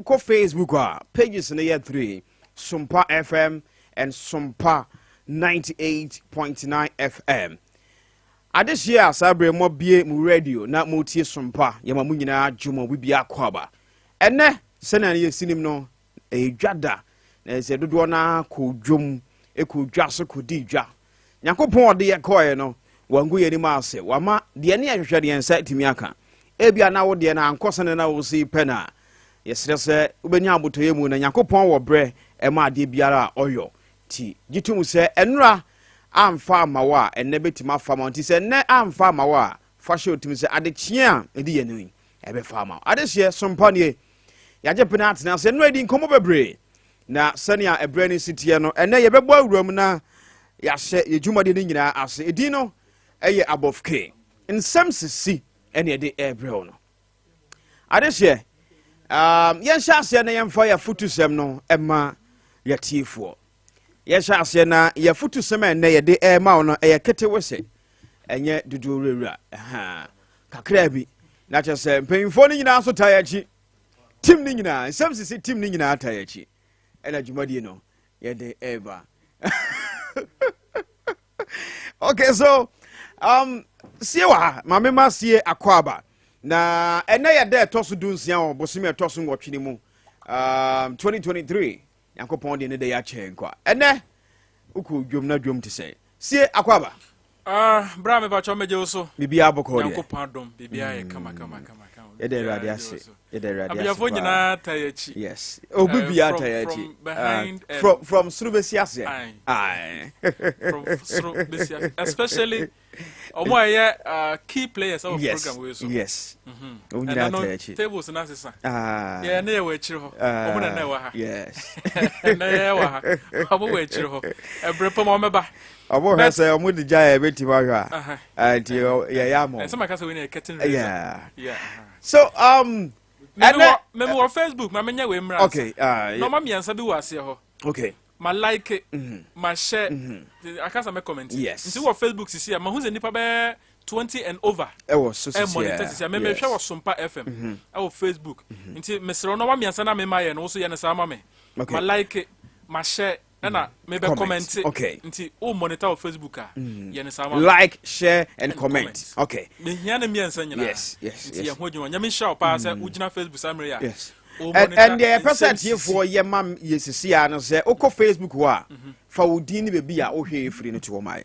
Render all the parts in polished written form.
Wokɔ Facebook a, pages no yɛ 3, Sompa FM and Sompa 98.9 FM. Adehyeɛ a saa berɛ moabue mo radio na motie Sompa, yɛma mo nyinaa dwom obi biara akɔ aba. Ɛnɛ, sɛnea yɛsi nim no, ɛyɛ dwa da, na ɛsɛ dodoɔ no ara kɔ dwom, kɔ dwa so kɔdi dwa. Nyankopɔn ɔde yɛ kɔɛ no, wangu yɛn anim ase, wama deɛ ne yɛhwehwɛ deɛ nsa tumi aka. Ebia na wo deɛ no ankɔ sɛne na wosi pɛ no a, yɛsrɛ sɛ wobɛnya abotɔyɛ mu na Nyankopɔn wɔ berɛ ɛma adeɛ biara a ɔyɔ. Nti gye tom sɛ ɛnora amfa ama wo a, ɛnnɛ bɛtumi afa ma wo. Nti sɛ ɛnnɛ amfa ama wo a, fa hyɛ otim sɛ adekyeɛ a ɛdi yɛn yi ɛbɛfa ama wo. Adehyeɛ sompa nie, yɛagye pene atena ase ɛnora di nkɔmmɔ bebree, na sɛnea ɛberɛ no si teɛ no, ɛnnɛ yɛbɛbɔ awuram na yɛahyɛ yɛ dwumadeɛ no nyinaa ase. Ɛdin no ɛyɛ Abɔfke Nsɛm Sisi ɛne ɛde ɛrebrɛ wo no. Adehyeɛ, yɛnhyɛ aseɛ na yɛmfa yɛafotusɛm no ɛma yɛtiefoɔ. Yɛhyɛ aseɛ na yɛafotusɛm a ɛnnɛ yɛde ɛrema wo no ɛyɛ ketewese, ɛnyɛ dodoɔ wurawura kakraa bi, na kyerɛ sɛ mpanyimfoɔ no nyinaa nso taa akyi, team no nyinaa, Nsɛm Sisi team no nyinaa taa akyi, ɛna dwumadie no yɛde ɛreba. Okay, so sie wɔ ha, maame ma sie akɔ aba na ɛnɛ yɛ dɛ ɛtɔ so 16 wɔ bosome ɛtɔ so 8 no mu, 2023. Nyankopɔn de ne dɛ yɛakyɛ nkwa. Ɛnɛ wokɔ dwom na dwom te sɛ sie akɔ aba. Ah, bra, me pacho, megye wo so. Biribiara bɔkɔɔ deɛ? Nyankopɔn adom, biribiara yɛ kama kama kama kama. Yɛda Awurade ase, yɛda Awurade ase. Abusuafoɔ nyinaa ta yɛ akyi. Yes, obi biara ta yɛ akyi from behind and from soro bɛsi aseɛ. Aye. From soro bɛsi ase, especially ɔmo a ɛyɛ key players ɛwɔ program wei so. Wɔn nyinaa Ɛnɛ no ta yɛ akyi. Tables na asesa. Ah. Yɛ ne yɛ wɔ akyire hɔ, ɔmo na na ɛwɔ ha. Ɛnɛ yɛ wɔ ha, ɔmo wɔ akyire hɔ, ɛbrɛ pɔm ɔmo bɛba. Ɔmo hwɛ sɛ ɔmo de gya yɛ bɛtumi ahwɛ a. Ah, nti yɛyɛ ama ɛsɛ maka sɛ wei ne yɛ curtain raiser. So Meme ɛnɛ wɔ meme wɔ Facebook, ma menyɛ wei mmra. Nɔɔma mmiɛnsa bi wɔ aseɛ hɔ. Ma like, ma share, akasa mɛ comment. Nti wɔ Facebook sisi a, mahu sɛ nipa bɛyɛ 20 and over ɛwɔ so ɛ sisi. Monitor sisi a mɛmɛ hwɛ wɔ Sompa FM ɛwɔ Facebook. Nti mesrɛ nɔɔma mmiɛnsa na mema yɛ no, wo so yɛ no saa ma me. Ma like, ma share, ɛna mebɛ comment. Nti wo monitor wɔ Facebook a, yɛ no saa ma me. Like, share and And comment. comment. Mehia ne mmiɛnsa nyinaa. Nti yɛn ho adwuma. Nyame nhyira wo paa sɛ wogyina Facebook saa mmerɛ yi a wo monitor And deɛ yɛpɛ sɛ Nsɛm Sisi. atiefoɔ yɛ ma yɛ sisi a no sɛ wokɔ Facebook hɔ a, fa wo din ne baabi a wohwɛ yɛ firi no to hɔ ma yɛ.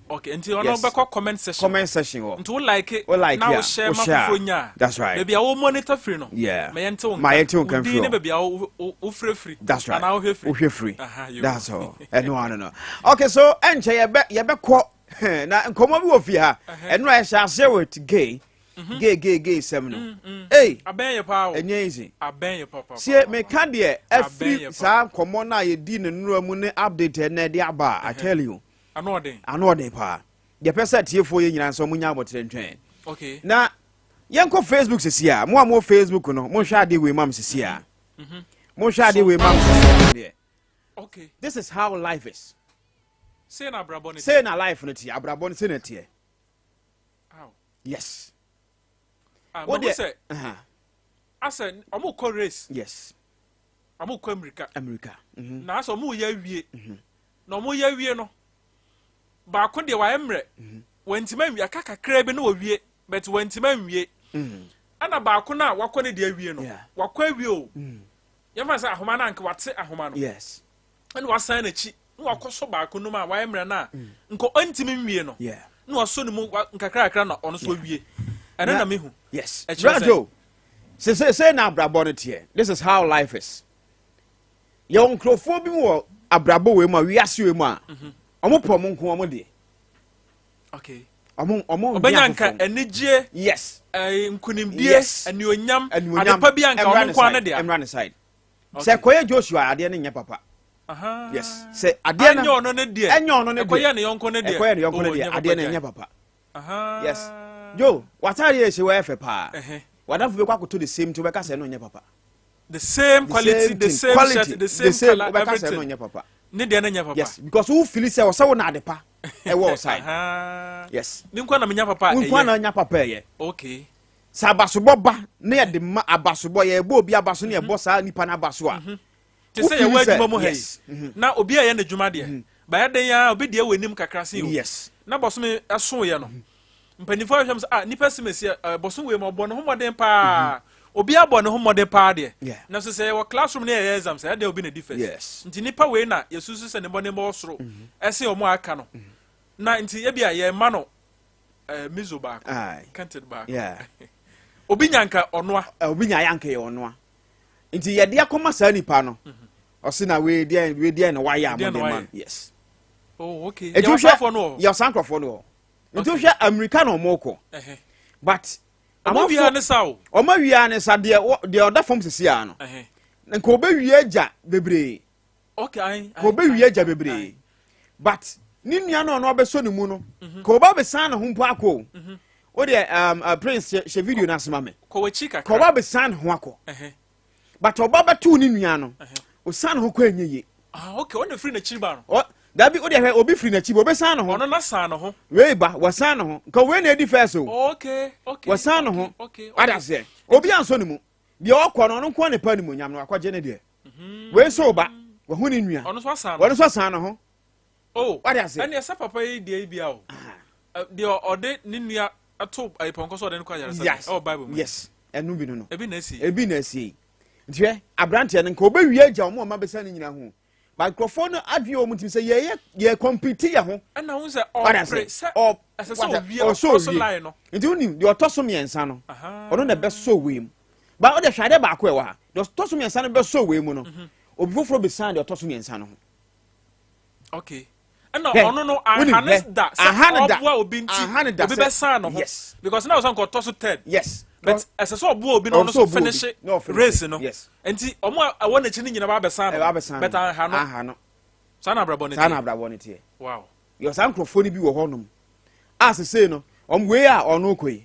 Okay, nti ɔno bɛkɔ comment section. Comment section hɔ. Nti wo like, Wo like na a, wo share wo ma share a. foforɔ nya a, That's right. baabi a wo monitor firi no, ma yɛnte wo Ma nka. yɛnte wo nka Wo din mfiri ne hɔ. baabi a wo frɛ firi That's right. anaa wohwɛ firi. Wohwɛ firi. Aha, yo. That's all. Ɛno ano no. Okay, so ɛnkyɛ yɛbɛkɔ na nkɔmmɔ bi wɔ fie ha. Ɛno a yɛhyɛ aseɛ with gay gay gay gay sɛm no. Ei, abɛn yɛ paa o. Ɛnyɛ easy. Abɛn yɛ papa. Sie, meka deɛ Abɛn ɛfiri yɛ saa nkɔmmɔ no a yɛdi ne nnora mu ne update ɛnɛ de aba a, I tell you, ano ɔden. Ano ɔden paa. Deɛ pɛ sɛ atiefoɔ yɛ nyinaa nso ɔmo nya abɔterɛ ntwɛn. Na yɛnkɔ Facebook sisi a, mo a mo wɔ Facebook no, monhwɛ adeɛ wei ma m sisi a, monhwɛ adeɛ wei ma m sisi deɛ. This is how life is. Sei na abrabɔ ne Sei na life no teɛ, abrabɔ no sei na teɛ. Aw. Yes. Ah, Wo mahu deɛ sɛ asɛ ɔmo kɔ race. Ɔmo kɔ Amerika. America. Na asɛ ɔmo yɛ awie na ɔmo yɛ awie no, baako deɛ wayɛ mmerɛ, wɔntumi anwie, aka kakra bi na wɔwie, but wɔntumi anwie. Ɛna baako no a wakɔ ne deɛ awie no, wakɔ awie o, yɛmfa sɛ ahoma no anka wate ahoma no, ɛna wasan n'akyi na wakɔ so baako no mu a wayɛ mmerɛ no a nka ɔntumi nwie no, na wasɔ ne mu nkakrakra na ɔno nso awie. Ɛno na mehu. Ɛkyerɛ sɛ- Brajo, sɛ na abrabɔ no teɛ, this is how life is. Yɛwɔ nkurɔfoɔ bi wɔ abrabɔ wei mu a, wiase wei mu a, ɔmo pɛ ɔmo nko ɔmo deɛ. Ɔmo ɔbɛnya ndwe nka afoforɔ. Anigye, nkonimdie, anuonyam, Anuonyam. adepa bi anka Ɛmmra ɔno ne nko ara side. ne dea. Ɛmmra ne side. Sɛ kɔyɛ Joshua, adeɛ no nyɛ papa. Yes, sɛ adeɛ no anyɛ ɔno ne deɛ, ɛnyɛ ɔno ne deɛ, ɛkɔyɛ ne yɔnko ne deɛ, ɛkɔyɛ ne yɔnko ne Oh, deɛ, nyɛ papa adeɛ no gyae. nyɛ papa. Yes, Joe, w'atadeɛ yɛ hyɛ wɔ ɛfɛ paa. Wadamfo bɛkɔ akɔtɔ the same thing, wobɛka sɛ ɛno nyɛ papa. The same quality, the thing. same Quality, shirt, the same color, wobɛka sɛ ɛno everything. nyɛ papa. Ne deɛ no nyɛ papa. Yes, because wo feel sɛ ɔsɛ wo na ade pa ɛwɔ wo side. Aha. Yes. Ne nkwa na menya papa a wo nkwa ɛyɛ. na nya papa ɛyɛ. Sɛ abasobɔ ba na yɛde ma abasobɔ, yɛbɔ obi abaso na yɛbɔ saa nipa no abaso a, te sɛ yɛwɔ wofeel sɛ- adwuma mu ha yi, na obi a ɛyɛ n'adwuma deɛ, bɛyɛ den a obi deɛ wɔ anim kakra se o, na bɔsome ɛsoeɛ no, mpanimfoɔ ahwɛ mu sɛ, ah, nipa si mesi ɛ bɔsom wei mu ɔbɔ ne ho mmɔden paa, obi abɔ ne ho mmɔden paa deɛ, na so sɛ yɛwɔ classroom ne yɛyɛ exam sɛ ɛdeɛ obi na di first, nti nipa wei na yɛsusu sɛ ne mmɔden bɔ soro ɛsɛ ɔmo a aka no, na nti ebi a yɛma no miso baako, kɛntɛn baako, obi nyanka ɔnoa. Obi nya yanka yɛ ɔnoa, nti yɛde akɔma saa nipa no, ɔsi na wei deɛ, wei deɛ na wayɛ a Deɛ na mɔde ma wayɛ. no, yes. Oh, okay. Eti yɛwɔ wohwɛ saafoɔ no wɔ hɔ. Yɛ saa nkurɔfoɔ no wɔ hɔ, nti wohwɛ Amerika na ɔmo kɔ, but ɔmo wia ne sa o. Ɔmo awia ne sa deɛ, deɛ ɔda fam sisi a no, nka ɔbɛwie agya bebree. Okay, ayi. Ka ɔbɛwie agya bebree, but ne nua no a ɔno abɛsɔ ne mu no, ka ɔba abɛsan ne ho mpo akɔ o. O deɛ, Prince, hyɛ video no asoma me. Kɔ w'akyi ka kakra. Ɔba abɛsan ne ho akɔ, but ɔba bɛtoo ne nua no, ɔsan ne ho kɔ, ɛnyɛ yie. Ah, okay, ɔna firi n'akyiri ba no. Dabi, o deɛ hwɛ, obi firi n'akyi ba, ɔbɛsan ne ho. Ɔno na san ne ho. Wei ba wɔsan ne ho, nka wei na edi first o. Wɔsan ne ho. Wada seɛ obi ansɔ ne mu deɛ, ɔkɔ no, ɔno nko ne pa nimonyam no akɔgye ne deɛ. Wei nso ba wahu ne nua. Ɔno nso asan no. Ɔno nso asan ne ho. Oh. Wade ase. Ɛnna ɛsɛ papa yi deɛ yi bia o. Deɛ ɔde ne nua to ayipɔnkɔ so ɔde no kɔ ayaresa. Ɛwɔ Bible mu. Yes, ɛno bi no. Ebi na esi. Ebi na esi yi. Nti hwɛ, aberanteɛ no nka ɔbɛwie agya ɔmo a ɔmo abɛsa ne nyina ho, but nkurɔfoɔ no adwene wɔ ɔmo tirim sɛ yɛyɛ yɛ compete yɛ ho. Ɛna ho sɛ Wade ɔpere ase. sɛ ɛsɛ sɛ owie ɔsɛ ɔkɔ so owie. line no. Nti wonim deɛ ɔtɔ so mmiɛnsa no, ɔno na ɛbɛsɔ wei mu ba. Ɔde hwɛ adeɛ baako a ɛwɔ ha, deɛ ɔtɔ so mmiɛnsa no bɛsɔ wei mu no, obi foforɔ bɛsan deɛ ɔtɔ so mmiɛnsa no ho. Okay, ɛna Hwɛ, ɔno no wonim, aha ne hwɛ, da sɛ aha ne da. ɔboa obi nti Aha ne da obi sɛ- bɛsan ne ho, because na ɔsɛ nka ɔtɔ so third, but ɛsɛ sɛ ɔboa obi na ɔno Ɔsɛ nso ɔboa obi, finish na ɔfinish. race no. Nti ɔmo a ɛwɔ n'akyi no nyinaa ba abɛsan ɛbɛ no, abɛsan but no. aha no. Aha no. Saa na abrabɔ ne Saa na teɛ. abrabɔ ne teɛ. Yɛ saa nkurɔfoɔ no bi wɔ hɔnom a sesei no, ɔmo wei a ɔno kɔ yi,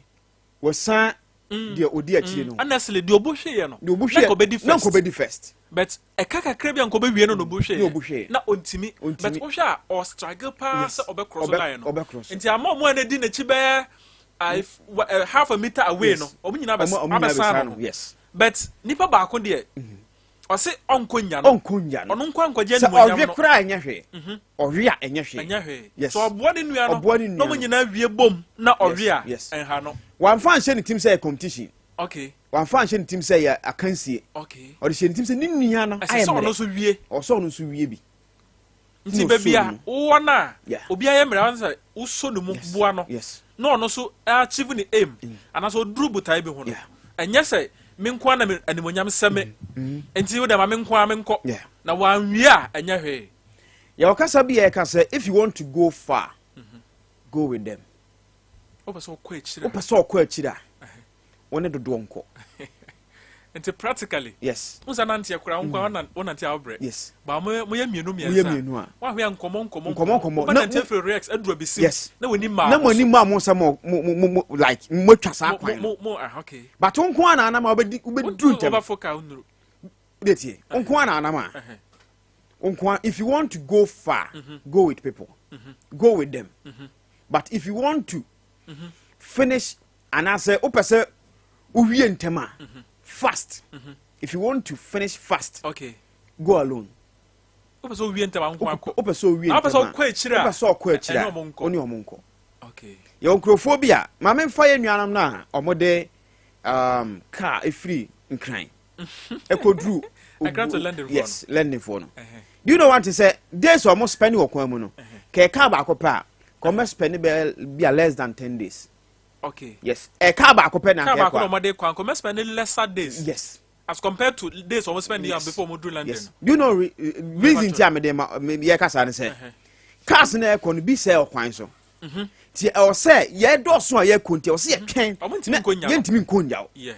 wɔsan deɛ odi akyire no. Honestly, deɛ ɔbu hweyɛ no, deɛ ɔbu na hwɛ nka ɔbɛdi na first. nka ɔbɛdi first. But ɛka kakra bi a nka ɔbɛwie no na ɔbu hweyɛ. Na ɔbu hweyɛ. Na ɔntimi. Ɔntimi. But wohwɛ a, ɔstruggle paa sɛ ɔbɛkorɔ so line no. Ɔbɛkorɔ so. Nti ama ɔmo a n'adi n'akyi bɛyɛ half a meter away no, ɔmo nyinaa Ɔmo nyinaa abɛsan bɛsan no no ho. But nipa baako deɛ, ɔse ɔnkɔ nya no. Ɔnkɔ nya no. Ɔno nkɔ ankɔgye Sɛ animuonyam ɔwe no. koraa ɛnyɛ hwee, ɔwe a ɛnyɛ hwee. Ɛnyɛ hwee. So ɔboa ne nua no, Ɔboa ne na nua ɔmo no. nyinaa wie bom na ɔwe a, ɛnha no. Wamfa anhyɛ ne tim sɛ yɛ competition. Wamfa anhyɛ ne tim sɛ yɛ akansie. Ɔde hyɛ ne tim sɛ ne nua no ɛsɛ ayɛ sɛ ɔno mmerɛ nso wie. Ɔsɛ ɔno nso wie bi. Nti Na baabi ɔsɔ a ne mu. wowɔ no a, obi ayɛ mmerɛ a sɛ wosɔ ne mu boa no na ɔno nso achieve ne aim anaasɛ ɔduru botae bi ho no, ɛnyɛ sɛ me nko ara na me animonyam sɛ me nti wode ma me nko ara menkɔ na wanwie a, ɛnyɛ hwee. Yɛwɔ kasa bi a yɛka sɛ, if you want to go far, go with them. Wopɛ sɛ wokɔ akyiri a, Wopɛ sɛ ɔkɔ akyiri a, wo ne dodoɔ nkɔ. Nti practically, wo sɛ nanteɛ koraa, wo nko ara wonante a, wobrɛ. Ba moyɛ mmienu Moyɛ mmiɛnsa mmienu a, woahwɛ a, nkɔmmɔ nkɔmmɔ Nkɔmmɔ, nkɔmmɔ. Wobɛnante afiri Rex aduru abisim na w'ani maa na mo mo so. anim a mo sɛ mo mo like mo atwa saa mo kwan no. mo mo ah, okay. But wo nko ara na anam a, wobɛdi wobɛduru ntɛm. Wobɛfo ka wonnuru. De tie, wo nko ara na anam a, wo nko ara, if you want to go far, go with people, go with them. But if you want to finish anaasɛ wopɛ sɛ wowie ntɛm a, fast, if you want to finish fast, go alone. Wopɛ sɛ wowie ntɛm a, nko akɔ. Wopɛ sɛ owie Na wopɛ sɛ ntɛm a, wokɔ akyiri a, wopɛ sɛ ɔkɔ akyiri ɛne a, ɔmo nkɔ. wo ne ɔmo nkɔ. Yɛwɔ nkurɔfoɔ bi a maame mfa yɛ nuanom no a ɔmode car efiri Nkran ɛkɔduru Accra to London foɔ. Yes, London foɔ no. Do you know what sɛ days a ɔmo spend wɔ kwan mu no, kɛɛ car baako pɛ a, kɔ ɔmo spend bɛɛ bi a less than 10 days. Yes, ɛ car baako pɛ na car nkɛ baako na kɔ a. ɔmɔde kɔ ankɔ spend lesser days as compared to days ɔmo spend yes. before ɔmo duru London. Yes, do you know reason ti a mede ma me yɛ kasa ne sɛ cars na ɛkɔ no bi sɛ ɔkwan so ti ɛwɔ sɛ yɛdɔɔso a yɛkɔ, nti ɛwɔ sɛ yɛtwɛn. Ɔmo ntumi Na nkɔ nya no. yɛntumi nkɔ nya o. Ɛwɔ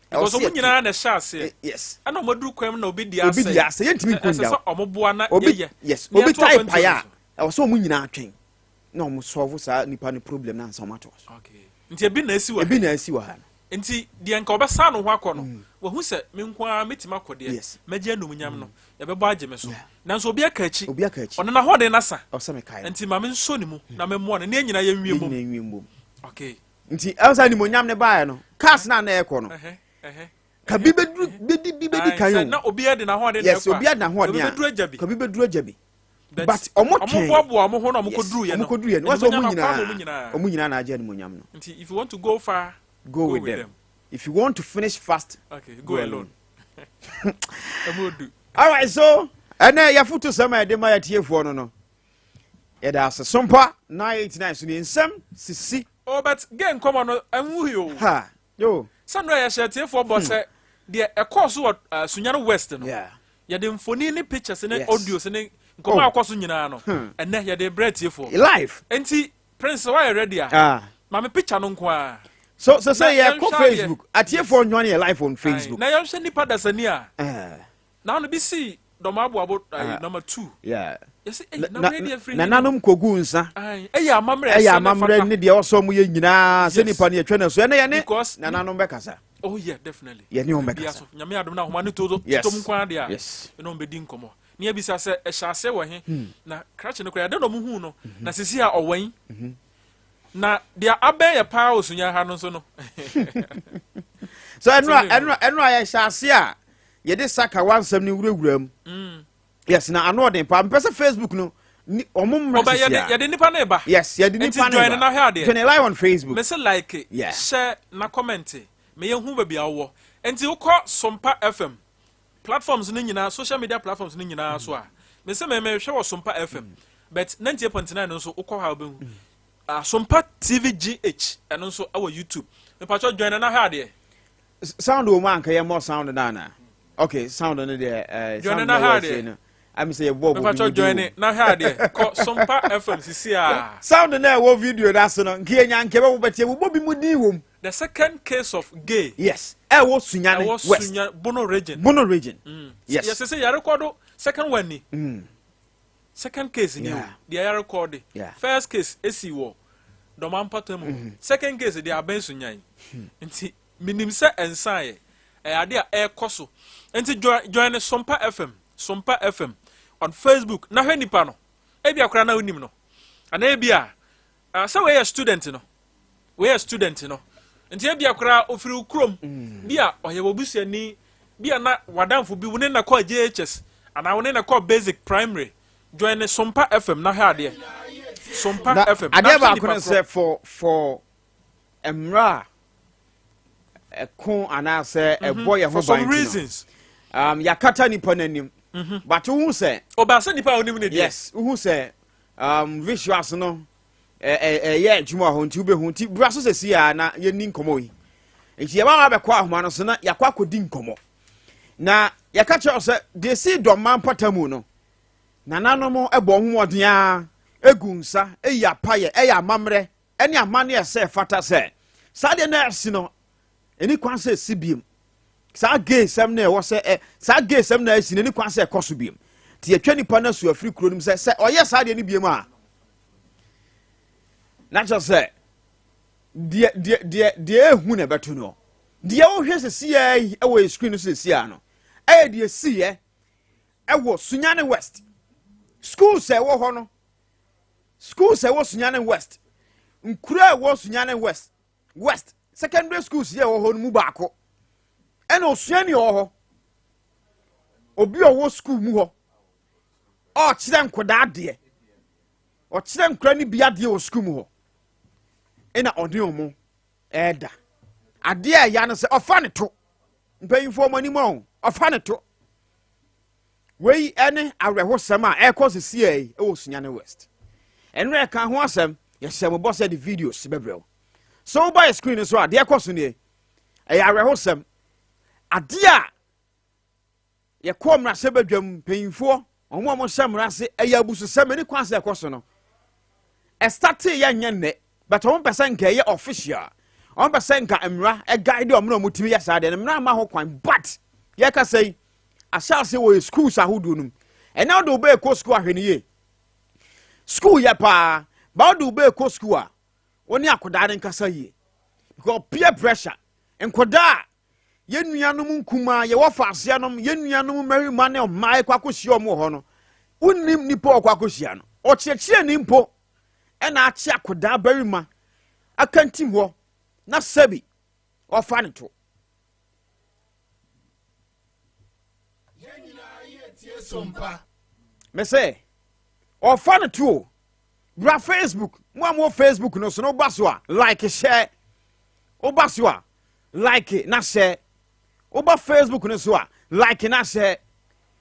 Because sɛ ɔmo yɛtwɛn. nyinaa na ɛhyɛ aseɛ. Ɛna ɔmo aduru kwan mu na obi di Obi asɛe. di asɛe, yɛntumi nkɔ Ɛsɛ nya sɛ o. ɔmo boa na Obi yɛyɛ. Yes. Na Obi yɛto tae akwantuo pae no a, so. ɛwɔ sɛ ɔmo nyinaa twɛn na ɔmo solve saa nipa no problem na ansa ɔmo ato so. Okay, nti ebi na esi wɔ Ebi ha. na esi wɔ ha no. Nti deɛ nka ɔbɛsa no ho akɔ no, wahu sɛ me nko ara mɛtumi akɔ deɛ, mɛgye anumnyam no, yɛbɛbɔ agye me so, nanso obi aka akyi. Obi aka akyi. Ɔno n'ahoɔden nasa. Ɔsɛ mekae no. Nti ma me nsɔ ne mu na memmoa no ne yɛn nyinaa yɛnwie Yɛn mmom. nyinaa nwie mbom. Okay. Nti ɛwɔ sɛ animonyam ne baeɛ no, cars no a na ɛkɔ no, ka bi bɛduru bɛdi bi bɛdi kan o. Na obiara de n'ahoɔden na ɛkɔ. Yes, obiara de n'ahoɔden a. Obi bɛduru agya bi. Ka bi bɛduru agya bi. But ɔmo twɛn. Ɔmo boaboa ɔmo ho na ɔmo kɔduru yɛ no. Ɔmo kɔduru yɛ no. Wɔsɛ ɔmo nyinaa ɔmo nyinaa na agye animonyam no. Nti if you want to go far, go with them. If you want to finish fast, okay, go alone. All right, so ɛnɛ yɛfoto sɛm a yɛde ma yɛtiefoɔ no, yɛda ase. Sompa 989 so ne nsɛm sisi. Oh, but gay nkɔmɔ no ɛnwu yi o. Ha yo. Sɛ no yɛhyɛ tiefoɔ bɔ sɛ deɛ ɛkɔɔ so wɔ Sunyani West no, yɛde mfoni ne pictures ne audios ne nkɔmɔ a akɔ so nyinaa no, ɛnɛ yɛde brɛ tiefoɔ live. Nti Prince, wayɛ ready a, maame picture no nko a. So sɛ yɛkɔ Facebook, atiefoɔ join yɛ live on Facebook. Na yɛnhwɛ nipa dasani a na ano bi si dɔm aboabo number 2. Yɛsɛ ɛyi na wei deɛ firi. Nananom kogu nsa. Ɛyɛ amammerɛ. Ɛyɛ amammerɛ ne deɛ ɔsɔ mu yɛ nyinaa sɛ nipa no yɛtwa no so, ɛnɛ yɛne nananom bɛkasa. Oh yeah, definitely. Yɛne wɔn bɛkasa. Nyame adom na ahoma ne to to mu kwan deɛ a, ɛna wɔn bɛdi nkɔmmɔ ne yɛbisa sɛ ɛhyɛ aseɛ wɔ he, na krakye no koraa yɛdɛ na ɔmo hu no, na sisi a ɔwɛn na deɛ abɛn yɛ paa osunya ha no nso no. So ɛno a ɛno a yɛhyɛ ase a yɛde sakawa nsɛm no wurawura mu. Yes, na ano ɔden paa. Mpɛ sɛ Facebook no ni ɔmo mmra sisi a. Yɛde nipa no ba. Yes, yɛde nipa no ba. Nti join na hwɛ adeɛ. Join live on Facebook. Mese like, share na comment. Me yɛn hu baabi a wowɔ. Nti wokɔ Sompa FM platforms no nyinaa, social media platforms no nyinaa so a, mese me mehwɛ wɔ Sompa FM, but 98.9 no nso wokɔ hɔ a wobɛhu. Sompa TV GH ɛno nso ɛwɔ YouTube. Mepatwɔ join na hwɛ adeɛ. Sound wɔ mu anka yɛ mmɔ sound no ana? Okay, sound no deɛ sound no wɔ akyire no. Ami sɛ yɛ bɔ bɔ bi mu join na hwɛ adeɛ. Kɔ Sompa FM sisi a. Sound no ɛwɔ video no ase no, nka yɛ nya nka bɛ bɛte bɔ bi mu din wɔ mu. The second case of gay. Yes, ɛwɔ Sunyani West. Ɛwɔ Sunyani Bono region. Bono region. Yes. Yes, sɛ yɛ record second one ni. Second case ni o. Deɛ yɛ record. First case esi wɔ Dɔma mpata mu. Second case deɛ abɛn Sunyani. Nti minim sɛ ɛnsan yɛ. Ɛyɛ ade a ɛrekɔ so. Nti join Sompa FM, Sompa FM on Facebook na hwɛ nipa no. Ebi akora na onim no. Ana ebi a sɛ wɔyɛ student no. Wɔyɛ student no. Nti ebi akora ofiri kurom bi a ɔyɛ wɔbusuani bi a na wadamfo bi wo ne na kɔ JHS ana wo ne na kɔ basic primary. Join Sompa FM na hwɛ adeɛ. Sompa FM. Adeɛ baako no sɛ for mmra ɛko anaasɛ ɛbɔ yɛn ho ban ti no, yɛakata nipa n'anim, but wohu sɛ ɔbaasa nipa a onim ne deɛ. Yes, wohu sɛ visuals no ɛyɛ adwuma hɔ, nti wobɛhu. Nti bra so sɛsi a na yɛni nkɔmmɔ yi. Nti yɛba bɛkɔ ahoma no so na yɛakɔ akɔdi nkɔmmɔ na yɛka kyerɛ sɛ deɛ si Dɔma mpata mu no, nananom ɛbɔ ho mmɔden a egu nsa, ɛyi apayɛ, ɛyɛ amammerɛ ɛne amanneɛ sɛ fata sɛ saa deɛ na ɛsi no ɛni kwan sɛ ɛsi biem. Saa gay sɛm no ɛwɔ sɛ ɛ saa gay sɛm na ɛsi no ɛni kwan sɛ ɛkɔ so biem. Nti yɛtwa nipa no asu afiri kuro no mu sɛ ɔyɛ saa deɛ no biem a, na kyerɛ sɛ deɛ ehu na ɛbɛto no. Deɛ wohwɛ sisi yɛ ɛwɔ yɛ screen no so sisi yɛ no, ɛyɛ deɛ si yɛ ɛwɔ Sunyani West schools a ɛwɔ hɔ no, schools a ɛwɔ Sunyani West, nkura a ɛwɔ Sunyani West secondary schools yɛ ɛwɔ hɔ no mu baako, ɛna osuani wɔ hɔ, obi a ɔwɔ school mu hɔ ɔkyerɛ nkɔdaa adeɛ, ɔkyerɛ nkora no bi adeɛ wɔ school mu hɔ, ɛna ɔne ɔmo ɛɛda. Adeɛ a ɛya no sɛ ɔfa ne to mpanyinfoɔ ɔmo anim ɔn ɔfa ne to. Wei ɛne awerɛhosɛm a ɛrekɔ sisi yɛ ɛwɔ Sunyani West. Ɛno ɛka ho asɛm, yɛhyɛ mo bɔ sɛ de videos bɛbrɛ wo. So woba yɛ screen so a, deɛ ɛkɔ so nie, ɛyɛ awerɛhosɛm. Adeɛ a yɛkɔ mmarahyɛbadwam, mpanyinfoɔ wɔn a wɔhyɛ mmara ase, ɛyɛ abususɛm, ɛne kwan sɛ ɛkɔ so no. Ɛstate yɛ nyɛ nnɛ, but wɔn pɛ sɛ nka ɛyɛ official, wɔn pɛ sɛ nka mmara ɛguide wɔn na wɔn tumi yɛ saa deɛ no, mmara ama ho kwan. But yɛka sɛ yi ahyɛ ase wɔ yɛ schools ahodoɔ no mu. Ɛnna wɔde wo bɛɛ kɔ school ahwɛ no yie, school yɛ paa ba wɔde wo bɛɛ kɔ school a, wɔne akwadaa no nkasa yie, because peer pressure, nkwadaa a yɛn nuanom nkumaa yɛwɔ faaseɛ nom, yɛn nuanom mmarima ne mmaa kɔ akɔhyia wɔn wɔ hɔ no, wonnim nipa a ɔkɔ akɔhyia no. Ɔkyerɛkyerɛni mpo ɛna akye akwadaa barima akantim hɔ. Na sɛbi ɔfa ne to. Yɛn nyinaa yɛ tie sompa. Me sɛ ɔfa no to o. Bra Facebook, mo a mo Facebook no so no woba so a like share. Woba so a like na share. Woba Facebook no so a like na share.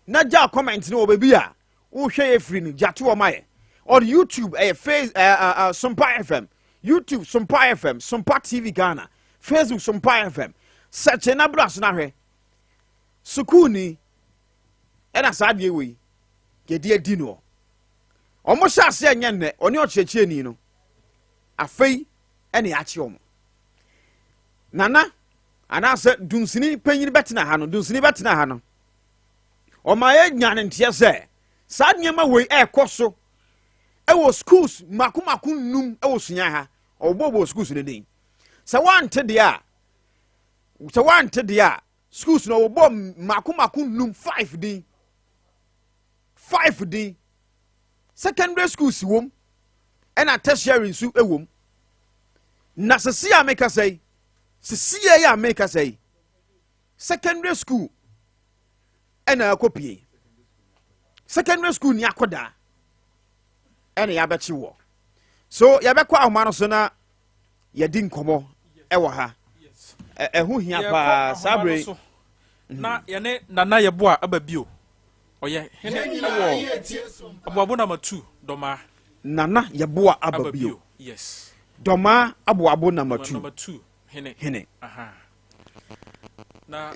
Na gya comment no wɔ baabi a wohwɛ yɛ firi no gya to wɔ ma yɛ. On YouTube ɛyɛ face Sompa FM, YouTube Sompa FM, Sompa TV Ghana, Facebook Sompa FM. Search na bra so na hwɛ. Sukuuni ɛna saa adeɛ wei yɛde adi noɔ. Wɔn hyɛ aseɛ nyɛ nnɛ, ɔne ɔkyerɛkyerɛni no. Afei ɛna yɛakye wɔn. Nana anaasɛ dunsini panyin bɛtena ha no, dunsini bɛtena ha no. Ɔma yɛnya ne nteɛ sɛ saa nneɛma wei ɛrekɔ so ɛwɔ schools mako mako nnum ɛwɔ sua ha. Ɔbɔbɔ schools no din. Sɛ wante deɛ a, sɛ wante deɛ a, schools no wɔbɔ mako mako nnum, five din, five din. Secondary schools wom ɛna tertiary nso wom. Na sisi a mekasa yi, sisi yi a mekasa yi, secondary school ɛna akɔpie. Secondary school ni akɔdaa ɛna yɛabɛkye wɔ. So yɛbɛkɔ ahoma no so na yɛdi nkɔmɔ ɛwɔ ha. Ɛho hia paa saa bere. Na yɛne Nana Yɛboa aba bio. Ɔyɛ hene ɛwɔ Aboabo number 2 Dɔmaa. Nana Yɛboa aba bio. Yes. Dɔmaa Aboabo number 2. Number 2 hene. Hene. Aha. Na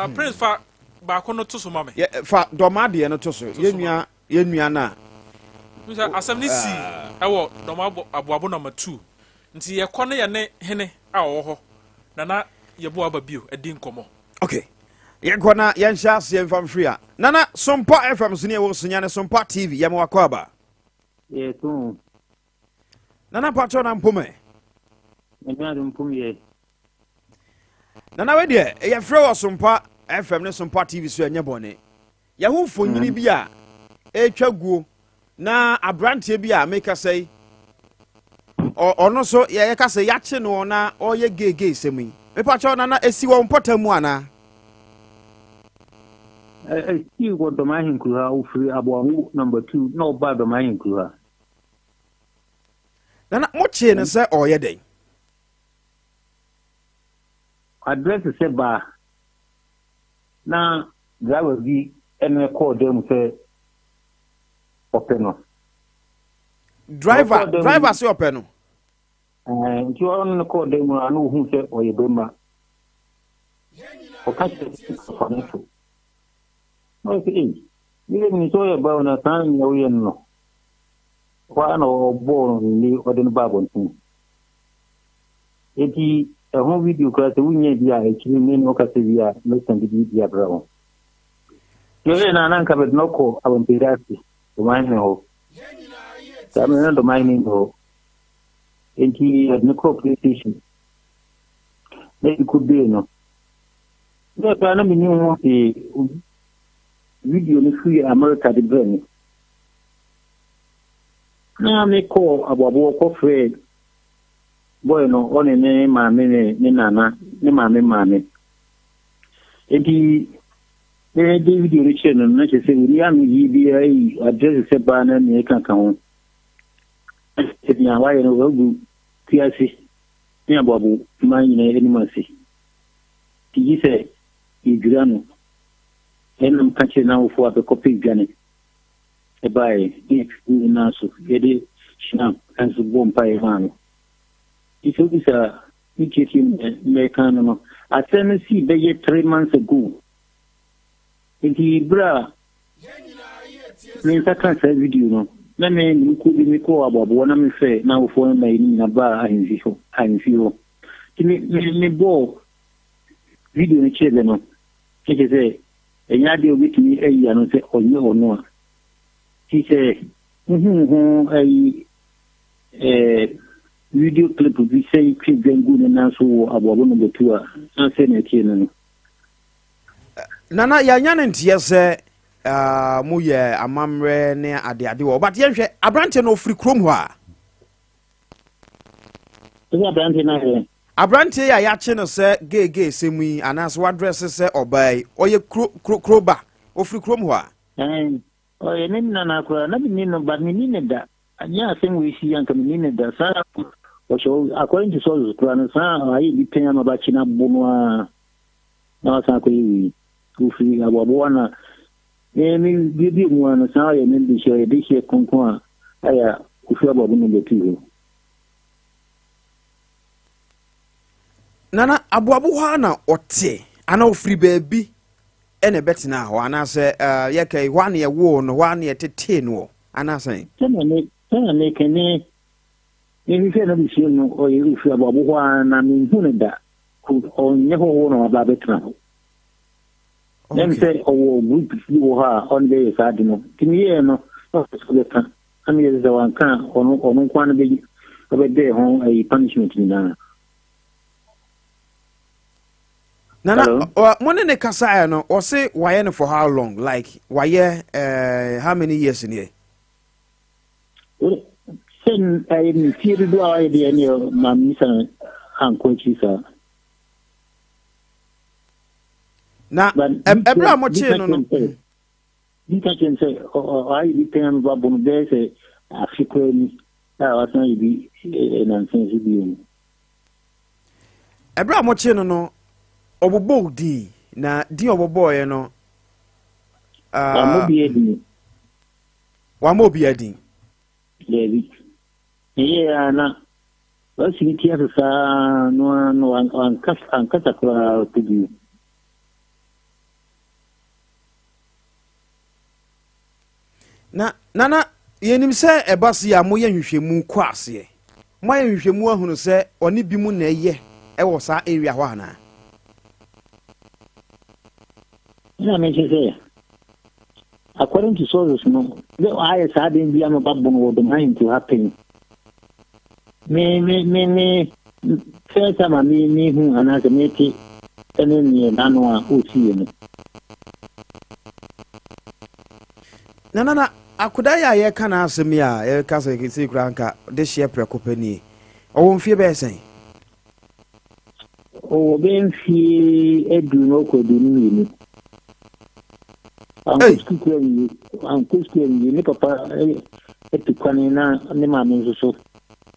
Prince fa baako no to so ma me. Ye, fa Dɔmaa deɛ no to so. To Ye so ma nua, ye nua na. Nsa asɛm ne si ɛwɔ Dɔmaa Aboabo number 2. Nti yɛkɔ ne yɛne hene a ɔwɔ hɔ. Nana Yɛboa aba bio adi nkɔmmɔ. Okay. Yɛnkɔ na yɛnhyɛ aseɛ mfa mfiri a. Nana, Sompa FM so ne ɛwɔ Sunyani Sompa TV, yɛma wakɔ aba. Yɛto. Nana Patrɔ na mpomɛ. Nyame adom mpom yɛ. Nana wei deɛ, yɛfrɛ wɔ Sompa FM ne Sompa TV so ɛnyɛ bɔne. Yɛho mfonyini bi a ɛretwa guo na aberanteɛ bi a mekasa yi, ɔno nso yɛka sɛ yɛakye no na ɔyɛ geegee sɛm yi. Mepakyɛw Nana, ɛsi wɔ mpɔtam mu anaa? Ɛsi wɔ Dɔm Ahenkuro ha, ɔfiri Aboabo number 2 na ɔbaa Dɔm Ahenkuro ha. Nana, mokyee no sɛ ɔreyɛ dɛn? Address sɛ baa na driver bi ɛne kɔɔ dan mu sɛ ɔpɛ no. Driver, driver sɛ ɔpɛ no. Nti ɔno ne kɔɔ dan mu a na ohun sɛ ɔyɛ bɛrima. Ɔka kyerɛ sɛ ɔfa ne so. Na ɔsɛ ei, ne yɛ nim sɛ ɔyɛ baa na saa nea ɔyɛ no no. Hɔ ara na ɔbɔɔ no ne ɔde no baa abɔnten. Enti ɛho video koraa sɛ wonya bi a akyiri me ne ɔkasa bi a mɛsan de bi abrɛ wo. Yɛyɛ na na nka bɛde no kɔ abɔnten ase dɔmahene hɔ. Saa mmerɛ no dɔmahene nni hɔ. Enti yɛde no kɔɔ police station. Na yɛde kɔbee no. Na ɛbaa na menni ho hwee. Video no firi Amerika de brɛ me. Na mekɔɔ aboaboɔ kɔfrɛɛ boy no, ɔne ne maame ne ne nana, ne maame maame. Enti mede video no kyerɛ no no, na kyerɛ sɛ ɔni ano yie biara yi address sɛ baa na nea ɛka ka ho. Sɛ nea wayɛ no wagu wiase ne aboabo man nyinaa anim ase. Nti gye sɛ yɛdwira no. Ɛna meka kyerɛ n'awofoɔ a bɛkɔpɛ dwane ɛbaeɛ ne yɛtwitwi ne nan so yɛde hyinam nso bɔ mpaeɛ maa no. Nti sɛ wobisa ne tietie mmɛka no no, asɛm no sii bɛyɛ 3 months ago. Nti berɛ a me nsa ka saa video no, na me ne kuo bi mekɔɔ aboaboa na mefrɛ n'awofoɔ no ma yɛn nyinaa baa ahemfie hɔ. Ahemfie hɔ. Nti me me mebɔɔ video no kyerɛ bɛ no, na kyerɛ sɛ ɛnyɛ adeɛ a obetumi ayi ano sɛ ɔnyɛ ɔno a. Nti sɛ wohuu ho ayi ɛɛ video clip bi sɛ twe dwan gu ne nan so wɔ aboabo no bɛtu a, na sɛ na ɛteɛ no no. Nana, yɛanya ne nteɛ sɛ moyɛ amammerɛ ne adeade wɔ, but yɛnhwɛ aberanteɛ no ɔfiri kurom hɔ a. Ɛsɛ aberanteɛ no ayɛ. Aberanteɛ yi a yɛakye no sɛ gay gay sɛm yi anaasɛ wadrɛse sɛ ɔbaa yi, ɔyɛ kuro kuro kuro ba? Ɔfiri kurom hɔ a? Ɛn, ɔyɛ ne nana koraa. Na menni no but menni no da. Anyɛ asɛm wei si anka menni no da. Saa ɔhyɛ according to sources koraa no saa ayɛ bi pɛn ama bakye no abo no ara na wasan akɔyɛ wei. Ofiri aboaboa na me me biebie mu ara no saa ɔyɛ ne dehyeɛ ɔyɛ dehyeɛ kronkron a ayɛ a ofiri aboabo no bɛtu hɔ. Nana, aboabo hɔ ara na ɔte anaa ɔfiri baabi na ɛbɛtenaa hɔ anaasɛ uh, yɛka yi hɔ a na yɛwoo no hɔ a na yɛtetee noɔ anaasɛ? Sɛnea me sɛnea meka ne mehwehwɛ no abusua mu ɔyɛ ofiri aboabo hɔ ara na menhu no da ɔnyɛ hɔhoɔ na waba abɛtena hɔ. Ɛm sɛ ɔwɔ group bi wɔ hɔ a ɔne bɛyɛ saa ade no nti meyɛɛ no na ɔpɛ sɛ ɔbɛka na meyɛ sɛ wanka a ɔno ɔno nko ara no bɛyi ɔbɛbɛɛ ho ayi punishment nyinaa. Nana, mo ne ne kasaeɛ no, ɔse wayɛ no for how long? Like wayɛ uh, how many years nie? Sɛ ɛyɛ mfie dodoɔ a wayɛ deɛ ɛneɛ mammisa no ankɔ akyiri saa. Na ɛberɛ a mokyee no no. Bi ka kyerɛ no sɛ ɔayɛ bi pɛn ama ba bɔ no bɛyɛ sɛ afe koraa ni a wasan ayɛ bi nnansa yi so bio no. Ɛberɛ a mokyee no no, ɔbobɔɔ din, na din a ɔbobɔeɛ no. Wammɔ obiara din. Wammɔ obiara din. Daabi. Ɛyɛɛ a na wasi ne ti ase saa no ara no ankasa koraa ɔpɛ bio. Na Nana, yɛnim sɛ ɛba se a moyɛ nhwehwɛmu kɔ aseɛ. Moayɛ nhwehwɛmu ahunu sɛ ɔne bi mu na ɛyɛ ɛwɔ saa area hɔ anaa? Ɛna mekyɛ sɛ according to sources no, sɛ ayɛ saa den bi ama ba bono wɔ dɔm ahemfo ha pɛn. Me me me me first time a me me hu anaasɛ me te ɛne neɛ n'ano a ɔsiiɛ no. Na na na akoda yi a yɛka n'asɛm yi a yɛka sɛ sei koraa nka de hyeɛ prɛko pɛ nie, ɔwɔ mfie bɛyɛ sɛn? Ɔwɔ bɛyɛ mfie aduonu ɔkɔ 22. Ankɔ sukuu kura nwie, ankɔ sukuu nwie. Ne papa atu kwane na ne maame nso so.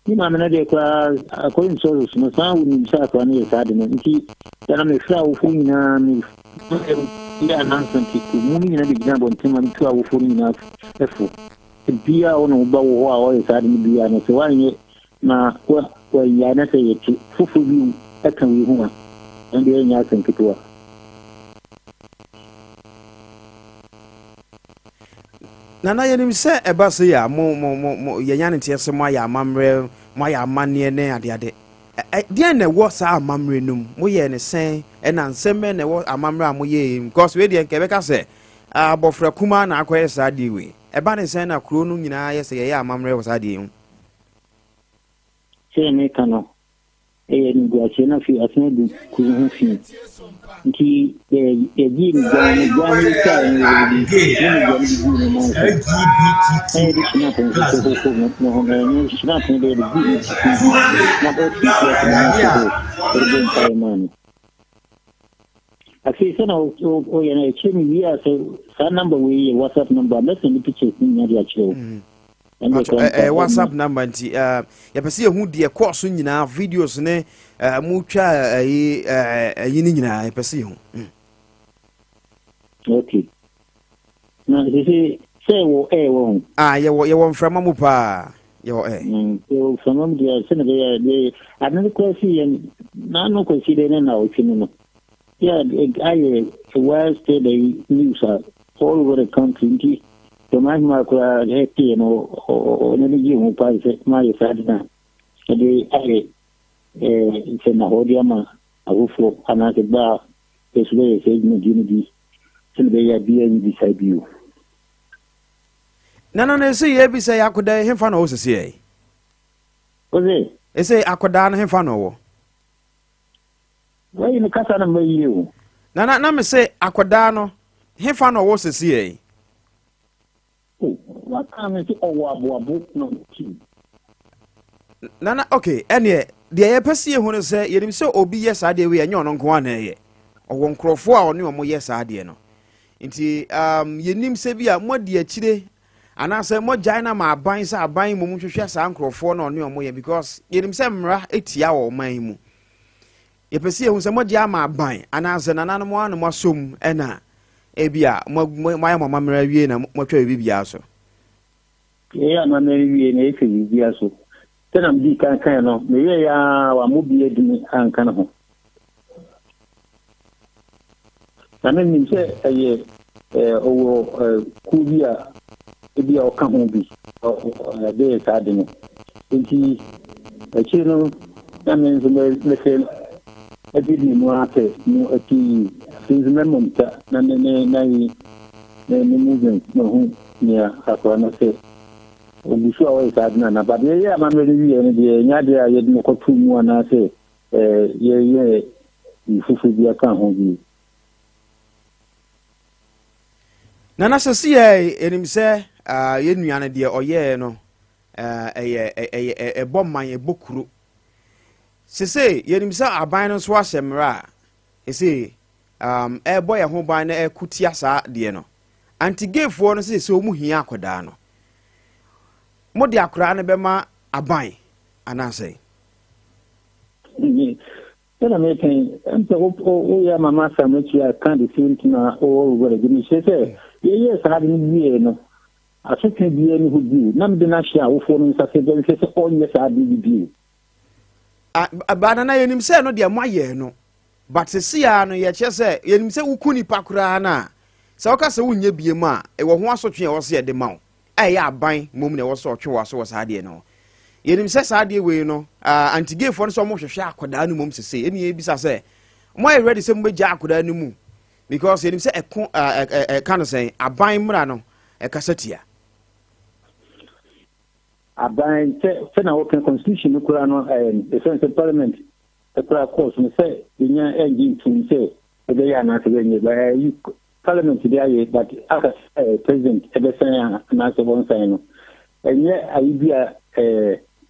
Ne maame no deɛ koraa according to sources no saa wonim sɛ akora no yɛ saa de no nti dana mefrɛ awofoɔ nyinaa me yɛ announcement mu no nyinaa bɛgyina abɔnten ma metu awofoɔ no nyinaa fo. Biaa wo na woba wɔ hɔ a ɔyɛ saa de no biaa no sɛ woanyɛ Na wɔannyae na sɛ yɛte foforo bi ka wei ho a, ɛnde ɛnyɛ asɛm ketewa. Nana, yɛnim sɛ ɛba sei a, mo, mo, mo, mo, yɛnya ne nteɛ sɛ moayɛ amammerɛ, moayɛ amanneɛ ne adeade. Ɛ, deɛn na ɛwɔ saa amammerɛ no mu? Moyɛɛ ne sɛn? Ɛna nsɛm bɛn na ɛwɔ amammerɛ a moyɛɛ yi mu? Because wei deɛ nka ɛbɛka sɛ abɔfra kumaa na akɔyɛ saa adeɛ wei. Ɛba ne sɛn na kuro no nyinaa yɛ sɛ yɛyɛ amammerɛ wɔ saa adeɛ yi ho? Sɛdeɛ mereka no, ɛyɛ animguaseɛ na afei asan agu kuro ho fi. Nti yɛgyee no dwan no, dwan no yɛtwaeɛ no yɛde ne mogya no bi guu ne nan so. Na yɛde hyinap nso so hohoro ne ne ho, na ɛno hyinap no deɛ yɛde guu ne ti na ɔte ti ase ne nan so hɔ, yɛde bɔ mpaeɛ maa no. Afei sɛ na ɔyɛ no ɛkyerɛ me wie a sɛ saa number wei yɛ WhatsApp number a mɛsɛnde pictures no nyinaa de akyerɛ wo. Ɛyɛ WhatsApp number nti yɛpɛ sɛ yɛhu deɛ kɔɔ so nyinaa videos ne motwa ɛyi ɛyi no nyinaa yɛpɛ sɛ yɛhu. Okay. Na sɛ sɛ wɔ air wɔ ho. Ah yɛwɔ yɛwɔ mframa mu paa yɛwɔ air. Yɛwɔ mframa mu deɛ sɛ na bɛyɛ deɛ ade no kora si yɛn n'ano kwasi dɛ ne na ɔtwe no no. Yeah, ayɛ well spread ayi news a all over the country nti dɔm ahema koraa ɛteɛ no ɔno ne gye ho paa sɛ mayɛ saa de na ɛde ayɛ sɛ na hɔ de ama afoforɔ anaasɛ ba a yɛso bɛyɛ saa dwumadie no bi sɛne bɛyɛ a biaa nyi bi saa bio. Nana no ɛsɛ yɛ bi sɛ yɛ akɔda hefa na ɔwɔ sisi ɛ? Ɔsɛ? Ɛsɛ akɔdaa no hefa na ɔwɔ? Wei ne kasa no mma yie o. Nana na me se akɔdaa no hefa na ɔwɔ sisi ɛ? Oh, waka me se ɔwɔ aboabo na ɔtim. Nana okay ɛneɛ. Deɛ yɛpɛ sɛ yɛhu no sɛ, yɛnim sɛ obi yɛ saa adeɛ wei, ɛnyɛ ɔno nko ara na ɛyɛ. Ɔwɔ nkurɔfoɔ a ɔne wɔn yɛ saa adeɛ no. Nti yɛnim sɛ bi a moadi akyire anaasɛ moagyae no ama aban sɛ aban mmom nhwehwɛ saa nkurɔfoɔ na ɔne wɔn yɛ, because yɛnim sɛ mmara tia wɔ ɔman yi mu. Yɛpɛ sɛ yɛhu sɛ moagye ama aban anaasɛ nananom ara na moasɔ mu, ɛna ebi a moayɛ mo amammerɛ awie na moatwa biribiara so. Yɛyɛ amammerɛ wie na yɛtwa biribiara so. Sɛnea medii kan kae no, meyɛe ara wammɔ bi adini anka ne ho. Na menim sɛ ɛyɛ ɔwɔ kuo bi a ebi a ɔka ho bi bɛyɛ saa de no. Nti akyire no na me nso mɛhwɛ adidi mu ahwɛ mu akyi yie. Afei nso mɛmɔ nta na ne ne na yi ne ne movement mahu nea akora no sɛ ogu so a ɔyɛ saa de no anaa. But yɛyɛ amammerɛ no wieɛ no deɛ, ɛnyɛ adeɛ a yɛde no kɔtoo mu anaasɛ yɛyɛ biribi foforɔ bi aka ho bio. Nana, sɛ si yɛ yɛnim sɛ yɛn nua no deɛ ɔyɛɛ no, ɛyɛ ɛyɛ ɛbɔ man, ɛbɔ kuro. Sese yɛnim sɛ aban no nso ahyɛ mmerɛ a ɛsɛ ɛbɔ yɛn ho ban na ɛko tia saa deɛ no. Anti-gayfoɔ no sɛ wɔn hia akwadaa no, mo de akwadaa no bɛma aban anaasɛ? Sɛna meka yi, ɛm sɛ woyɛ ama ma asɛm akyi a ka the same thing a wowɔ wɔ agyi mehyɛ sɛ yɛyɛɛ saa de no wie no, asotwe biara ni hɔ bio, na mede no ahyɛ awofoɔ no nsa sɛ bɛnhwɛ sɛ ɔnyɛ saa de no bio. Ba Nana, yɛnim sɛ no deɛ moayɛ no, but sisi a no yɛkyerɛ sɛ yɛnim sɛ woku nipa koraa no a, sɛ woka sɛ wonyɛ bie mu a, ɛwɔ ho asotwe a ɛwɔ sɛ yɛde ma wo, a ɛyɛ aban mmom na ɛwɔ sɛ ɔtwe wɔ aso wɔ saa adeɛ no ho. Yɛnim sɛ saa adeɛ wei no, anti-gayfoɔ no sɛ ɔmo hwehwɛ akwadaa no mmom sese, ɛne yɛbisa sɛ mo ayɛ ready sɛ mobɛgya akwadaa no mu, because yɛnim sɛ ɛko ɛka no sɛn aban mmara no ɛkasa tia. Aban sɛ na wɔka constitution no koraa no, ɛfɛn sɛ parliament koraa kɔɔ so no sɛ yɛnya ɛngye ntom sɛ ɛbɛyɛ anaasɛ bɛnyɛ, ɛyi parliament de ayɛ, but aka sɛ president ɛbɛsan a anaasɛ wɔnsan no, ɛnyɛ ayi bi a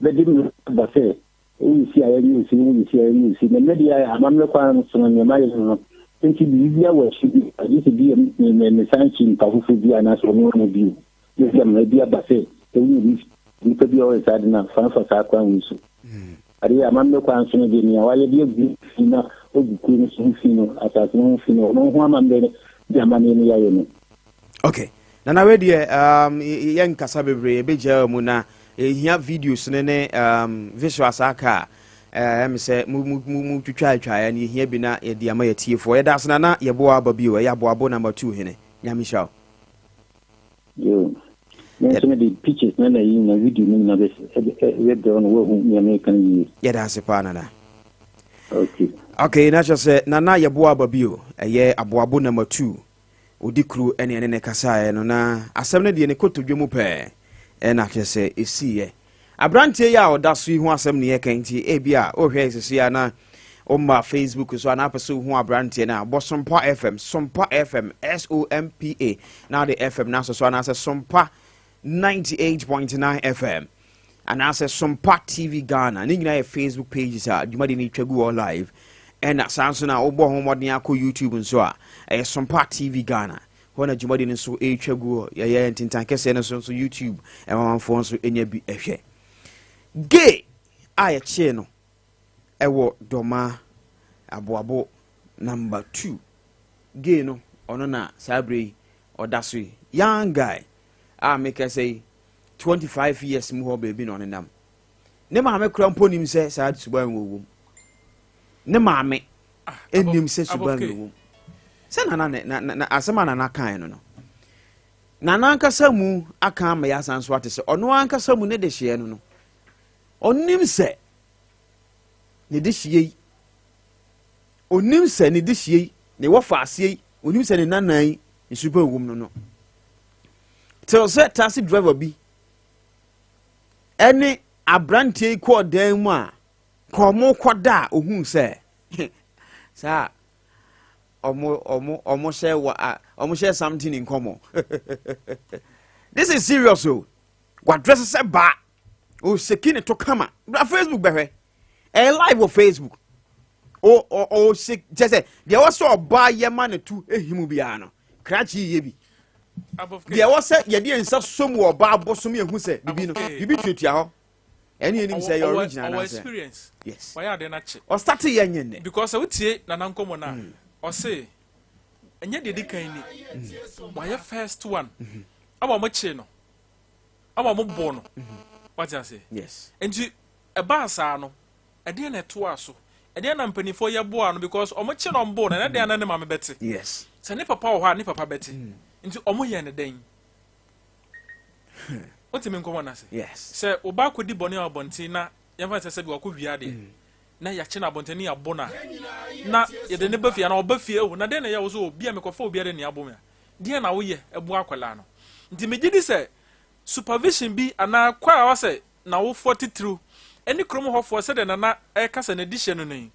bɛde mmara ba sɛ woyɛ si a yɛnyɛ osi, woyɛ si a yɛnyɛ osi. Na mmɛ deɛ amammerɛ kwan so no, nneɛma yɛ no nti biribi awɔ akyi bi agye sɛ bi a mesan kyi nipa foforɔ bi anaasɛ ɔno ano bio na bi mmara bi aba sɛ ɛwɔ obi nipa bi a ɔyɛ saa de no a fa saa kwan wei so. Adeɛ amammerɛ kwan so no deɛ, nea wayɛ de agu fi na ogu kuro no so ho fi no, asase no ho fi no, ɔno ho amammerɛ ne amanneɛ no yɛayɛ no. Okay, Nana, wei deɛ yɛnkasa bebree, yɛbɛgyaa mu na ɛhia videos no ne visuals aka a ɛm sɛ mu twitwaatwaeɛ no, yɛhia bi na yɛde ama yɛtiefoɔ. Yɛda ase, Nana. Yɛboa aba bio. Ɛyɛ Aboabo number 2 hene. Nyame hyira wo. Yo. Me nso mede pictures na yi na video no nyinaa bɛbrɛ wo na woahu nea meka no yie. Yɛda ase paa, Nana. Okay. Okay, na kyerɛ sɛ Nana yɛboa aba bio, ɛyɛ Aboabo number 2 ɔdi kuro, ɛne ɛne ne kasaeɛ no, na asɛm no deɛ ne kotodwe mu pɛɛ ɛna kyerɛ sɛ ɛsiiɛ. Aberanteɛ yi a ɔda so yi ho asɛm ne yɛka, nti ebi a wohwɛ sisi a na woma Facebook so anaa pɛ sɛ wohu aberanteɛ no a, bɔ Sompa FM, Sompa FM, SOMPA, na wode FM no asɔ so, anaasɛ Sompa 98.9 FM anaasɛ Sompa TV Ghana. Ne nyinaa yɛ Facebook pages a dwumadi no twa gu wɔ live. Ɛna saa nso na wobɔ ho mmɔden akɔ YouTube nso a, ɛyɛ Sompa TV Ghana hɔ na dwumadi no nso ɛretwa gu hɔ. Yɛyɛ ntentan kɛseɛ no nso YouTube ɛmamanfoɔ nso ɛnya bi ɛhwɛ. Gay a yɛkyee no ɛwɔ Dɔma Aboabo number 2 gay no, ɔno na saa berɛ yi ɔda so yi. Young guy a meka sɛ yi 25 years mu hɔ baabi na ɔnenam. Ne maame kora mpo nim sɛ saa suban wɔ wom. Ne maame ɛnim sɛ suban wɔ wom sɛ nana ne na asɛm a nana kae no, nana ankasa mu aka ama yɛ asan so ate sɛ ɔno ankasa mu ne de hyeɛ no, ɔnim sɛ ne de hyeɛ yi, ɔnim sɛ ne de hyeɛ yi, ne wɔfa aseɛ yi, ɔnim sɛ ne nana yi nsuban wɔ mu no till sɛ taxi driver bi ɛne aberanteɛ yi kɔɔ dan mu a kɔ ɔmo kɔda a, ohun sɛ saa ɔmo hyɛ wɔ a ɔmo hyɛ something in common. This is serious o. Wadress sɛ baa oseki ne to kama. Bra Facebook bɛhwɛ. Ɛyɛ live wɔ Facebook. O o o se kyɛ sɛ deɛ ɛwɔ sɛ ɔbaa yɛ ma ne to ehimu biara no, krakye yɛ bi. Deɛ ɛwɔ sɛ yɛde yɛn nsa som wɔ ɔbaa bosom yɛn hu sɛ bibi no bibi tuatua hɔ. Ɛne yɛn nim sɛ ɛyɛ original anaasɛ. Yes. Wayɛ ade no akye. Ɔstate yɛ nyɛ nnɛ. Because sɛ wotie Nana nkɔmmɔ no a, ɔse ɛnyɛ deɛ ɛdi kan ni. Wayɛ first one. Ama wɔn kyee no. Ama wɔn bɔɔ no. Wate aseɛ? Yes. Nti ɛbaa saa no, ɛdeɛn na ɛtoaa so? Ɛdeɛn na mpanimfoɔ yɛ boaa no? Because wɔn kye na wɔn boo no, ɛnɛ deɛ na ne maame bɛte. Yes. Sɛ ne papa wɔ hɔ a, ne papa bɛte. Nti wɔn yɛ no dɛn? Wote me nkɔmmɔ no ase? Yes. Sɛ wo ba akɔdi bɔne wɔ abɔnten na yɛmfa no sɛ sɛbi wakɔ wia adeɛ mm. na yɛakye no abɔnten ne yɛabɔ no a na yɛde ne ba fie anaa ɔba fie oh na dɛn na ɛyɛ wo so obi a mekɔfa obi ade ne abɔ me a deɛn na woyɛ ɛboa akwadaa no nti megye di sɛ supervision bi anaa kɔ a wasɛ n'awofoɔ titiriw ne kurom hɔfoɔ sɛdeɛ nana ɛka sɛ n'adi hyɛ no no yi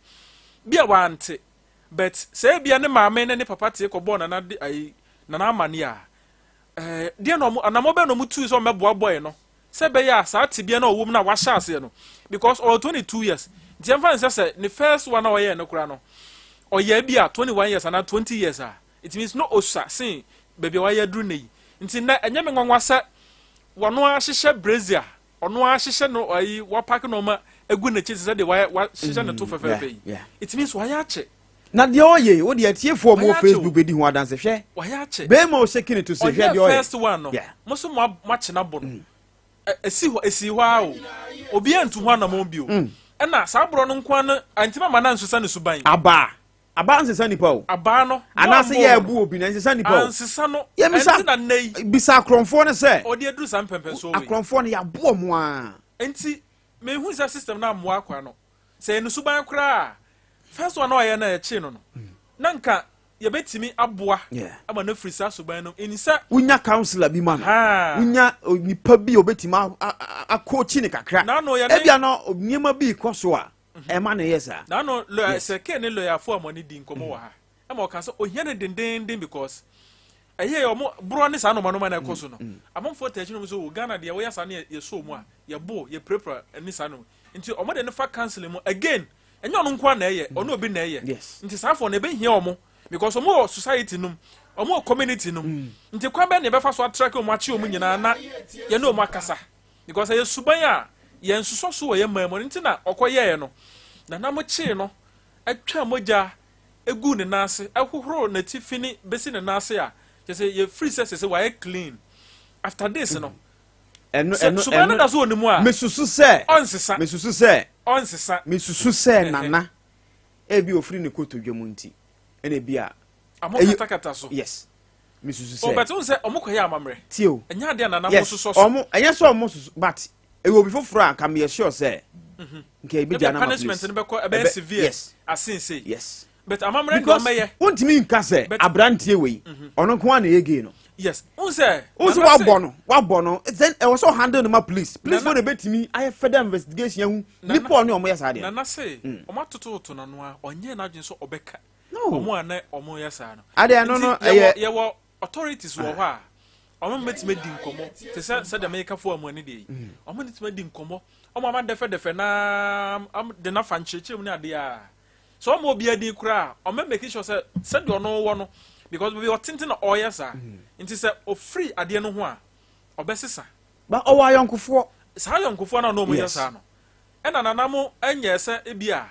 bi a wante but sɛ ebia ne maame ne ne papa tee kɔbɔɔ nana de ayi nana amaneɛ a Ɛɛ, deɛn na wɔn, anammɔn bɛn na wɔn tui sɛ wɔbɛboa boy no sɛ ɛbɛyɛ a saa tebea no a ɔwɔ mu no a wahyɛ aseɛ no, because ɔwɔ 22 years, nti yɛmfa no sɛ sɛ ne first one a ɔyɛɛ no koraa no, ɔyɛɛ bi a 21 years anaa 20 years a, it means no osua sen baabi a wayɛ aduru nnɛ yi. Nti nnɛ, ɛnyɛ me nwanwa sɛ wɔno ara hyehyɛ brazier, ɔno ara hyehyɛ no ayi, wapake nneɛma agu n'akyi te sɛ deɛ wayɛ, wahyehyɛ ne to fɛfɛɛfɛ yi. It means wayɛ akyɛ. Na deɛ ɔyɛ yi, wo deɛ atiefoɔ a wɔwɔ Facebook bɛdi ho adanse. Hwɛ, bɛrima a ɔhyɛ kini to se, hwɛ deɛ ɔyɛ. First one no, mo so mo akye no abɔ no. Esi hɔ, esi hɔ ara o. Obiara ntu ho anamɔn bio. Ɛna saa borɔ no nko ara no, antimi ama no ansesa ne suban. Abaa. Abaa nsesa nipa o. Abaa no, Anaasɛ yɛ ɛbo obi na nsesa nipa o. Ansesa no. Yɛmisa, Ɛnti na nnɛ yi. Bisa akorɔmfoɔ no sɛ. Ɔde aduru saa mpɛmpɛnsoɔ wei. Akorɔmfoɔ no, yɛaboɔ mo ara. Nti, mehu sɛ system no ammoa akwaa no. Sɛ ɛyɛ ne suban koraa a, first one a ɔyɛ no a yɛkyee no no, na nka yɛbɛtumi aboa ama no afiri saa suban no in sɛ. Wonya councilor bi ma no. Wonya nipa bi a obɛtumi akɔkyi ne kakra. Ebia no nneɛma bi kɔ so a ɛma no yɛ saa. N'ano lawyer sɛ Kay ne lawyerfoɔ a mo ani di nkɔmmɔ wɔ ha ɛma ɔka sɛ ohia no dendeenden because ɛyɛ ɔmo borɔ ne saa nɔɔma nɔɔma na ɛkɔ so no amanfoɔ taa akyi nom sɛ o Ghana deɛ woyɛ saa ne yɛsɔ mu a yɛbo yɛpirapira ne saa no nti ɔmo de no fa counseling mu again ɛnyɛ ɔno nko ara na ɛyɛ ɔno obi na ɛyɛ nti saa afɔ no ɛbɛhia ɔmo because ɔmo wɔ society nom ɔmo wɔ community nom mm. nti kwan bɛn na yɛbɛfa so atrake ɔmo akye ɔmo nyinaa na yɛne ɔmo akasa because ɛyɛ suban a yɛn nsosɔ so wɔ yɛn man mu nti na ɔkɔ yɛɛ no na nam kyee no atwa mogya egu ne nan ase ɛhohoro n'atifi ne besi ne nan ase a kyerɛ sɛ yɛfiri sɛ sɛ sɛ wayɛ clean after this no ɛno Sɛ ɛno suban no ɛno da so wɔ ne mu a, mesusu sɛ ɔnsesa. mesusu sɛ Ɔnsesa. mesusu sɛ nana ebi ofiri ne kotodwe mu nti ɛna ebi a Ɔmo ɛyɛ katakata so. yes mesusu Oh, sɛ but wohu sɛ ɔmo kɔyɛ amammerɛ. tie o Ɛnyɛ adeɛ a nana mo yes sosɔ so. ɔmo ɛnyɛ sɛ ɔmo soso but ɛyɛ obi foforɔ a nka meyɛ sure sɛ nka ebi Ebia gya na ma punishment police no bɛkɔ ɛbɛyɛ ɛbɛ severe yes asen sei. yes But amammerɛ deɛ because ɔmmɛyɛ. wontumi nka sɛ But aberanteɛ wei ɔno nko ara na ɛyɛ gay no yes, wohu sɛ wohu sɛ Nana se wabɔ no wabɔ no then ɛwɔ sɛ ɔhandle no ma police police Nana fo na ɛbɛtumi ayɛ further investigation ahu Nana nipa ɔne ɔmo yɛ saa deɛ no Nana se ɔmo atototo n'ano a ɔnyɛɛ n'adwene sɛ ɔbɛka no ɔmo a na ɔmo yɛ saa no. adeɛ no Nti no yɛwɔ ɛyɛ yɛwɔ authorities wɔ hɔ a ɔmo bɛtumi adi nkɔmmɔ te sɛ sɛdeɛ meka fo amu ani deɛ yi ɔmo bɛtumi adi nkɔmmɔ ɔmo ama dɛfɛdɛfɛ naa am de nafa nkyerɛkyerɛ mu ne adeɛ a sɛ ɔmo obiara din koraa a ɔmo make sure sɛ sɛdeɛ ɔno wɔ no because baabi ɔtenten na ɔyɛ saa nti sɛ ofiri adeɛ no ho a ɔbɛsesa ba ɔwɔ ayɔnkofoɔ saa ayɔnkofoɔ no a na ɔmo yɛ yes saa no ɛna nana mo ɛnyɛ sɛ ebi a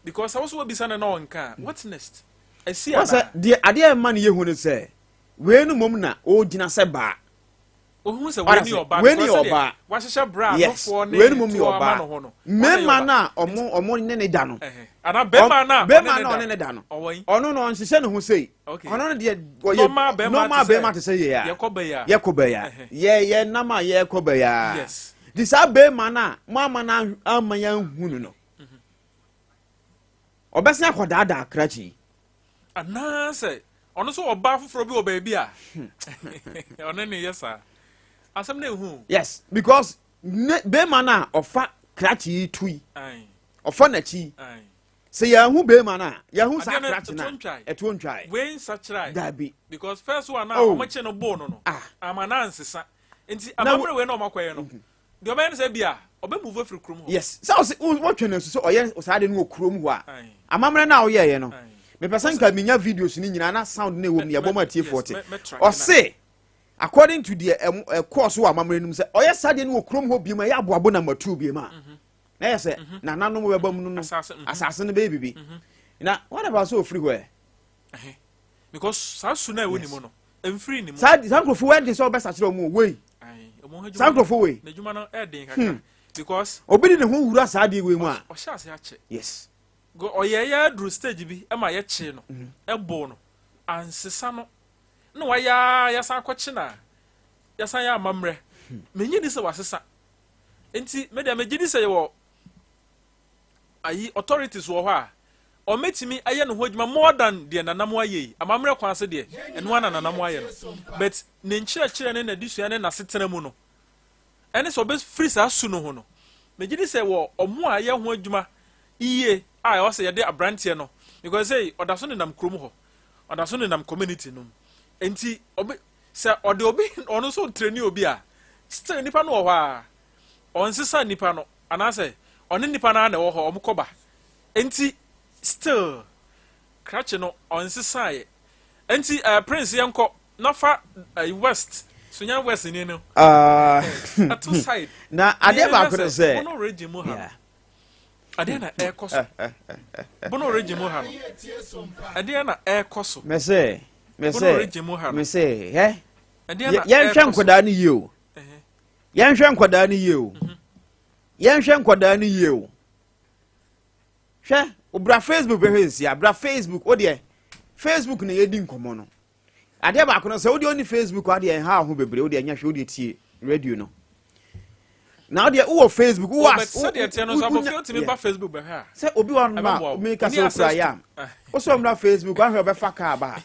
because sɛ woso wabisa no na ɔnka a what next ɛsi wɔn sɛ anaa deɛ adeɛ a ɛma no yɛ hu no sɛ wei no mmom na ɔgyina sɛ baa ohun sɛ wei ɔda ni se ɔbaa wei ni because sɛdeɛ ɔbaa wahyehyɛ bra yes nofoɔ ne wei no mmom yɛ toɔ ama ɔbaa no ho no ɔno yɛ mmarima ɔbaa no a ɔmo ɔmo ne ne da no ɛhɛ anaa bɛrima no a ɔne bɛrima ne no a da ɔne ne da no ɔwɔ yi ɔno no ɔnhyehyɛ ne ho sei okay ɔno no deɛ ɔyɛ normal bɛrima normal te sɛ bɛrima te sɛ yɛ a yɛkɔ bɛyɛ a yɛkɔ bɛyɛ a ɛhɛ yɛ yɛ nam a yɛkɔ bɛyɛ a yes de saa bɛrima no a mo ama no ama yɛnhu no no ɔbɛsen akɔdaadaa krakye yi anaasɛ ɔno nso ɔbaa foforɔ bi wɔ baabi a ɔne ne yɛ saa asɛm no ehu yes because ne bɛrima no a ɔfa krakye yi tu yi ɔfa n'akyi yi sɛ yɛahu bɛrima no a yɛahu saa adeɛ no krakye no ɛtoɔ a ntwae ɛtoɔ ntwae wei nsakyerae dabi because first one a oh ɔmo kye no boo no no ah ama na ansesa nti na amammerɛ wei na ɔmo akɔyɛ no deɛ ɔbɛyɛ no sɛ bi a. Ɔbɛ move afiri kurom hɔ. Yes, sɛ ɔsɛ wɔtwe no nso sɛ ɔyɛ saa de no wɔ kurom hɔ a, amammerɛ no a woyɛeɛ no, mepɛ sɛ nka menya videos no nyinaa na sound no ɛwɔ mu no yɛbɔ ma atiefoɔ te. Ɔse according to deɛ ɛkɔɔ so wɔ amammerɛ no mu sɛ ɔyɛ saa deɛ no wɔ kurom hɔ biom a ɛyɛ aboabo na matu biom a, na yɛ sɛ nananom bɛba mu no no asase no bɛyɛ bibi. Na what about sɛ ɔfiri hɔ ɛ? Because saa su no a ɛwɔ ne mu no, Mfiri ne mu. Saa saa nkurɔfoɔ wei ɛde sɛ ɔbɛsakyerɛ wɔn o wei. Saa nkurɔfoɔ wei. N'adwuma no ɛden kakra. Because. Obi de ne ho wura saa adeɛ wei mu a. Ɔhyɛ ase akyɛ. Yes. Ɔyɛ yɛ aduru stage bi ɛma yɛkyee no. Ɛboo no. Ansesa no. Na wayɛ ara yɛsan akɔkye no a. Yɛsan yɛ amammerɛ. Menye ni sɛ wasesa. Nti me deɛ megye di sɛ yɛwɔ ayi authorities wɔ hɔ a ɔmɛtumi ayɛ ne ho adwuma more than deɛ nana mo ayɛ yi. Amammerɛ kwan so deɛ ɛno ara na nana mo ayɛ no, but ne nkyerɛkyerɛ ne n'adesua ne n'asetena mu no ɛne sɛ ɔbɛfiri saa su no ho no, megye di sɛ wɔ ɔmo a ɛyɛ ho adwuma yie a ɛwɔ sɛ yɛde abranteɛ no, because sɛ ɔda so nenam kurom hɔ, ɔda so nenam community no mu, nti ɔbɛ sɛ ɔde obi ɔno nso training obi a, still nipa no wɔ hɔ a ɔnsesa nipa no anaasɛ ɔne nipa no ara na ɛwɔ hɔ, ɔmo kɔba. Enti still krakye no ɔnsesaeɛ. Enti eh, Prince yɛnkɔ na fa eh, West, Sunyani West ni no ɛto side. Na adeɛ baako no sɛ Bono region mu ha no, adeɛ na ɛrekɔ so. Bono region mu ha no, ɛdeɛ na ɛrekɔ so. Mɛsɛ, mɛsɛ, Bono region mu ha no, mɛsɛ, hɛ, ɛdeɛ na yɛnhwɛ ɛrekɔ so. nkwadaa no yie o. Yɛnhwɛ nkwadaa no yie o. Yɛnhwɛ nkwadaa no yie o. Hwɛ, bra Facebook bɛhwɛ nsia, bra Facebook, wo deɛ, Facebook na yɛdi nkɔmmɔ no. Adeɛ baako no sɛ wo deɛ ɔni Facebook adeɛ ɛnha ho bebree, wo deɛ ɛnyɛ hwɛ, wo deɛ tie radio no. Na wo deɛ wowɔ Facebook, wowɔ as, sɛdeɛ ɛteɛ no nso abɔfra wotumi ba Facebook bɛhwɛ a. Sɛ obi wɔ no ma, mi ka sɛ okura yam, wo sɛ ɔmmra Facebook, ahwɛ ɔbɛfa kaa ba.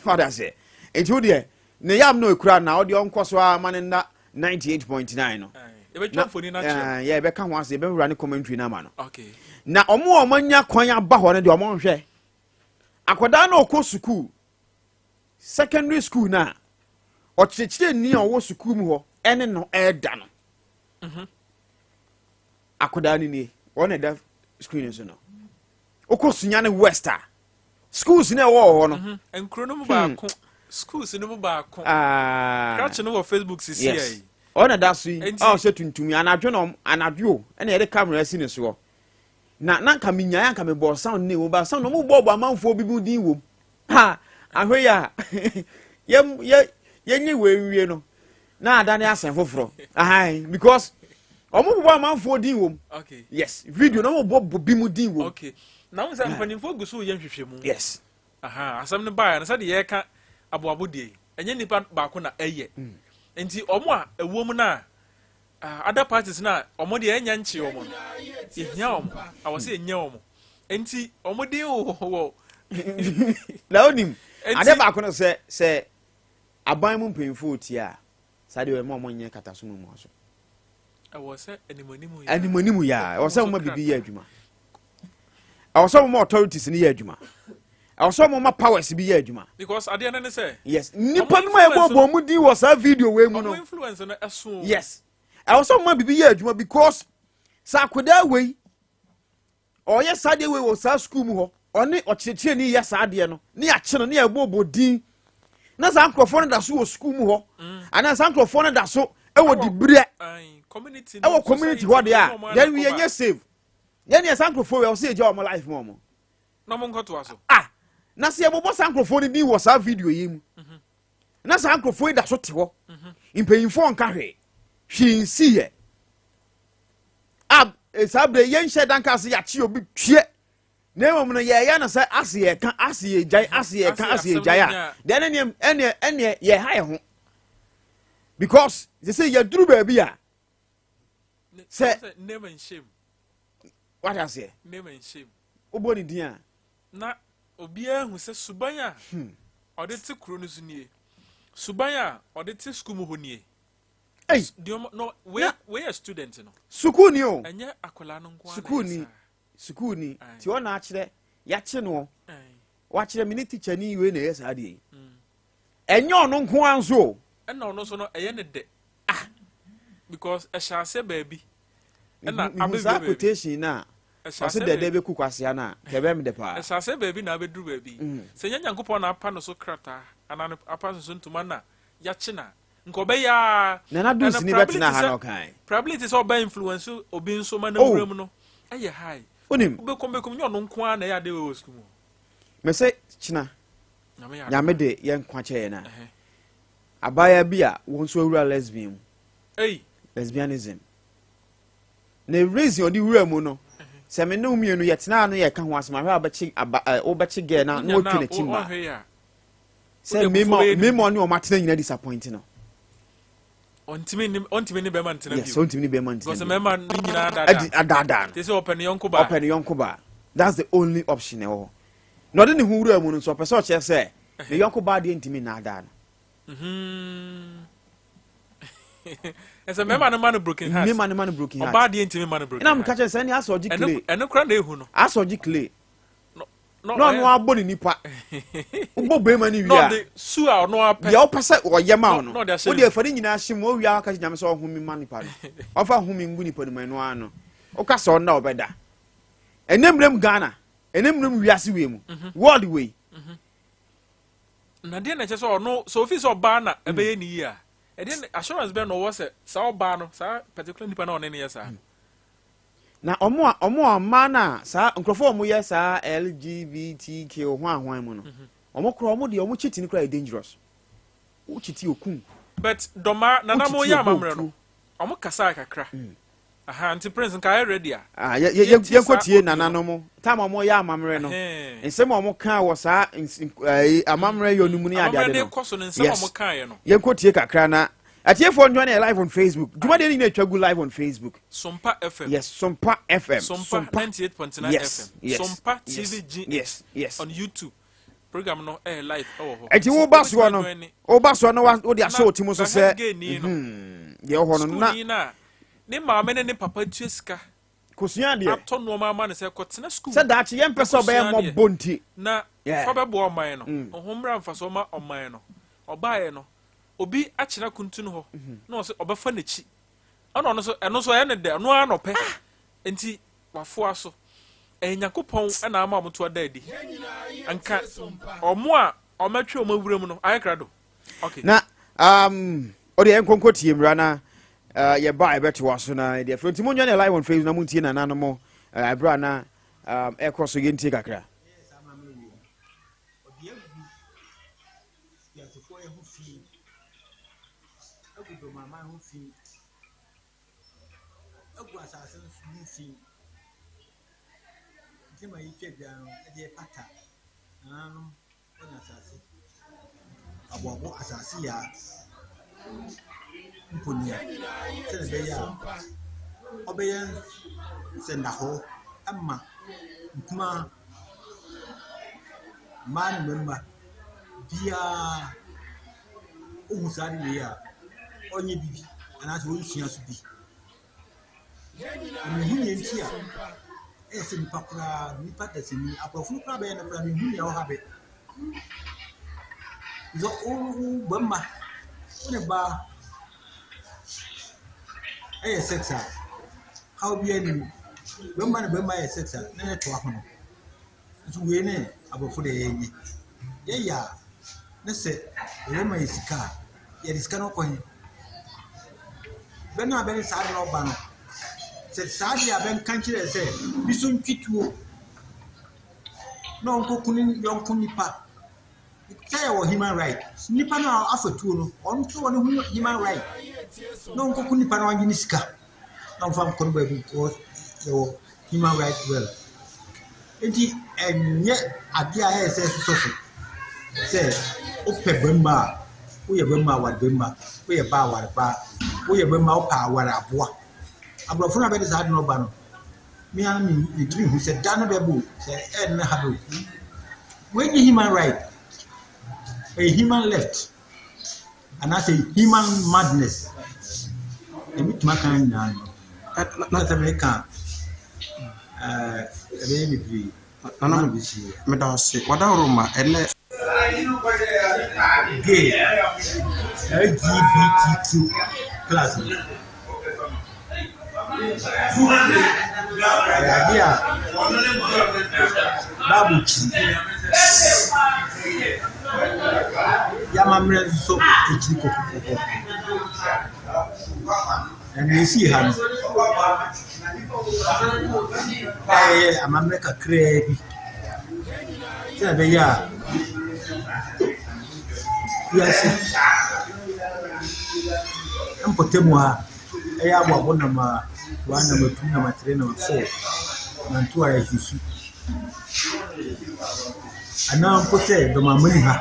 Wada sɛ, nti wo deɛ, ne yam no ekura na wo deɛ ɔnkɔ so ara ma ne nna 98.9 no. Yɛbɛtwa mfoni no akyerɛ. Yɛ yɛbɛka ho ase, yɛbɛwura ne commentary no ama no. Na ɔmo a ɔmo anya kwan aba hɔ no deɛ ɔmo nhwɛ. Akwadaa no ɔkɔ sukuu, secondary school no a, ɔkyerɛkyerɛni a ɔwɔ sukuu mu hɔ ɛne no ɛɛda no. Akwadaa no nie, wɔn na ɛda screen so no. Wokɔ Sunyani West a, schools na ɛwɔ hɔ no. Nkuro no mu baako, schools no mu baako. Krakye no wɔ Facebook sisi yes. Ɔna da so yi, a ɔhyɛ tuntum yi, anadwo na anadwo o, ɛna yɛde camera asi ne soɔ. Na na nka menyae anka mebɔɔ sound ne wɔ ba sound ɔmo bɔɔbɔ amanfoɔ bi mu din wom. Ha, ahwɛ yi a, yɛ yɛ yɛnye wei nwie no, na adane asɛm foforɔ. Ahan, because ɔmo bobɔ amanfoɔ din wom. Okay. Yes, video na ɔmo bɔ bi mu din wom. Okay. Na wɔn sɛ mpanimfoɔ gu so yɛ nhwehwɛmu. Yes. Aha, asɛm no baeɛ no sɛdeɛ yɛreka aboabo deɛ yi, ɛnyɛ nipa baako na ɛyɛ. Nti wɔn a ɛwɔ mu no a, other parties no a wɔn deɛ ɛnyɛ nkye wɔn no, yɛhia wɔn, awɔ sɛ yɛnya wɔn. Nti wɔn din wɔ wɔ. Na onim, adeɛ baako no sɛ sɛ aban mu mpanyinfoɔ tie a, saa deɛ ɛma wɔn nyɛ kataso mu mu aso. Ɛwɔ sɛ animanimu yɛ. Animanimu yɛ a, ɛwɔ sɛ wɔn ma biribi yɛ adwuma. Ɛwɔ sɛ wɔn ma authorities no yɛ adwuma. Ɛwɔ sɛ wɔn ma powers bi yɛ adwuma. Because adeɛ no ne sɛ. Yes, nipa no ma ɛbɔ bɔ wɔn din wɔ saa video wei mu no. Wɔn influence no ɛso. Yes, ɛwɔ sɛ wɔn ma biribi yɛ adwuma because sɛ akwadaa wei ɔyɛ saa adeɛ wei wɔ saa sukuu mu hɔ, ɔne ɔkyerɛkyerɛni yɛ saa adeɛ no, ne yɛakye no, ne yɛbɔbɔ din, na saa nkurɔfoɔ no da so wɔ sukuu mu hɔ, anaa saa nkurɔfoɔ no da so wɔ diberɛ ɛwɔ community hɔ deɛ a, then we yɛnyɛ save. Yɛn deɛ saa nkurɔfoɔ wei, ɛwɔ sɛ yɛgya wɔn life ma wɔn. Na wɔn nkɔtoa so. Ah, na sɛ yɛbɔbɔ saa nkurɔfoɔ no din wɔ saa video yi mu, na saa nkurɔfoɔ yi da so te hɔ, mpanyinfoɔ nka hwee, hwee nsi yɛ. A e, saa berɛ yɛnhyɛ da nka sɛ yɛakye obi tue na mmom no yɛyɛ no sɛ ase yɛka ase yɛgyae ase yɛka ase yɛgyae a deɛ ne neɛ ɛneɛ ɛneɛ yɛha yɛ ho because sɛ sɛ yɛduru baabi a sɛ wate aseɛ wobɔ ne din a na obiara hu sɛ suban a ɔde te kuro no so nie, suban a ɔde te sukuu mu hɔ nie. Ei. Deɛ ɔmo no wei Na wei yɛ student no. Sukuuni o. Ɛnyɛ akwadaa no nko ara na ɛyɛ Sukuuni saa. sukuuni Aye. ti ɔna akyerɛ yakye noɔ Aye. wakyerɛ me ne teacher ni wei na ɛyɛ saa deɛ yi. Ɛnyɛ ɔno nko ara nso o. Ɛna ɔno nso no ɛyɛ ne dɛ. Ah. Because ɛhyɛ aseɛ baabi. Ɛna Mehu saa abɛwie baabi. quotation no a, Ɛhyɛ ɔse aseɛ dɛdɛ baabi. bɛku kwasea no a, nka ɛbɛyɛ me dɛ paa. Ɛhyɛ aseɛ baabi na abɛduru baabi. Sɛ ɛnyɛ Nyankopɔn na apa no so krataa anaa no apa no so ntoma na yɛakye no a, nka ɔbɛyɛ ara. Nana And Dunsini probability bɛtenaa ha sɛ na ɔkae. probability sɛ ɔbɛ influence obi nso ma no Oh! awura mu no ɛyɛ high. Wonim? Wobɛkɔm bɛkɔm nyɛ ɔno nko ara na ɛyɛ adeɛ wei wɔ sukuu mu. Mese kyena Nyame yɛ adom Nyame a. de yɛn nkwa kyɛ yɛn a, Ɛhɛ. abaayewa bi a wɔn nso awura lesbian mu. Ei! Lesbianism. Na reason ɔde wura mu no, sɛ me ne wo mmienu yɛtena ano yɛka ho asɛm ahwɛ a wobɛkye aba ɛ wobɛkye girl na na Wonya watwi no a n'akyi mmaa. woanhwɛ yie a, Sɛ wode abufuo mmarima bɛyɛ ne mmarima biribi. ɔne wɔn atena nyinaa disappoint no. Ɔntumi ne ɔntumi ne bɛrima ntena Yes, bio. ɔntumi ne bɛrima ntena Because bio. mmarima ne nyinaa Adi daadaa. adaadaa no. Te sɛ ɔpɛ ne yɔnko baa. Ɔpɛ ne yɔnko baa. That's the only option ɛwɔ hɔ. Na ɔde ne ho wura mu no nso ɔpɛ sɛ ɔkyerɛ sɛ ne yɔnko baa deɛ ntumi nnaadaa no. Ɛsɛ mmarima no ma no broken heart. Mmarima no ma no broken heart. Ɔbaa deɛ ntumi ma no broken Ɛna heart. meka kyerɛ sɛ ɛne asɛ ɔgye clay. Ɛno kora na ehu no. Asɛ ɔgye clay. Na ɔno abɔ ne nipa. Wobɔ bɛrima no wie a. Na ɔde su a ɔno apɛ. Deɛ ɔpɛ sɛ ɔyɛ ma wo no. Wode afa ne nyinaa hyɛ mu ɔwie a ɔka kyerɛ Nyame sɛ ɔhome ma nipa no. Ɔfa home ngu nipa no mu ɛno ara no. Woka sɛ ɔnna ɔbɛda. Ɛnɛ mmerɛ mu Ghana, ɛnɛ mmerɛ mu wiase wei mu, world wei. Na deɛ na ɛkyɛ sɛ ɔno sɛ ofi sɛ ɔbaa na ɛbɛyɛ ne yie a, ɛdeɛ na assurance bɛn na ɔwɔ sɛ saa ɔbaa no saa particular nipa na ɔne no yɛ saa no. Na ɔmo a ɔmo a mmaa no a saa nkurɔfoɔ a ɔmo yɛ saa LGBTQ ho ahoan mu no, ɔmo koraa ɔmo deɛ ɔmo cheating no koraa yɛ dangerous. Wo cheat okum. But dɔmaa nana mo Wo cheat yɛ ɔbɔ amammerɛ otuo. no ɔmo kasae kakra. Aha nti prince nka ayɛ ready a. Ah, yɛ yɛ Yɛntie yɛnkɔ saa tie audio no. nananom time a wɔyɛ amammerɛ no Ɛhɛn. nsɛm a wɔkaa wɔ saa ɛyi amammerɛ yɔ no mu ne Amammerɛ adeade no no rekɔ so no nsɛm a yes wɔkaeɛ no. yɛnkɔ tie kakra na atiefoɔ njoin yɛ live on Facebook dwumadie no nyinaa atwa gu live on Facebook Sompa FM. yes Sompa FM Sompa 98.9 yes FM. yes Sompa yes TV GH yes yes on YouTube. Program no ɛyɛ live ɛwɔ hɔ. ɛti Nti woba wobɛtumi soɔ no ajoin ne. woba soɔ no wode Na ahyɛ wo ti mu so bɛhwɛ sɛ gay ni no. mhm, deɛ ɛwɔ hɔ no na Sukuuni no a ne maame ne ne papa tua sika kosua adeɛ atɔ nneɛma ama no sɛ kɔtena sukuu sɛ daakye yɛmpɛ sɛ ɔbɛyɛ kɔsua adeɛ mmɔbɔ nti na Yeah. fa bɛboa ɔman no ho mmra mfasoɔ ma ɔman no. Ɔbaeɛ no obi akyena kuntun hɔ na ɔsɛ ɔbɛfa n'akyi ɛna ɔno nso ɛno nso ɛyɛ ne dɛ ɔno ara na ɔpɛ nti wafoa so. Ɛyɛ Nyankopɔn ɛna ama ɔmo to ada adi nka ɔmo a ɔmɛtwe ɔmo awura mu no ayɛ krado. Okay. Na ɔde yɛn nkonko tie mmira na yɛba a yɛbɛtoa so na yɛde afiri nti monjoin yɛ live on Facebook na montie nananom ɛberɛ a na ɛkɔ so yɛntie kakra. Ɔde agu wiasefoɔ yi ho fi, agu dɔmaman ho fi, agu asase no ho fi. Nti ma yɛtwa dua no de pata nananom ne asase, aboabo asase yaa mponia sɛdeɛ ɛbɛyɛ a ɔbɛyɛ nsɛnnahɔ ama nkumaa, mmaa ne mmarima biara ɔhu saa ade wei a, ɔnyɛ bi bi anaasɛ ɔnsua so bi. Na menhu nea nti a ɛyɛ sɛ nnipa koraa, nnipa dasani, aborɔfo no koraa bɛyɛ no koraa, menhu nea ɔha bɛ. Sɛ wo wo bɛrima, wo ne baa ɛyɛ sex a, haw biara nni mu. Bɛrima ne bɛrima yɛ sex a, na ne to ahono. Nso wei ne aborɔfo deɛ yɛnyɛ. Yɛyɛ a, ne sɛ yɛbɛma yɛ sika a, yɛde sika no kɔ he? Bɛ no a bɛne saa ade no ɔba no, sɛ saa adeɛ a bɛnka nkyerɛ sɛ bi so ntwe tuo na ɔnkɔku ne yɔnko nipa. Sɛ yɛwɔ human right, nipa no a afa tuo no, ɔno nso wɔ ne ho human right na ɔnkɔku nipa na ɔngye ne sika na ɔmfa nkɔ no baabi because yɛwɔ human right well. Enti ɛnyɛ adeɛ a ɛyɛ sɛ ɛsosɔ so sɛ wopɛ barima a, woyɛ barima a ware barima, woyɛ baa a ware baa, woyɛ barima a wopɛ a ware aboa. Aborɔfo no a bɛde saa ade no ba no, me ara mentumi nhu sɛ da no bɛba o, sɛ ɛyɛ no ha bɛ o. Wei nyɛ human right, ɛyɛ human left. Anaasɛ human madness. Deɛ mɛtumi aka nyinaa no, na sɛ meka a, ɛbɛyɛ bebree. Nana meda wo ase. W'adaworo ma ɛnɛ. Gay, LGBTQ plus no. Ɛyɛ adeɛ a Bible kyiri. Yɛn amammerɛ nso kyiri kɔkɔkɔkɔ. Na nea esii ha no, ɛyɛ amammerɛ kakraa bi sɛnea ɛbɛyɛ a wiase mpɔtam ha ɛyɛ aboabo number one, number two, number three, number four, number two a yɛasusu. Anaa mpo sɛ dɔmamani ha.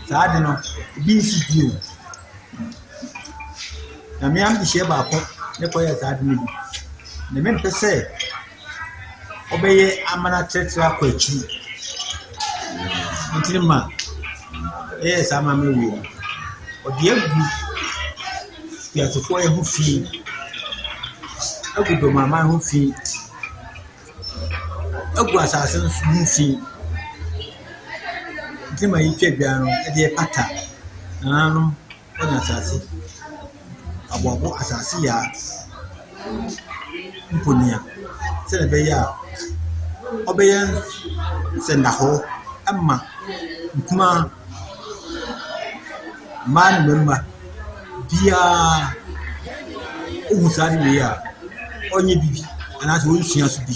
Saa ade no, ebi nsi bio. Na me ara mede baako na ɛkɔyɛɛ saa ade no bi. Na mempɛ sɛ ɔbɛyɛ ama no atrɛtrɛ akɔ akyiri. Nti no ma ɛyɛɛ saa amammerɛ wei no, ɔde agu wiasefoɔ yi ho fi, agu dɔmaman ho fi. agu asase no so ho fi. Nti ma yɛtwa dwa no de pata nananom ne asase, aboabo asase yaa mponia sɛdeɛ ɛbɛyɛ a ɔbɛyɛ sɛnnahɔ ama nkumaa, mmaa ne mmarima biara ɔhu saa ade wei a, ɔnyɛ bi bi anaasɛ ɔnsua so bi.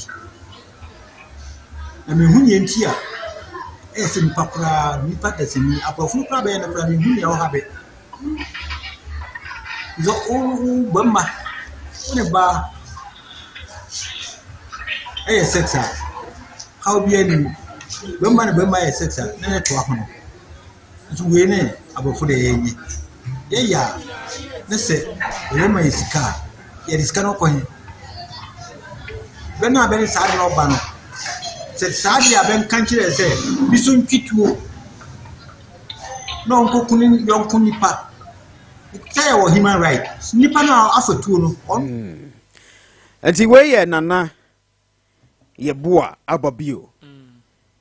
Na menhu nea nti a ɛyɛ sɛ nnipa koraa, nnipa dasani, aborɔfo no koraa bɛyɛ no koraa menhu nea ɔha bɛ. Sɛ wo wo barima wo ne baa ɛyɛ sex a, haw biara nni mu. Barima ne barima yɛ sex a, na ɛyɛ toa ho no. Nso wei ne aborɔfo deɛ yɛnyɛ. Yɛyɛ a, ne sɛ yɛbɛma yɛ sika a, yɛde sika no kɔ he? Bɛ no a bɛde saa ade no ɔba no, sɛ saa adeɛ a bɛnka nkyerɛ sɛ bi so ntwe tuo na ɔnkɔku ne yɔnko nipa. Sɛ yɛwɔ human right, nipa no a afa tuo no. Hmm. Nti wei yɛ Nana Yeboah aba bio.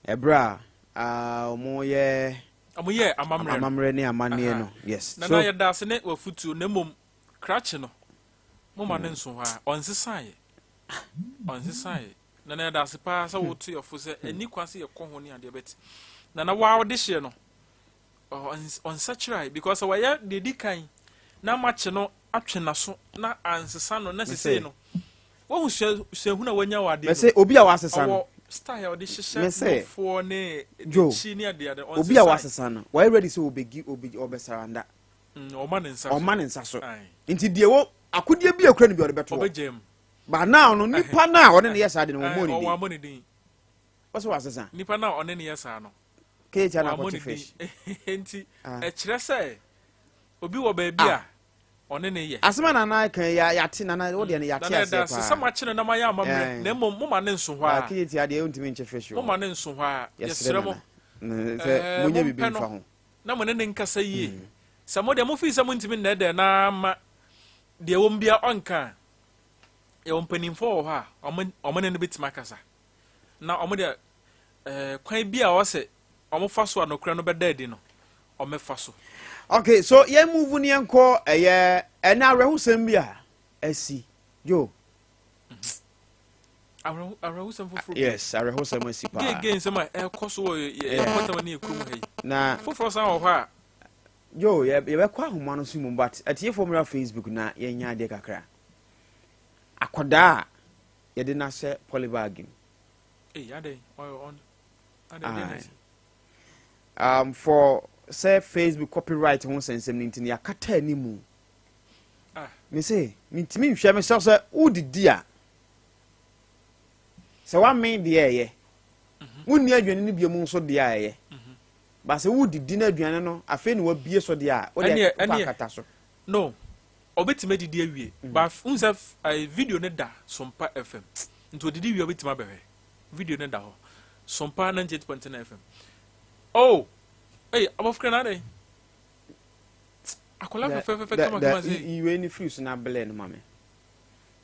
Ɛberɛ a wɔyɛ wɔyɛ amammerɛ amammerɛ ne amanneɛ no. Yes. Nana yɛda ase ne wafutuo na mmom krakye no moma no nso hɔ a ɔnsesaeɛ ɔnsesaeɛ Nana yɛda ase paa sɛ woto yɛ fo sɛ ɛni kwan sɛ yɛkɔ ho ne adeɛ bɛte Nana waa wode hyeɛ no ɔnsakyerae because sɛ wɔyɛ deɛ di kan na makye no atwe n'aso na ansesa no na sesei no Woahu suahunu a wanya wɔ adeɛ no mu? Obi a wasesa no. Ɔwɔ style a ɔde hyehyɛ nkurɔfoɔ ne n'akyi ne adeade. Ɔnsesae. Obi a wasesa no, wayɛ ready sɛ ɔbɛgi, ɔbɛ, ɔbɛsaranda. Ɔma ne nsa so. Ɔma ne nsa so. Nti deɛ wɔ, akodeɛ bi a okura no bi ɔde bɛto hɔ. Ɔbɛgyaa mu. But now no, nipa no a ɔne no yɛ saa de no, wɔmmɔ ne din. Wɔammɔ ne din. Wɔsɛ wasesa. Nipa no a ɔne no yɛ saa no. Keetia na Wɔammɔ akɔkye ne din. fish. Nti, ɛkyerɛ sɛ obi wɔ baabi a ɔne no yɛ. Asɛm a Nana ka yi, yɛate, Nana, wo deɛ no, yɛate Nana, aseɛ yɛda ase paa. sɛ moakye no na moayɛ amammerɛ, na mmom moma no nso hɔ ara. Kejetia deɛ, wontumi nkye fish o. Moma no nso hɔ ara. Yɛsrɛ Yɛsrɛ mo. Nana, sɛ monyɛ biribi Mompɛ no mfa ho. na mo ne no nkasa yie. Sɛ mo deɛ mofii sɛ montumi nnɛɛdɛɛ no ara ma deɛ ɛwɔ mu biara ɔnka a, yɛwɔ mpanimfoɔ wɔ hɔ a wɔne no bɛtumi akasa. Na wɔn deɛ, kwan bi a ɛwɔ sɛ wɔfa so a nokorɛ no bɛda adi no, wɔbɛfa so. Okay, so yɛn move ni yɛn kɔ ɛyɛ ɛnɛ awerɛhosɛm bi a asi Joe. Awerɛhosɛm foforɔ bi. Yes, awerɛhosɛm asi paa. Gay gay nsɛm a ɛkɔ so wɔ yɛ mpɔtam ne yɛ kurom ha yi. Na foforɔ san wɔ hɔ a. Joe, yɛbɛkɔ ahoma no so mu but atiefoɔ mmra Facebook na yɛnya adeɛ kakra. Akwadaa a yɛde no ahyɛ polybag mu. Ei, adɛn? Ɔyɛ ɔn. Adɛn deɛ na asi? For sɛ Facebook copyright ho nsɛnsɛm no nti no yɛakata animu. Ah. Me se mentumi nhwɛ me sɛ sɛ wodidi a sɛ woamen deɛ ɛyɛ mhm. wonni aduane no bio mu nso deɛ a ɛyɛ mhm. ba sɛ wodidi no aduane no afei na wabie so deɛ a wode akata so no ɔbɛtumi adidi awie mm. ba n sɛ video no da Sompa FM nti ɔdidi wie ɔbɛtumi abɛhwɛ Video no da hɔ. Sompa 98.9 FM. Oh! Hey, abɔfra na adɛn? Akwadaa fɛfɛɛfɛ kama kama sɛ. Iwe ni firi so na abelɛ no ma me.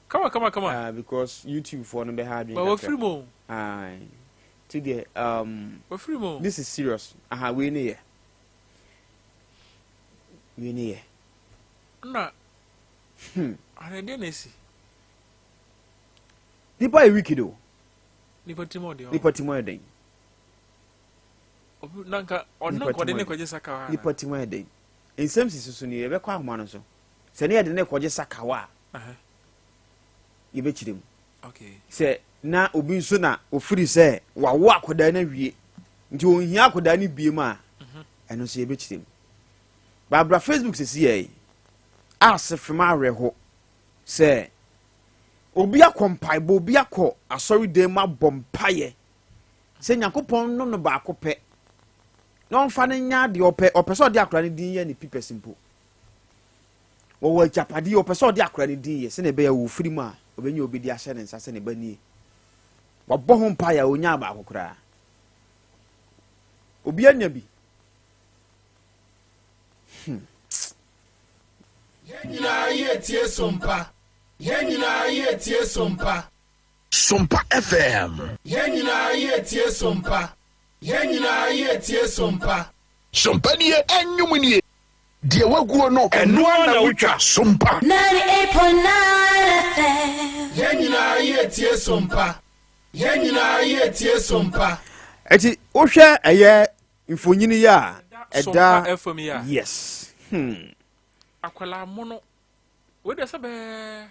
Kama kama kama. Because YouTube foɔ no bɛ ha adwene kakra. Ba wafiri mu. Aye. Ti deɛ Wafiri mu. This is serious. Aha wei ne yɛ. Wei ne yɛ. Na. Ana deɛ na esi? Nipa yɛ wicked o. Nipa tirim ɔden. Nipa tirim ayɛ den. Obi na nka ɔno nka ɔde ne kɔgye sakawa. Nipa tirim ayɛ den. Nsɛm sisi so ni yɛbɛkɔ ahoma no so. Sɛ ne yɛde ne kɔgye sakawa a, yɛbɛkyerɛ mu. Sɛ na obi nso na ofiri sɛ wawo akwadaa no awie nti onhia akwadaa no biem a, ɛno nso yɛbɛkyerɛ mu. Baabra Facebook sisi yɛ yi a sefem awerɛho sɛ obi akɔ mpaebɔ, obi akɔ asɔredan mu abɔ mpaeɛ sɛ Nyankopɔn no no baako pɛ na ɔmfa no nyɛ adeɛ ɔpɛ, ɔpɛ sɛ ɔde akwadaa no din yɛ ne pipɛs mpo. Wɔwɔ agyapadeɛ, ɔpɛ sɛ ɔde akwadaa no din yɛ sɛnea ɛbɛyɛ wɔ firi mu a ɔbɛnya obi de ahyɛ ne nsa sɛ ne ba nie. Wabɔ ho mpaeɛ a ɔnyaa baako koraa. Obi anya bi. Yɛn nyinaa yɛretie Sompa. Yɛn nyinaa yɛretie Sompa. Sompa FM. Yɛn nyinaa yɛretie Sompa. Yɛn nyinaa yɛretie Sompa. Sompa nie, ɛnwom nie. Deɛ waguo no, ɛno ara na wotwa. Sompa. 98.9 FM. Yɛn nyinaa yɛretie Sompa. Yɛn nyinaa yɛretie Sompa. Eti wohwɛ ɛyɛ mfonyini yi a ɛda Sompa FM yi a. Yes. Akwadaa mono wei deɛ sɛ bɛɛ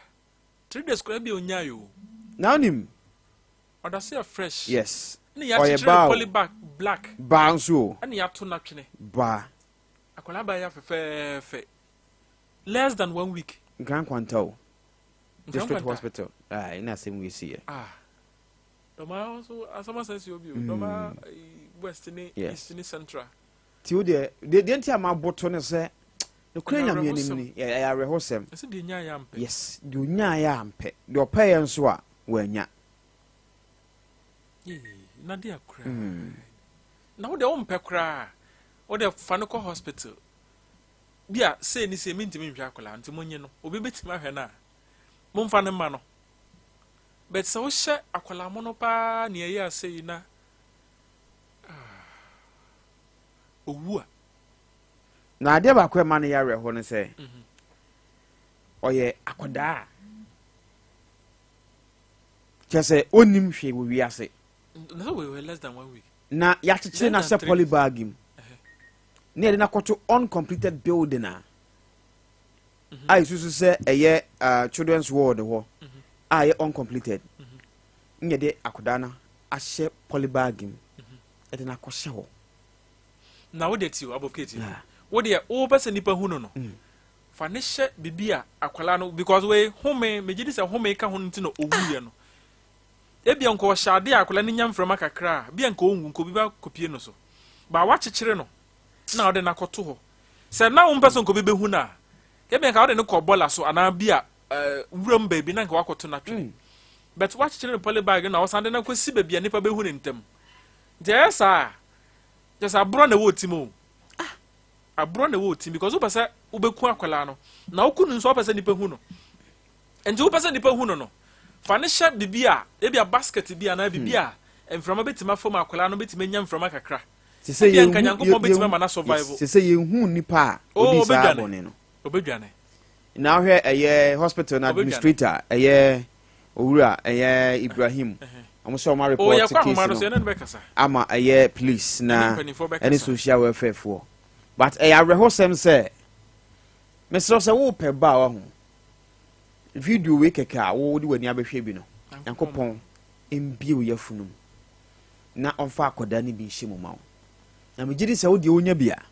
3 days koraa bi a onyaa yi o. Na onim. Ɔda so yɛ fresh. Yes. Ɛna Ɔyɛ yɛakyekyere baa o. poly bag black. Baa nso o. Ɛna yɛato n'atwene. Baa. Akwadaa baa yɛ fɛfɛɛfɛ less than one week. Nkran Kwanta o. Nkran District Kwanta. Hospital. Ah, ɛna asɛm wei si yɛ. Ah, Dɔmaa nso asɛm asan si obi o. Dɔmaa West ne East ne Central. Ti o deɛ deɛ nti a ma aboto ne sɛ nokura Ɛyɛ Nyame anim awerɛhosɛm. ni ɛyɛ awerɛhosɛm. Ɛsɛ deɛ nyaa yɛ ampɛ. Yes, deɛ onyaa yɛ ampɛ, deɛ ɔpɛ yɛ nso a wanya. Yee, na deɛ koraa. Na wo deɛ wompɛ koraa, wo deɛ fa no kɔ hospital. Bi a sei ne sei mentumi nhwɛ akwadaa nti monye no. Obi bɛtumi ahwɛ no a, momfa no mma no. But sɛ wohyɛ akwadaa mo no paa nea ɛyɛ ase yi na ah, owu a. Na adeɛ baako a ɛma no yɛ awerɛho ne sɛ ɔyɛ akwadaa a kyerɛ sɛ ɔnnim hwee wɔ wiase. Na sɛ wɔyɛ less than one week. Na yɛakyekyere no Less than ahyɛ 3 poly bag mu na yɛde no akɔto uncompleted building a yɛsusu sɛ ɛyɛ children's ward hɔ a ɛyɛ uncompleted na yɛde akwadaa no ahyɛ poly bag mu ɛde no akɔhyɛ hɔ. Na wo deɛ ti o, abɔfra ti. Wo deɛ wopɛ sɛ nipa hu no. Fa ne hyɛ bibi a akwadaa no because wei home megye di sɛ home ka ho no nti na owuiɛ no. Ebia nka ɔhyɛ ade a akwadaa no nya mframa kakra a bia nka ɔnwu, nka obi ba kɔpie no so. Ba wakyekyere no na ɔde no akɔto hɔ. Sɛ na wompɛ sɛ nka obi bɛhu no a, ebia nka wode no kɔ bɔla so anaa bi a wuram baabi na nka wakɔto no atwene. But wakyekyere no poly bag na ɔsan de no akɔsi baabi a nipa bɛhu ne ntam. Nti ɛyɛ saa a, kyerɛ sɛ aborɔ na ɛwɔ tim o. Aborɔ na ɛwɔ tim because wopɛ sɛ wobɛku akwadaa no na woku no nso wopɛ sɛ nipa hu no. Nti wopɛ sɛ nipa hu no, fa ne hyɛ bibi a ebi a basket bi anaa bibi a mframa bɛtumi afam akwadaa no bɛtumi anya mframa kakra. Te sɛ Ebia nka yɛnhu Nyankopɔn bɛtumi ama no survive. Yes, te sɛ yɛnhu nipa a Oh, odi saa obɛdwane. bɔne no. Obɛdwane. Na wohwɛ ɛyɛ hospital no Obɛdwane. administrator ɛyɛ owura ɛyɛ Ibrahim. Ɔmo sɛ ɔmo Oh, report yɛkɔ case ahoma no so no yɛne no bɛkasa. ama ɛyɛ police na Ɛne mpanimfoɔ bɛkasa. ɛne social welfare foɔ. But ɛyɛ awerɛhosɛm sɛ mesrɛ sɛ wopɛ ba a wahu video wei kɛkɛ a wode w'ani abɛhwɛ bi no, Nyankopɔn mbie wo yafunu mu na ɔmfa akwadaa no bi nhyɛ mu ma wo. Na megye di sɛ wo deɛ wonya bi a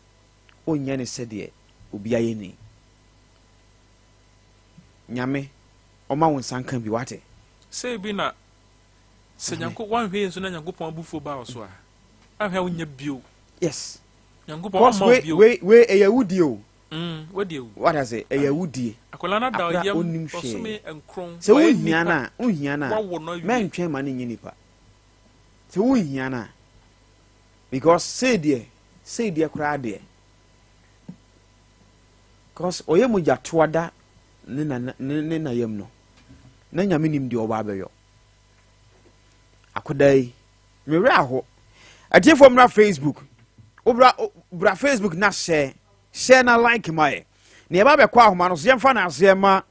wonyɛ ne sɛdeɛ obi ayɛ ni. Nyame ɔma wo nsa nka bi wate. Sɛ bi na sɛ Nyanko wanhwɛ yie nso na Nyankopɔn abufuo ba wo so a, anhwɛ a wonya bio. Nyankopɔn Cause ɔmma wo wei bio. wei ɛyɛ awudie o. Wadi awu. Wate ase, ɛyɛ awudie. Akwadaa no ada Akwadaa yam onim hwee. bɔsome 9. Sɛ Wɔyɛ wonhia nipa. no a, wonhia no a, Wawo no awie. mɛntwɛn ma no nyɛ nipa. Sɛ wonhia no a, because sei deɛ, sei deɛ koraa deɛ. Because ɔyɛ mogya toa da ne na ne na yam no. Na Nyame nim deɛ ɔba abɛyɔ. Akwadaa yi, me werɛ aho. Atiefoɔ mmra Facebook. Wobra bra Facebook na share, share na like ma yɛ. Na yɛba bɛkɔ ahoma no so yɛmfa no aseɛ ma.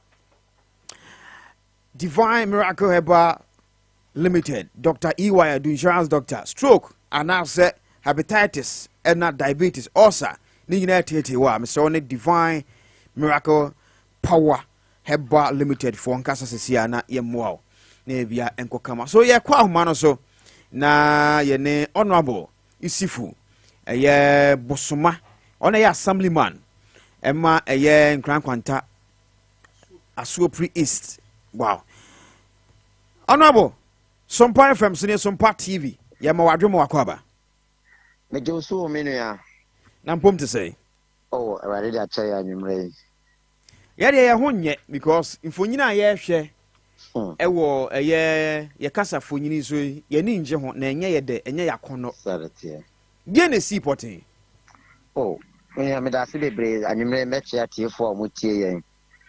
Divine Miracle Herbal Limited, Doctor EY Adu Insurance Doctor, stroke anaasɛ hepatitis ɛna diabetes, ulcer ne nyinaa ɛteetee wɔ a, mesrɛ wo ne Divine Miracle Power Herbal Limited foɔ nkasa sisi a na yɛmmoa wo na ebia nkɔ kama. So yɛkɔ ahoma no so na yɛne Honorable Isifu ɛyɛ Bosoma, ɔno ɛyɛ Assemblyman ɛma ɛyɛ Nkrankwanta Asuopri East. Wow. Honorable, Sompa FM so ne Sompa TV. Yɛma wadwe ma wakɔ aba. Megye wo so me nua. Na mpom te sɛ? Oh, Awurade de akyɛ yɛ anwummerɛ yi. Yɛdeɛ yɛ ho nyɛ because mfonyin a yɛrehwɛ ɛwɔ ɛyɛ yɛ kasa fonyini so yi, yɛni ngye ho na ɛnyɛ yɛ dɛ, ɛnyɛ yɛ akɔnnɔ. Sɛre teɛ. Deɛ na esi pɔtee? Oh, me nua, meda ase bebree. Anwummerɛ mɛkyea atiefoɔ a wɔtie yɛn.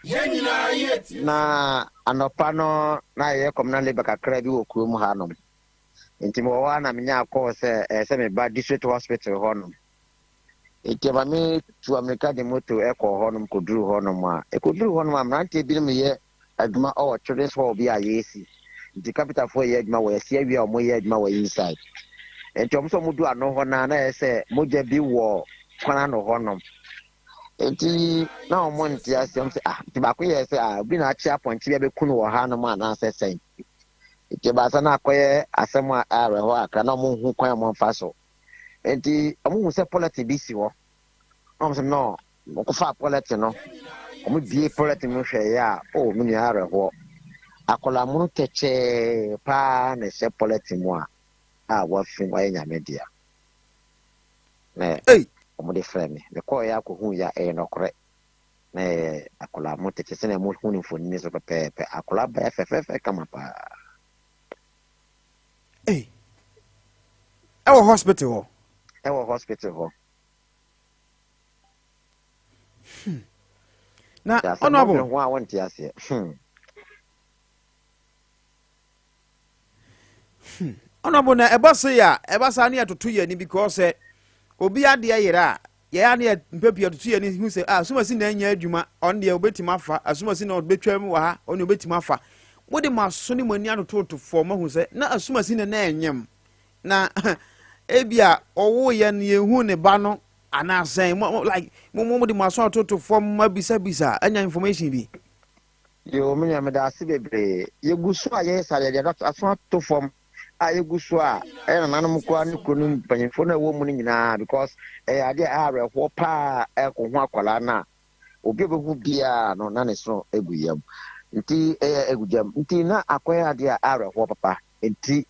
Yɛn nyinaa yɛ tie. Na anɔpa no na yɛyɛ communal labour kakra bi wɔ kurom hanom. Nti mewɔ hɔ a na menya call sɛ ɛyɛ sɛ meba district hospital hɔnom. Nti ɛma me tu amirika de moto ɛkɔɔ hɔnom kɔduru hɔnom a, ɛkɔduru hɔnom a, mmeranteɛ binom yɛ adwuma ɔwɔ children's hall bi a yɛresi. Nti kapitafoɔ yɛ adwuma wɔ yɛsi awie a, wɔyɛ adwuma wɔ inside. Nti wɔn nso wɔn du ano hɔ na yɛ sɛ mogya bi wɔ kwan ano hɔnom. Nti na wɔn nte aseɛ, wɔn sɛ, ah, nti baako yɛ sɛ, ah, obi na akye apɔnkye bi abɛku no wɔ hanom anaasɛ sɛn. Nti baasa na akɔyɛ asɛm a awerɛhɔ akra na wɔn hu kwan a wɔn fa so. Nti wɔn hu sɛ polythene bi si hɔ na wɔn sɛ no, wɔkɔfa polythene no, wɔn bie polythene mu hwɛ yɛ a, oh, me nua, awerɛhoɔ, akwadaa mono tɛkyɛɛ paa na ɛhyɛ polythene mu a wafi wayɛ Nyame dea na wɔn de frɛ me. Mekɔɔ yɛ akɔhu yɛ a, ɛyɛ nɔkorɛ na ɛyɛ akwadaa mo tɛkyɛ sɛnea mo hu ne mfonini so pɛpɛɛpɛ, akwadaa bɛyɛ fɛfɛɛfɛ kama paa. Ei. Ɛwɔ hospital hɔ? Ɛwɔ hospital hɔ. Na asɛm Honorable. no ho a wɔnte aseɛ. Honorable, na ɛba se a ɛba saa ne yɛtoto yɛn ani because sɛ obi adeɛ yere a, yɛyɛ ne yɛ mpɛ pii yɛtoto yɛn ani hu sɛ, ah, asomasi na anya adwuma, ɔno deɛ obɛtumi afa asomasi na ɔbɛtwa mu wɔ ha, ɔno deɛ obɛtumi afa. Mode mo aso ne mo ani atototo fam ahu sɛ na asomasi na na ɛnyam na ebi a ɔwo yɛ no yɛhu ne ba no anaasɛn mo like mo de mo aso atoto fam abisabisa anya information bi? Yo, me nua, meda ase bebree. Yɛgu so a yɛyɛ saa, yɛde aso ato fam a yɛgu so a ɛyɛ nananom koraa ne kuro no mpanyinfoɔ no a ɛwɔ mu no nyinaa because ɛyɛ adeɛ a ɛyɛ awerɛhoɔ paa. Ɛkɔ ho akwadaa no a obi a ɔbɛhu biara no na ne so egu yam, nti ɛyɛ egu gyam, nti na akɔyɛ adeɛ a awerɛhoɔ papa. Nti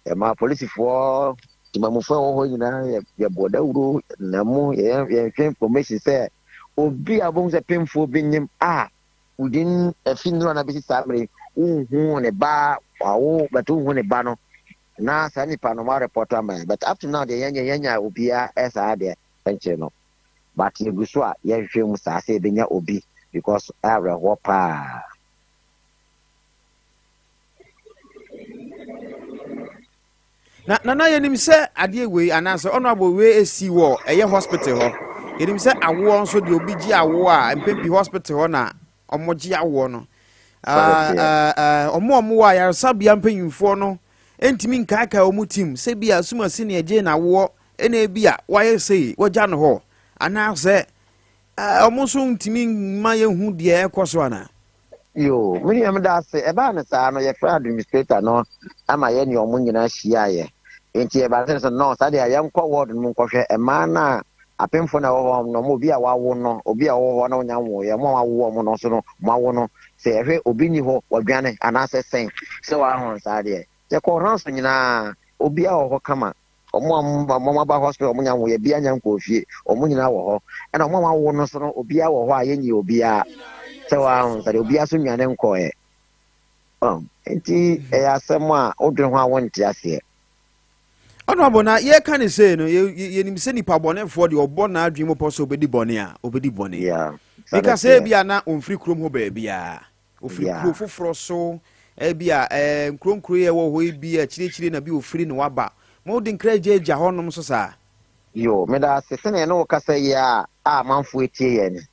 ɛma polisifoɔ, temamufoɔ a ɛwɔ hɔ nyinaa yɛbɔ dawuro na mu yɛhwɛ information sɛ obi a wɔbɛhu sɛ pemfoɔ bi nyim a within ɛfi nnura na bɛsi saa mmere wonhu ne ba wawo, but wonhu ne ba no na saa nipa no ma report ama yɛn. But up to now deɛ, yɛnya obiara ɛsaa deɛ ɛnkyerɛ no, but yɛgu so a yɛhwehwɛ mu saa sɛ yɛbɛnya obi because awerɛhoɔ paa. Na nana, yɛnim sɛ adeɛ wei anaasɛ Honorable wei esi wɔ ɛyɛ hospital hɔ. Yɛnim sɛ awoɔ nso deɛ, obi gye awoɔ a, mpɛn pii hospital hɔ na ɔmo gye awoɔ no. Ɔmo a ɔmo wɔ ayaresabea mpanyinfoɔ no ntumi nkaakae ɔmo tim sɛ bi a asumasi ne ɛgye n'awoɔ ɛna ebi a wayɛ sei wagya no hɔ anaasɛ ɔmo nso ntumi mma yɛnhu deɛ ɛkɔ so anaa? Yo, me nua, meda ase. Ɛbaa no saa no, yɛfrɛ administrator no ama yɛne ɔmo nyinaa hyiaeɛ. Nti yɛba sɛ no, saa deɛ yɛnkɔ ward no mu nkɔhwɛ mmaa no a apemfo na ɛwɔ hɔ no, ɔmo obi a wawo no, obi a ɔwɔ hɔ na ɔnya nwoeɛ, ɔmo a wawo ɔmo no nso no, ɔmo awo no, sɛ yɛhwɛ obi ni hɔ wadwane anaasɛ sɛn sɛ waho saa deɛ. Yɛkɔ rounds nyinaa, obiara wɔ hɔ kama. Ɔmo a ɔmo aba hospital, ɔmo nya nwoeɛ, bia nya nkɔɔ fie, ɔmo nyinaa wɔ hɔ. Ɛna ɔmo a wawo no nso no, obiara wɔ hɔ a yɛnyi obiara sɛ waho saa deɛ, obiara so nwane nkɔɔɛ. Nti ɛyɛ asɛm a wodwene ho a wonte aseɛ. Honorable, na yɛka ne sei no, yɛnim sɛ nipa bɔnefoɔ deɛ, ɔbɔ n'adwene mu pɔ sɛ ɔbɛdi bɔne a, ɔbɛdi bɔne. Meka sɛ ebia na ɔmfiri kurom hɔ baabiaa, ɔfiri kuro foforɔ so, ebi a nkuro nkuro yɛ wɔ hɔ yi bi akyirikyiri na bi ɔfiri na waba. Mode nkra gyaagya hɔnom so saa? Yo, meda ase. Sɛnea ɛne wo kasa yi a amanfoɔ etie yɛn.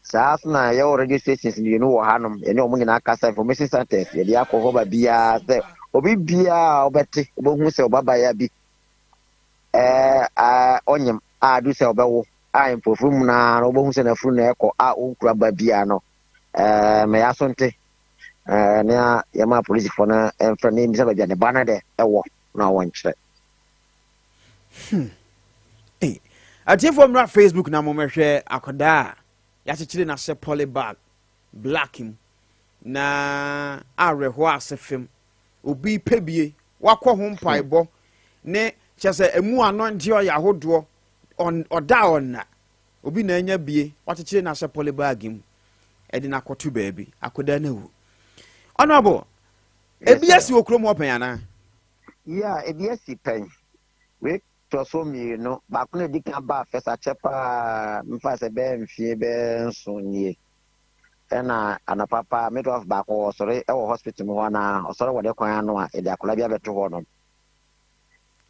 Saa nso na yɛwɔ radio stations mmienu wɔ hanom, yɛne wɔn nyinaa kasa, information centers, yɛde akɔ hɔ baabiara sɛ obi biara a ɔbɛte, ɔbɛhu sɛ ɔbabaya bi ɛɛ ɔnyem a adu sɛ ɔbɛwo a mpofirim mu naa no wobɛhu sɛ n'afuru na ɛkɔ a ɔnkura ba biara no ɛɛ mɛyɛ aso nte ɛɛ nea yɛma apolisifoɔ no mfrɛ no mmisa baabi a ne ba no dɛ ɛwɔ na wɔnkyerɛ. Hmm. Hey. Atiefoɔ mmra Facebook na mommɛhwɛ akwadaa a yɛakyekyere no ahyɛ poly bag black mu na awerɛhoɔ ase fam obi pɛ bie wakɔ ho mpaebɔ ne kyɛ sɛ emu ano ngye ɔyɛ ahodoɔ ɔda a ɔnna obi na anya bie wakyekyere no ahyɛ poly bag mu ɛde no akɔto baabi akwadaa no awu. Honorable, ebi asi wɔ kurom hɔ pɛn anaa? Yeah, ebi asi pɛn. Wei tɔ so mmienu. Baako no a edi kan baa first akyɛ paa, mfa sɛ bɛyɛ mfeɛ bɛyɛ nson nie. Ɛna anɔpa paa midwife baako ɔsɔre wɔ hospital mu hɔ na ɔsɔre wɔ ne kwan ano a yɛde akwadaa bi abɛto hɔ nom.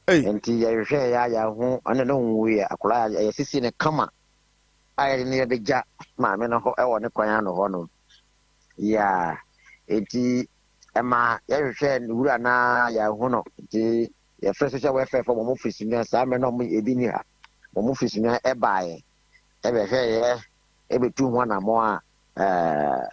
Nti yɛhwehwɛɛ yɛ a yɛahu ɔne no nwuiɛ. Akwadaa a yɛsisi no kama a yɛde no yɛbɛgya maame no hɔ wɔ ne kwan ano hɔ nom. Yeah, nti ɛma yɛhwehwɛɛ ne wura na yɛahu no. Nti yɛfrɛ social welfare fo wɔn firi Sunyani saa mmerɛ na wɔn ebi ni ha. Wɔn firi Sunyani ɛbaeɛ ɛbɛhwɛeɛ ɛbɛtu ho anammɔn a ɛɛ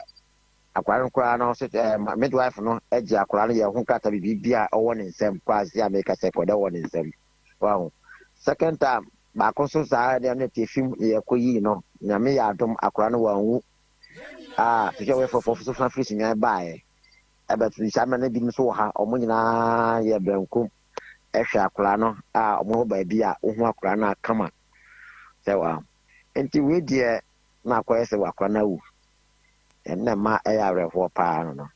akwadaa no koraa no ɛɛ midwife no gye akwadaa no yɛ ho krataa biribi a ɔwɔ ne nsam koraa sɛ ameka sɛ kɔdɛ wɔ ne nsam. Wahu. Second time baako nso saa ɛdeɛ no te fim yɛkɔ yii no Nyame yɛ adom akwadaa no wanwu. A social welfare fo nso firi Sunyani baeɛ ɛbɛto saa mmerɛ no binom nso wɔ ha wɔn nyinaa yɛ bankum ɛhwɛ akwadaa no a wɔn wɔ baabi a wohu akwadaa no a kama sɛ wa nti wei deɛ na akɔyɛ sɛ akwadaa no awu ɛnna ɛma ɛyɛ awerɛhoɔ paa no no.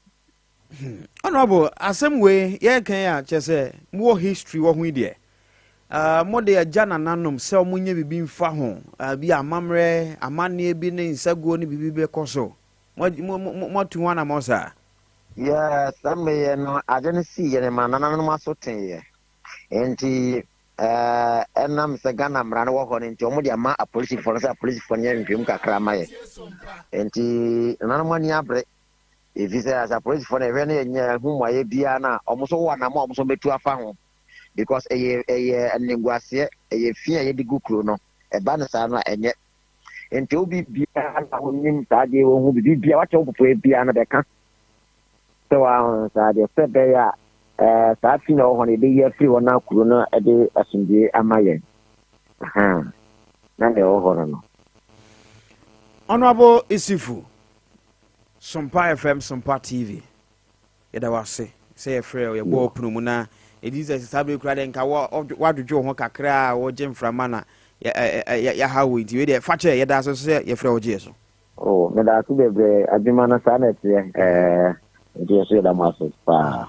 Honorable, asɛm wei yɛreka yi a kyerɛ sɛ mowɔ history wɔ ho yi deɛ uh, mode agya nananom sɛ wɔnyɛ biribi mfa ho uh, bi amammerɛ amanneɛ bi ne nsaguo ne biribi bɛkɔ so moatu ho anammɔ saa? Yes, saa mmerɛ no ade no sii yɛ no ma nananom aso teeɛ nti ɛnam sɛ Ghana mmara no wɔ hɔ no nti wɔde ama apolisifoɔ no sɛ apolisifoɔ no yɛ nhwehwɛmu kakra ma yɛ nti nananom ani abere Efisɛ as apolisifoɔ no yɛhwɛ na yɛnya ho mmuaeɛ biara no a, wɔn nso wɔ anamɔ a wɔn nso bɛtu afa ho because ɛyɛ ɛyɛ animguaseɛ, ɛyɛ fi a yɛde gu kuro no. Ɛba no saa no a ɛnyɛ. Nti obi biara na wonim saa adeɛ wɔ ho biribi biara wakyɛ wo popoeɛ biara no bɛka sɛ waho saa adeɛ sɛ ɛbɛyɛ a ɛɛ saa fi na ɛwɔ hɔ no yɛbɛyi afiri hɔ na kuro no de asomdwoeɛ ama yɛn. Ahaa na deɛ ɛwɔ hɔ no no. Honourable Issifu, Sompa FM Sompa TV yɛda wo ase sɛ yɛfrɛ wo yɛbɔ wo pono mu na ɛdi sɛ saa bere kura deɛ nka woadwodwo wo ho kakra a wogye mframa na yɛha wo nti wei deɛ fa kyɛ yɛda ase sɛ yɛfrɛ wo gyeɛ so. Oh, meda ase bebree adwuma no saa na ɛteɛ ɛɛ nti yɛso yɛda mo ase paa.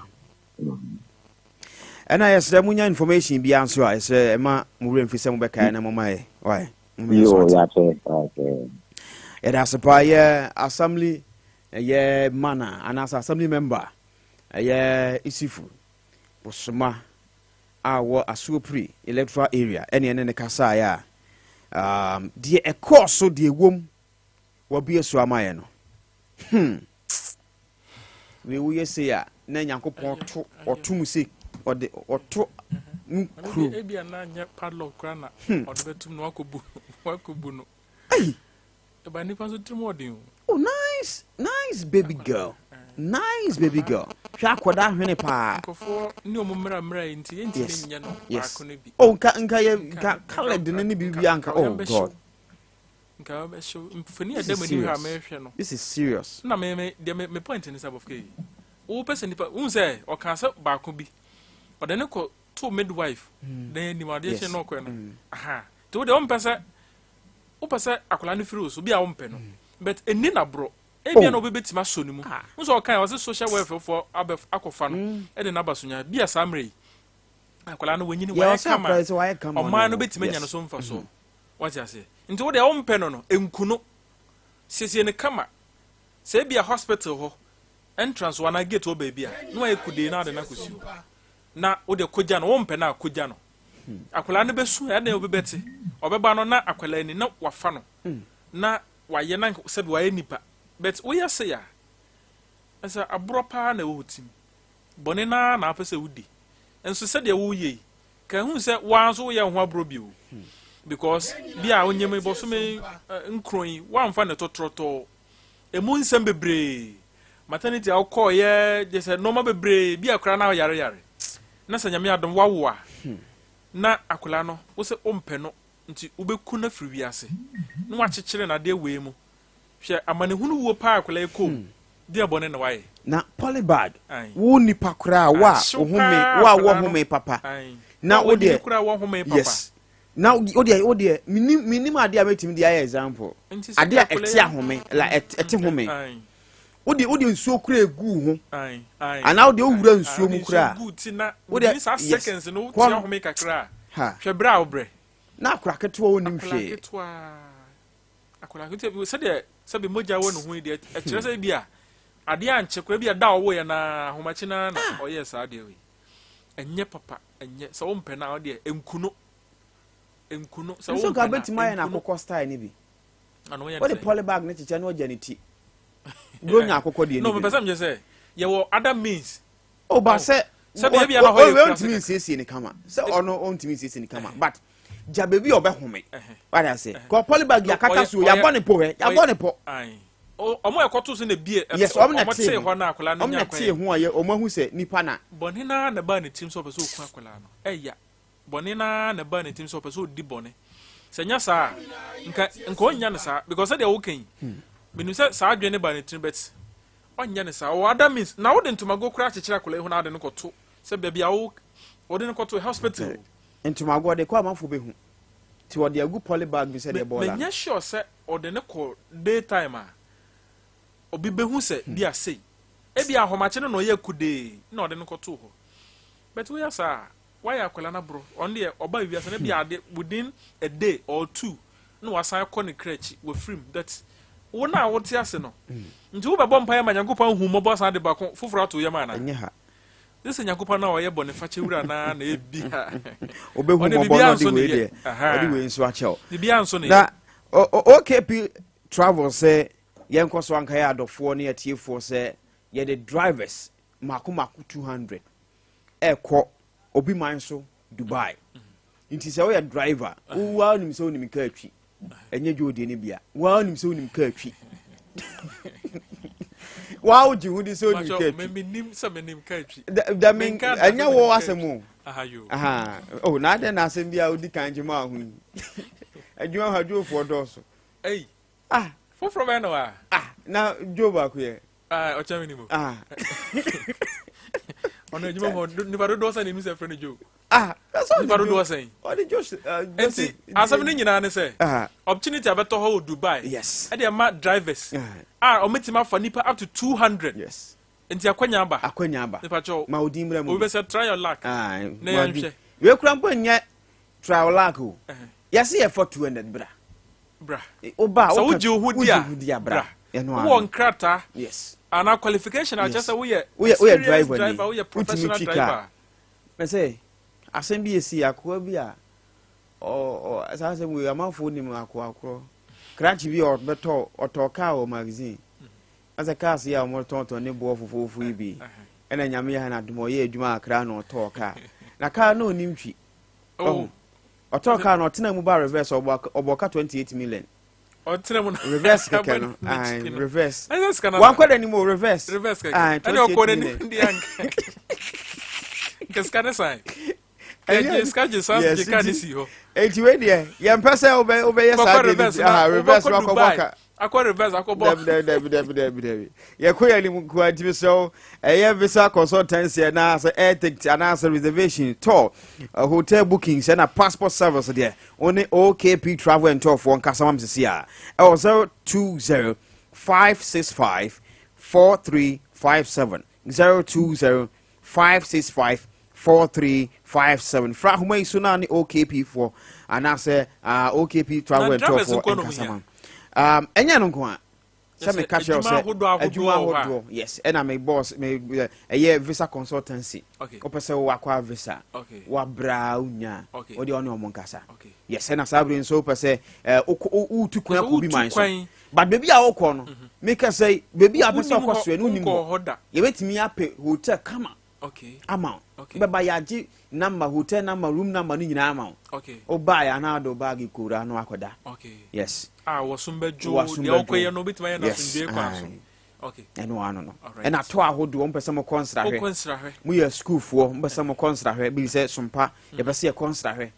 Ɛna yɛsrɛ monya information biara nso a yɛsrɛ ɛma mo werɛ mfi sɛ mobɛkae na moma yɛ wae. Yoo, yɛate, okay. Yɛda ase paa yɛ assembly ɛyɛ mana anaasɛ assembly member ɛyɛ Isifu Bosoma a wɔ Asuopiri electoral area ɛne ɛne ne kasaeɛ a um, deɛ ɛkɔɔ so deɛ ɛwom wabue so ama yɛ no hmm Wei woyɛ sei a na Nyankopɔn to ɔto mu sei ɔde ɔto mu kuro. Ebi a na nyɛ padlock koraa na ɔde bɛtum na wakɔbu wakɔbu no. Ei. Ɛba nipa nso tirim ɔden o. Oh nice nice baby girl nice baby girl hwɛ akɔda ahwene paa. Nkurɔfoɔ ne ɔmo mmra mmra yi nti yɛntumi nyɛ no baako no bi. Oh nka nka yɛ nka colored ne ne biribi anka oh God. Nka ɔbɛhyew mfoni a ɛda m'anim ha a mehwɛ no. This is serious. Na me me deɛ me me point ne sɛ abɔfra yi wopɛ sɛ nipa wohu sɛ ɔkaa sɛ baako bi ɔde ne kɔ to midwife mm. dan anim adeɛ kyɛ na ɔkɔɛ no mm. aha nti wo deɛ wompɛ sɛ wopɛ sɛ akwadaa no firi wo so bi a wompɛ no mm. but ɛni na borɔ ebia na oh. wobɛbɛtumi asɔ ne mu ah. wo sɛ ɔkae ɔsɛ social welfare foɔ abɛ akɔfa no ɛde n'aba so nya bi a saa mmerɛ yi akwadaa no wɔnyini wɔayɛ kama ɔman no bɛtumi anya no so mfa so Wate aseɛ? Nti wo deɛ wompɛ no no, nku no. Siesie no kama. Sɛ ebia hospital hɔ entrance hɔ anaa gate hɔ baabi a, na wayɛ kudee na wode no akɔsi hɔ. Na wo deɛ kɔgya no, wompɛ no a, kɔgya no. Akwadaa no bɛsu a, ɛdɛn obi bɛte? Ɔbɛba no na akwadaa ni, na wafa no. Na wayɛ na sɛbi wayɛ nipa but woyɛ sei a ɛsɛ aborɔ paa na ɛwɔ wo tim. Bɔne no ara na wopɛ sɛ wodi. Nso sɛdeɛ woyɛ yi, ka hu sɛ woa nso woyɛ wo ho aborɔ bio. Because bi a onyem yi bɔsome nkron yi, woamfa ne tɔtrɔtɔɔ. Emu nsɛm bebree. Maternity a wokɔɔyɛ, gye sɛ nneɛma bebree, bi a koraa na woyare yare. Na sɛ Nyame adom woawo a, na akwadaa no, wo sɛ wompɛ no, nti wobɛku no afiri wiase. Na woakyekyere no adeɛ wei mu. Hwɛ amanehunu wuo paa akwadaa yi kɔɔ mu. Deɛ bɔne na wayɛ. Na polybag, wo nipa koraa wo a wo home, wo a wo home papa. Na wo deɛ, yes. Na wo deɛ, wo deɛ, minim minim adeɛ a mɛtumi de ayɛ example. Adeɛ a ɛte ahome, la ɛte home. Wo deɛ, wo deɛ nsuo kura egu ho. Anaa wo deɛ owura nsuo mu kura. Wo deɛ, yes. Kɔn, ha. Hwɛ brɛ a wobrɛ. Na akora ketewa onim hwee. Akora ketewa. Akwadaa ketewa bi sɛdeɛ sɛbi mogya wɔ ne ho yi deɛ ɛkyerɛ sɛ bi a adeɛ ankye koraa bi a da a ɔwoeɛ no ara ahomakye no ara na ah. ɔyɛɛ saa adeɛ wei. Ɛnyɛ papa ɛnyɛ sɛ wompɛ no a ɔdeɛ nku no nku no sɛ wompɛ no a nso bɛtumi ayɛ no akokɔ style no bi. Wode polybag no kyekyɛ na ɔgya ne ti. Buronya akokɔ deɛ no bi. No mepɛ sɛ mekyɛ sɛ yɛwɔ other means. O ba sɛ sɛ baabi a na hɔ yɛ kura ɔntumi nsiesie ne kama sɛ ɔno ɔntumi nsiesie ne kama but gya baabi a ɔbɛhome wade ase kɔ polybag yɛakata so yɛabɔ ne po hɛ yɛabɔ ne pɔ ɔmo ɛkɔto so na ebie yes ɔmo na tee hɔ na akwadaa no ɔmo na tee ho a yɛ ɔmo ahu sɛ nipa na bɔne naa na baa ne tirim sɛ ɔpɛ sɛ ɔku akwadaa no ɛya bɔne naa na baa ne tirim sɛ ɔpɛ sɛ ɔdi bɔne sɛ nya saa nka nka ɔnnya no saa because sɛdeɛ woka yi menim sɛ saa adwene ne baa ne tirim but Ɔnyɛ no saa. Ɔwɔ other means. Na wode ntomago koraa kyekyere akwadaa yi ho na wode no kɔto sɛ baabi a wo wode no kɔto hospital. Ntomago ɔde kɔ amanfoɔ bɛhu. Nti ɔde agu poly bag mu sɛdeɛ bɔɔla no. Menyɛ sure sɛ ɔde no kɔ day time a obi bɛhu sɛ bi a sei. Ebia ahomakye no na ɔyɛ kudee na ɔde no kɔtoo hɔ. But woyɛ saa a, Wayɛ akwadaa no aborɔ. Ɔno deɛ ɔba wiase no ebia ade within a day or two na wasan akɔ ne kra akyi wafiri mu but wo no a wote ase no nti wobɛbɔ mpaeɛ ma Nyankopɔn ahu mmɔbɔ asan de baako foforɔ ato yam anaa? Ɛnyɛ ha. Gye sɛ Nyankopɔn no a ɔyɛ bɔnefakyɛ wura no ara na ebia Ɔbɛhu ɔde mmɔbɔ biribiara na ɔde nso ne wei yɛ. deɛ Aha. ɔde wei nso akyɛ wo. Biribiara nso ne Na yɛ. OKP Travel sɛ yɛnkɔ so anka yɛ adɔfoɔ ne atiefoɔ sɛ yɛde drivers mako mako 200 ɛkɔ obi man so Dubai nti sɛ woyɛ driver wowa wonim sɛ wonim kaa twi ɛnyɛ dwo deɛ no bia woa wonim sɛ wonim kaa twi woa wogye ho di sɛ wonim kaa twi ɛnyɛ wo asɛm o oh, na adɛn na asɛm bi a wodi kan gye ma ho yi adwuma hɔ adwofoɔ dɔɔso ah foforɔ bɛn na wa ah na dwo baako yɛ Ah, ɔkyɛ me ni mu. Ah. Ɔno adwuma mu nipa dodoɔ sɛn na enu sɛ frɛ no Joe. Ah, that's all. Nipa dodoɔ sɛn. Ɔde Joe. Nti asɛm no nyinaa ne sɛ. Opportunity abɛtɔ hɔ wɔ Dubai. Yes. Ɛde ɛma drivers. A wɔn afa nipa up to 200. Yes. Nti akwanya aba. Akwanya aba. Nipa kyɛw. Ma odi mmerɛ mu. Obi bɛ sɛ try your luck. Ah, na yɛn hwɛ. Wei kura mpo nyɛ try your luck o. Yɛsi yɛ for 200 bra. Bra. Woba a Sɛ woka wogye wo ho di a, wogye wo ho di a bra. bra. Ɛno Wowɔ ara no. nkrataa Yes. anaa qualification a kyerɛ Yes. sɛ woyɛ Woyɛ woyɛ experienced driver ni. driver, woyɛ Wotumi professional twi driver car. a. Mɛ sɛ asɛm bi esi akoa bi a ɔ ɔ saa asɛm wei amanfoɔ nim akoa korɔ. Krakye bi a ɔbɛtɔ ɔtɔ car wɔ magazine. Asɛ cars yi a wɔtɔntɔn ne boɔ fofoofo yi bi. Ɛna nyame yɛ ha na adom ɔyɛ adwuma kakra na ɔtɔɔ car. Na car no onim twi. Oh. Ɔtɔɔ car no ɔtena mu ba reverse ɔbɔ ɔbɔ ka 28 million. Ɔtena mu na reverse kɛkɛ no. Ayi reverse. Ɛsɛ sika na. Wankɔ n'anim o reverse. Reverse kɛkɛ. Ayi Ɛna 28 ɔkɔ n'anim million. deɛ anka. Nka sika ne san. Kɛgye sika gye san gye car ne si hɔ. Eti wei deɛ yɛn pɛ sɛ wobɛ wobɛyɛ saa Kɔkɔ deɛ reverse bi na aha reverse wobɛkɔ wakɔbɔ Dubai. ka. Akɔ reverse akɔbɔ. Dabi dabi dabi dabi dabi dabi. Yɛkɔ yɛn anim nkoa nti mesrɛ wo ɛyɛ visa consultancy anaasɛ air ticket anaasɛ reservation tour uh, hotel bookings ɛna passport service deɛ wo ne OKP travel and tour foɔ nkasa mam sisi a ɛwɔ 020 565 4357 020 565 4357 fra ahoma yi so na ne OKP foɔ anaasɛ uh, OKP travel and tour foɔ nkasa mam um, ɛnyɛ no nko a sɛ meka kyerɛ wo sɛ adwuma ahodoɔ yes ɛna me boss me ɛyɛ visa consultancy wopɛ sɛ wowɔ akɔ a visa wabraa wonya wode ɔne ɔmo nkasa yes ɛna saa bere nso wopɛ sɛ wotu kwan akɔ bi man so But baabi a wokɔ no, meka sɛ baabi a wopɛ sɛ Wonim ɔkɔ hɔ, soɛ no wonim wonkɔɔ hɔ. hɔ da. Yɛbɛtumi apɛ hotel kama Okay. ama wo. Okay. Wobɛba yɛagye number, hotel number, room number no nyinaa ama wo. Okay. Wobaeɛ a na wode wo baage kɔwura na wakɔda. Okay. Yes. A wɔsom bɛdwo, Wɔasom deɛ bɛdwo. wokɔyɛ no wobɛtumi ayɛ no Yes, asomdwoe kwan so. aye. Okay. Ɛno ano no. Alright. Ɛna tɔ ahodoɔ mpɛ sɛ mokɔ nsrahwɛ. Wokɔ nsrahwɛ. Moyɛ sukuufoɔ mpɛ sɛ mokɔ nsrahwɛ bi sɛ sompa yɛpɛ sɛ yɛkɔ nsrahwɛ.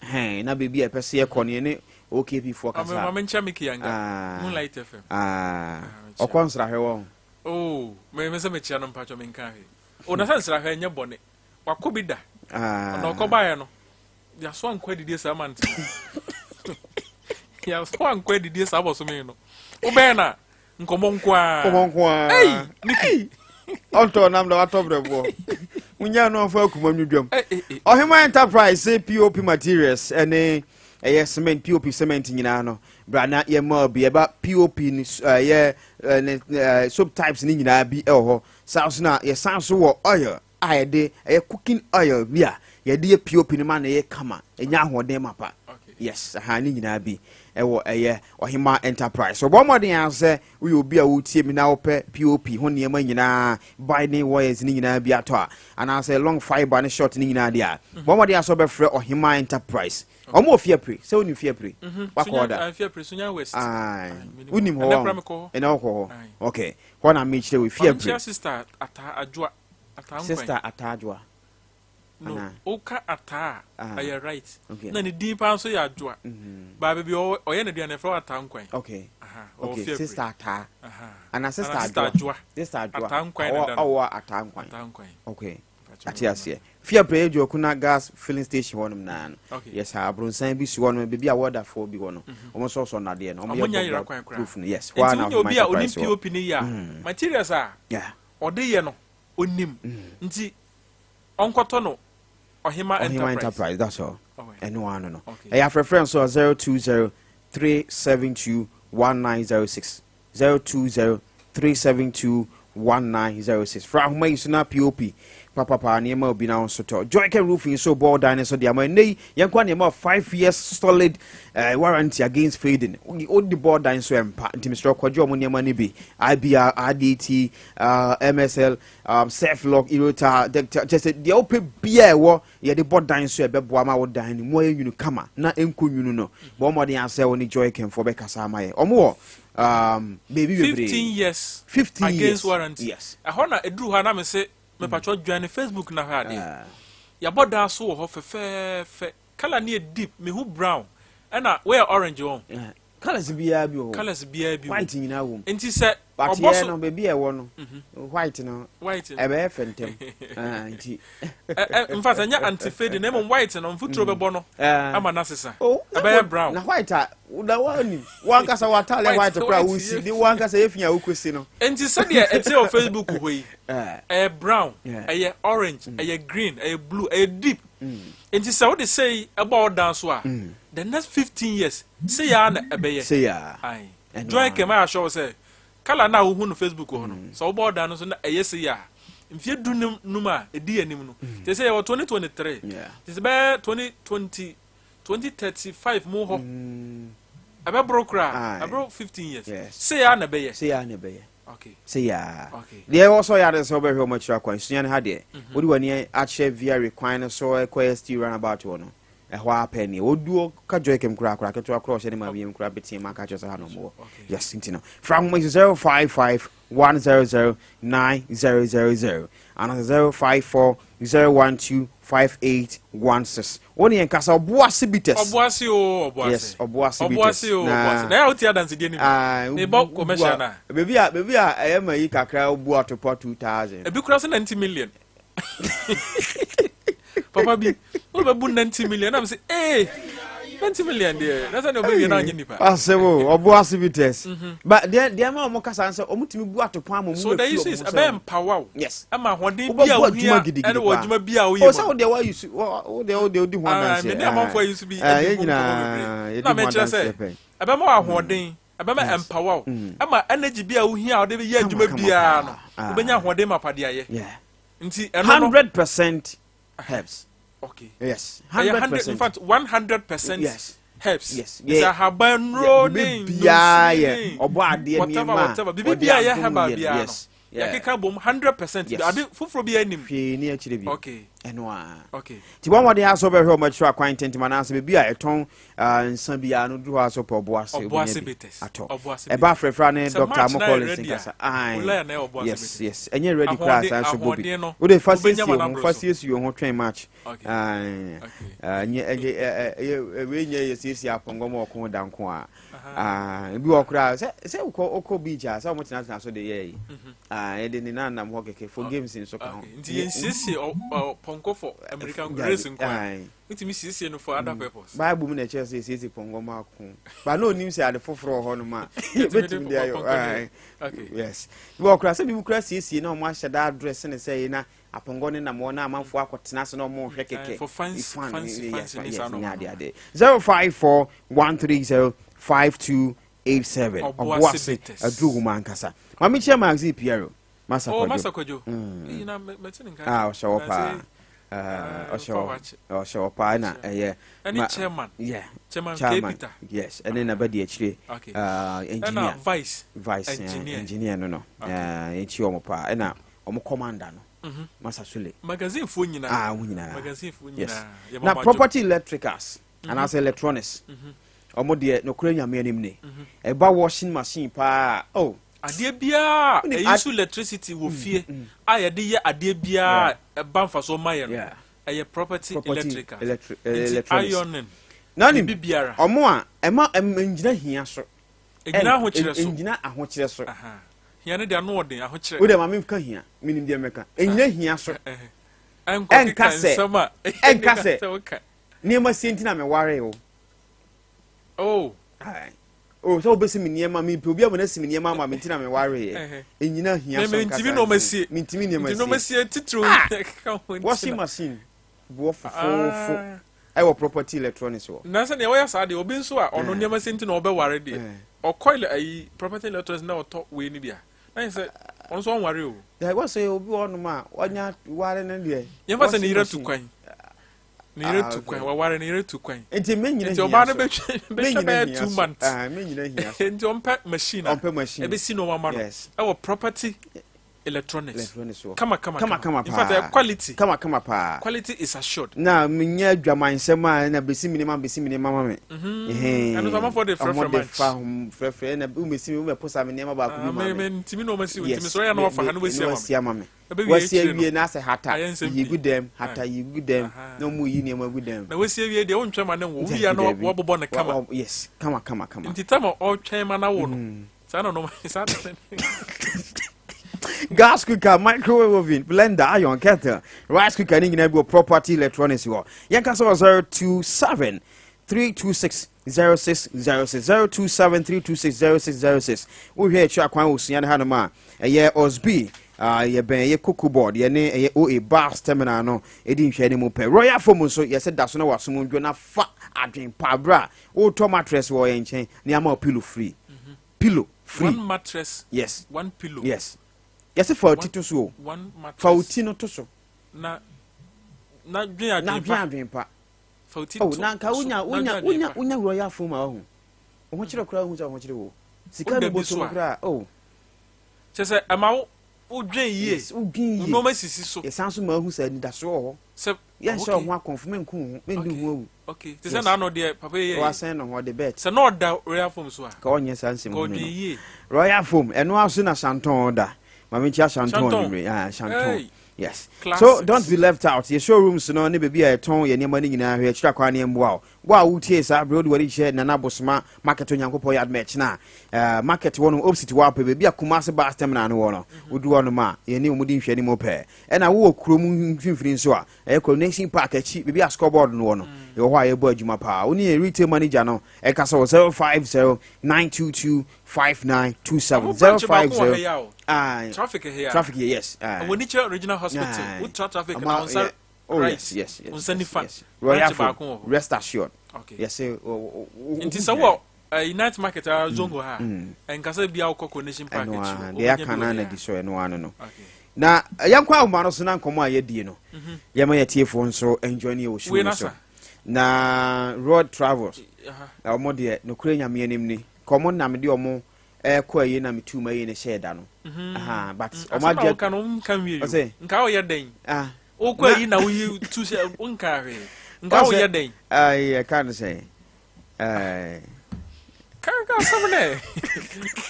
Hɛn na baabi a yɛpɛ sɛ yɛkɔ no yɛne OKP foɔ kasa. Maame nkyɛn Mickey Yanga. Ah. Moonlight FM. Ah. Ah, Ɔkɔ nsrahwɛ wɔ ho. Oh, me me sɛ mekyia no mpatwɔ menka hwee. O na sɛ nsrahwɛ nyɛ bɔne. Wakɔ bi da. Ah. Na ɔkɔ baeɛ no, yɛaso ankɔ adidie saa mante. Yɛaso ankɔ adidie saa bɔsome no. Wobɛyɛ na nkɔmmɔ nko ara. Nkɔmmɔ nko ara. Ei, Mickey. Ɔntɔ nam na watɔ brɛboɔ. Wonya no ɔmfa akuma nwudwam. Eh, eh, eh. Ɔhema Enterprise sɛ POP materials ɛne ɛyɛ cement POP cement nyinaa no bra na yɛma bi ɛba POP ne ɛyɛ ne soap types ne nyinaa bi ɛwɔ hɔ. Saa nso na yɛsan so wɔ oil a yɛde ɛyɛ cooking oil bi a yɛde yɛ POP no ma na ɛyɛ kama ɛnya ahoɔden mapa. Yes, aha ne nyinaa bi ɛwɔ ɛyɛ Ɔhema Enterprise. So bɔ mmɔden ara sɛ woyɛ obi a wotie mi na wopɛ POP ho nneɛma nyinaa, binding wires ne nyinaa bi atɔ a, anaasɛ long fiber ne short ne nyinaa deɛ a, bɔ mmɔden ara sɛ wobɛfrɛ Ɔhema Enterprise. Ɔmo wɔ Fiapre, sɛ wonim Fiapre? Wakɔ hɔ da? Fiapre, Sunyani West. Aye. Aye, menim Wonim hɔ. hɔ Ɛnɛ wahu? koraa mekɔ hɔ. Ɛnɛ wokɔ hɔ? Aye. Okay. Hɔ na mekyerɛ wo, Maame Fiapre. nkyia sister Ataa Adwoa. Ataa Nkwan. Sister Ataa Adwoa. No, Anaa? woka Ataa a, Ah. ɛyɛ right. Okay. Na ne din paa nso yɛ Adwoa. Baa baabi a ɔyɛ n'aduane yɛfrɛ hɔ Ataa Nkwan. Okay. Aha, ɔwɔ Okay, Fiapre. Sister Ataa. Aha. Anaa Sister Anaa Sister Adwoa. Adwoa. Sister Adwoa. Ataa Nkwan na Ɔwɔ ɛda no. ɔwɔ Ataa Nkwan. Ataa Nkwan. Okay. Mpakyɛ Ate aseɛ. Fiapre yɛ Dwoakuna gas filling station hɔnom naa no. Okay. Yes, abronsan bi si hɔnom, baabi a wɔdafoɔ bi wɔ no. Wɔn sɔsɔ nnadeɛ no. Wɔn Ɔmo yɛ nya yera burglar kwan koraa. proof no. Yes, hɔ ara Nti na wonya obi a Ɔhema onim Enterprise wɔ. POP no yie a, materials a ɔde yɛ no, onim. Nti ɔnkɔtɔ no Ɔhema Ɔhema Enterprise. Enterprise, that's all. Alright. Ɛno ano no. Okay. Ɛyɛ afrɛfrɛ nso a 020 372 1906. 020 372 1906. Fra ahoma yi so na POP papapa nneɛma obi na nso tɔ. Joyken Roofing nso bɔɔ dan no so de ama ɛnnɛ yi yɛn kɔ nneɛma 5 years solid warranty against fading. Wodi bɔɔ dan so ɛmpa nti mesrɛ kɔgye ɔmo nneɛma no bi. IBR, RDT, MSL, Surflock, Erota, kyɛ sɛ deɛ wopɛ biaa ɛwɔ yɛde bɔ dan so ɛbɛboa ma wo dan no mu ayɛ nwunu kama na ɛnkɔ nwunu no. Bɔ mmɔden asɛ wo ne Joyken foɔ bɛkasa ama yɛ. Ɔmo wɔ baabi bebree. 15 years 15 against years. warranty. Yes. Ɛhɔ na ɛduru hɔ a na me se mepatwɔ join ne Facebook na hwɛ adeɛ. Yɛabɔ dan so wɔ hɔ fɛfɛɛfɛ. Colour no yɛ deep, mehu brown. Ɛna woyɛ orange wɔn. Yeah. Colours biara bi wɔ hɔ. Colours biara bi wɔ. White nyinaa wɔ mu. Nti sɛ But ɔbɔ yɛ so no baabi a ɛwɔ no white no white no. ɛbɛyɛ fɛ ntɛm. Ah, nti In fact ɛnyɛ anti fading na mmom white no mfuturo bɛbɔ no ama no asesa. Oh, na Ɛbɛyɛ brown. Na white a na wani wankasa w'ataale White- white koraa white wosi yɛ de wankasa yɛ fi a wokɔsi no. Nti sɛdeɛ ɛte wɔ Facebook hɔ yi, ɛyɛ brown, Yeah. ɛyɛ orange, ɛyɛ green, ɛyɛ blue, ɛyɛ deep. Nti sɛ wode sei ɛbɔ wo dan so a, the next 15 years, sei ara na ɛbɛyɛ. Sei ara. Aye. Ɛno Joy ara. Kema ahyɛ wo sɛ, colour no a wohu no Facebook hɔ no, sɛ wobɔ wo dan no so na ɛyɛ sei a, mfeɛ du num a ɛdi anim no, te sɛ yɛwɔ 2023, te sɛ bɛyɛ 2020, 2035 mu hɔ, ɛbɛboro koraa, ɛboro 15 years, sei ara na ɛbɛyɛ. Sei ara na ɛbɛyɛ. Okay. Sei ara. Okay. Deɛ ɛwɔ sɛ ɔyɛ ade sɛ wobɛhwɛ wɔn akyiri akwan, sua no ha deɛ, wode w'ani akyerɛ VRA kwan no so ɛkɔ ST runabout hɔ no, ɛhɔ ara pɛ neɛ wɔduo ka Joykem koraa koraa ketewa koraa ɔhyɛ ne maame yam koraa bɛteɛ mu aka kyerɛ sɛ ha na ɔmo wɔ. Yes, nti no fra ahoma yi so 055 100 9000 anaasɛ 054 012 5816. Wo ne yɛn kasa Ɔboase Bitters. Ɔboase o, Ɔboase. Yes, Ɔboase Bitters. Ɔboase o, Ɔboase. Na yɛ a wotie adansedie no bi. Ah, Mebɔ commercial na. Baabi a baabi a ɛyɛ ma yi kakra wobu atopa 2000. Ebi kura sɛ 90 million. Papa bi, wobɛbu 90 million na me sɛ, ee, 90 million deɛ, na sɛ ne ɔbɛwie na ɔnyɛ nipa. Asɛm o, Ɔboase Bitters. Ba deɛ deɛ ma wɔn kasa sɛ wɔn tumi bu atopa ama wɔn So the issue is ɛbɛyɛ mpawa o. Yes. Ɛma ahoɔden bi a Wobɛbɔ adwuma wohia gidigidi ɛne wɔ paa. adwuma bi a woyɛ O mu sɛ no. wo deɛ woayi su wo deɛ wo deɛ wodi ho Ah, adanseɛ. me ne amanfoɔ ayi so bi Ah, adi yɛn ho nkɔmmɔ nyinaa bebree. yɛdi Na ho mekyerɛ sɛ adanseɛ pɛn. ɛbɛma wo ahoɔden, ɛbɛma ɛmpawa wo, ɛma energy bi a wohia a wode bɛyɛ Kama adwuma kama biara paa. no, Ah. wobɛnya ahoɔden ma pade ayɛ. Yeah. Nti ɛno no 100% herbs. Okay. Yes. Ɛyɛ 100%. 100, in fact 100% Yes. Herbs. Yes. Sɛ ahaban nnuro ne biara yɛ ɔbɔ adeɛ whatever nneɛma a whatever biribi ɔde biara yɛ adom herbal yɛ no. biara no. Yes. Yeah. Yɛakeka bom 100% Yes. ade foforɔ biara nnim. Hwee ni akyire bi. Okay. Ɛno a. Okay. Nti wɔn wɔde asɔ bɛhwɛ wɔn akyerɛ akwan ntɛntɛm anaasɛ baabi a ɛtɔn ah, nsa biara no duru hɔ asɔ pɛ ɔbo ase Ɔbo wobɛnya ase bi bitters. atɔ. Ɔbo ase Ɛba bitters. afrɛfrɛ ne Sɛ Dr. March na Amo yɛ Collins ready a, nkasa. Aye. Olaya na ɛyɛ ɔbo ase Yes, bitters. yes. Ɛnyɛ ready koraa Ahoɔden saa nso bɔ bi. ahoɔden no Wode fa wobɛnya siesie ma wo no ho, aboro fa so. siesie wo ho twɛn March. Okay. Aye. Okay. Ah, nyɛ ɛnyɛ ɛ ɛ wei nyɛ yɛ siesie apɔnkɔ ma ɔko da nko a. Ah, ebi wɔ koraa sɛ sɛ wokɔ wokɔ beach a sɛ wɔn tenatena so de yɛ yi. Ah, yɛde ne nan nam hɔ kɛkɛ for games nso ka ho. Okay. Nti yɛnsiesie pɔnkɔ for American race nko a. Aye. Wotumi siesie no for other purpose. Bible mu na ɛkyerɛ sɛ yɛsiesie pɔnkɔ ma ako. Ba na onim sɛ ade foforɔ wɔ hɔnom a Yɛtumi de yɛbɛtumi de ayɔ. pɔnkɔ de. Aye. Okay. Yes. Ebi wɔ koraa sɛ bi koraa siesie na wɔn ahyɛ da address ne sɛ yi na apɔnkɔ ne nam hɔ na amanfoɔ akɔtena ase na wɔn rehwɛ kɛkɛ. For fancy, Fun, fancy, yes, fancy ne yes, saa ne nneɛma ade no. ade. 0541305287. Ɔboase Ɔboase bitters. aduru wɔ mu ankasa. Maame kyia Magazine Piero. Masa Oh, Kwadwo. Masa Kwadwo. Eyi na mɛte ne nka. Ah, ɔhyɛ wɔ Na paa. sɛ, Ah, ah, ɔhyɛ ɔfa wɔ. wakye. Ɔhyɛ wɔ paa na ɛyɛ. Ɛne chairman. Yeah. Chairman K. Chairman. Peter. Yes, ɛne na bɛdi akyire. Okay. Ah, engineer. Ɛna vice. Vice eh, Engineer. engineer no no. Okay. Ah, yɛnkyi wɔn paa. Ɛna wɔn commander no. Masa Sule. Magazine foɔ nyinaa. Ah, wɔn nyinaa. Magazine foɔ Yes. nyinaa. Yɛma Na mo adwo. property electricals anaasɛ electronics. Ɔmo deɛ nokorɛ Nyame anim ne. Ɛba washing machine paa. Oh. Adeɛ biara Wonim ɛyi so electricity wɔ fie a yɛde yɛ adeɛ biara a ɛba mfasoɔ ma yɛ no. Yeah. Ɛyɛ property, Property electrical. Nti electronics. ironing. Na nim Biribi biara. ɔmo a ɛma ɛngyina hia so. Ɛngyina ahokyerɛ so. Ɛngyina ahokyerɛ so. Aha. Hia no deɛ ano ɔden ahokyerɛ. Wo deɛ maame ka hia. Menim deɛ mɛka. Ɛngyina hia so. Ɛnkɔ Ɛnka keka sɛ nsɛm a ɛnka sɛ sɛ woka. nneɛma sie nti na meware wo. Oh. Aye. Oh, sɛ wobɛsi me nneɛma mepɛ obi ama no asi me nneɛma ama me nti na mewareeɛ. Ɛhɛ. Ɛnyina hia Me so me nka ntimi saa nneɛma nsɛm. sie. Mentimi nneɛma Nti nneɛma sie. sie titiriw Ah! ka ho nti Washing na. machine boɔ fofoofo Ah. ɛwɔ property electronics hɔ. Na sɛ nea wɔyɛ saa deɛ obi nso a ɔno Eh. nneɛma sie nti na ɔbɛware deɛ Eh. ɔkɔ ayi property electronics na ɔtɔ wei ni bia na yɛ sɛ ɔno nso ɔnware o. Dɛ wɔ sɛ obi wɔ hɔnom a ɔnya ware no deɛ. Yɛmfa sɛ ne washing yere tu machine. kwan. Ne yere Ah, tu kwan okay. waware ne yere tu kwan. Nti menyina Nti hia ɔbaa no so. bɛtwa bɛtwa Menyina bɛyɛ hia 2 so. months. Ah, menyina hia so. Nti ɔmpɛ machine a Ɔmpɛ machine. ɛbɛsi nneɛma ma no Yes. ɛwɔ property electronics. Electronics wɔ. Kama kama Kama kama In fact, paa. ɛyɛ quality. Kama kama paa. Quality is assured. Na menyɛ adwamansɛm a na bɛsi me nneɛma bɛsi me nneɛma ma me. Ɛhɛn. Ɛno nso amanfoɔ de frɛfrɛ Ɔmo de match. fa ho frɛfrɛ na womɛsi me womɛposa me nneɛma baako bi Ah, ma me me. me ntimi na ɔma si Yes. ntimi so ɔyɛ na wafa ha na Me- wasi na ama me. wasi ama me. Ɛbɛwie Wasi akyire no. awie na asɛ hata Ayɛ nsɛm yi gu pii. dɛm hata Aye. yi gu dɛm Aha. na ɔmo yi nneɛma gu dɛm. Na wasi awie deɛ wontwɛn ma ne nwo. Wowie a na Dabi. wabobɔ ne kama. Yes, kama kama kama. Nti tam a ɔtwɛn ma na wo no. Saa na ɔno saa na Gas cooker, microwave oven, blender, iron, kettle, rice cooker ne nyinaa bi wɔ property electronics hɔ. Yɛnka sɛ wɔ 027 326 0606 027 326 0606. Wohwɛ akyi akwan wɔ sua no hanom a ɛyɛ Osby yɛbɛn ɛyɛ Cocoa Board yɛne ɛyɛ OA bus terminal no ɛdi nhwɛ ne mu pɛ. Royal Foam nso yɛsɛ da so na wasom ndwo na fa adwen pa berɛ a wotɔ mattress wɔ yɛn nkyɛn ne ama wo pillow free. Pillow free. One mattress. Yes. One pillow. Yes. Yɛsɛ fa wo ti to so o. One mattress. Fa wo ti no to so. Na na dwen adwen Na pa. dwen adwen pa. Fa wo ti Oh, to na nka so, wonya na wonya dwen adwen wonya pa. wonya royal foam a wahu. Wo ho kyerɛ koraa hu sɛ wo ho kyerɛ wo. Sika Woda no bi bɔtɔ so mu a. koraa. Oh. Kyerɛ sɛ ɛma wo wodwen yie. Yes, wodwen Wo yie. nneɛma sisi so. Yɛsan so ma ahu sɛ anidasoɔ wɔ hɔ. Sɛ Yɛnhyɛ okay. wo ho akɔmfo menku wo ho, mendi wo ho awu. Okay. Te sɛ Yes. n'ano deɛ papa yi yɛ. Wasɛn ne ho ɔde bet. Sɛ na ɔda royal foam so a. Ka ɔnyɛ saa nsɛm Ka hunu ɔdwen no. yie. Royal foam ɛno ara so na Shanton da. Maame nkyia Shanton Shanton. anwummere. Ah, Shanton. Hey. Yes. Classics. So don't be left out. Yɛ showrooms no ne baabi a yɛtɔn yɛ nneɛma no nyinaa hwɛ akyiri akwan ne mmoa wo. Wo a wotie saa bere wode w'ani kyerɛ Nana Bosoma market Onyankopɔn yɛ adom ɛkyena a market wɔ no opposite wɔ apɛ baabi a Kumasi bus terminal no wɔ no. Wodu hɔ nom a yɛne wɔn di nhwɛanim pɛɛ. Ɛna wowɔ kurom mfimfini nso a ɛyɛ Coronation Park akyi baabi a scoreboard no wɔ no. Yɛwɔ hɔ a yɛbɔ adwuma paa. Wo ne yɛn retail manager no ɛkasa wɔ 050 922 5927 Ɔmo branch baako wɔ ha 050 yi a o. Aye. Traffic ha yi a. Traffic here, yes. Aye. Wɔ Nikyɛ Regional Hospital. Aye. Wotra traffic Ɔmo na wo nsa yeah. Oh, right. yes, yes, yes, Wo nsa yes, nifa. yes. Royal Branch Foam. baako wɔ hɔ. Rest assured. Okay. Yes, eh, o- o- Nti sɛ wɔ night market a zongo ha a, ɛnkasa bia wokɔ Coronation Park ɛno akyi. a o, deɛ wobɛnya yɛaka bi no wɔ ana ha. di so ɛno ano no. Okay. Na yɛnkɔ ahoma no so na nkɔmmɔ a yɛdie no yɛma yɛtiefoɔ nso enjoy ne yɛwɔ show Wei no na so. sa. Na road travels na wɔn deɛ nokorɛ Nyame anim ni ka wɔn na mede wɔn ɛkɔ ayi na metu ma yi no hyɛɛ da no mhm. But mm, wɔn agye nka no nka nwie yo nka woyɛ dɛn ah. wokɔ ayi na woyi tu hyɛ nka hwee nka woyɛ dɛn ayi ɛka no sɛ ɛɛ kanka asɛm nɛ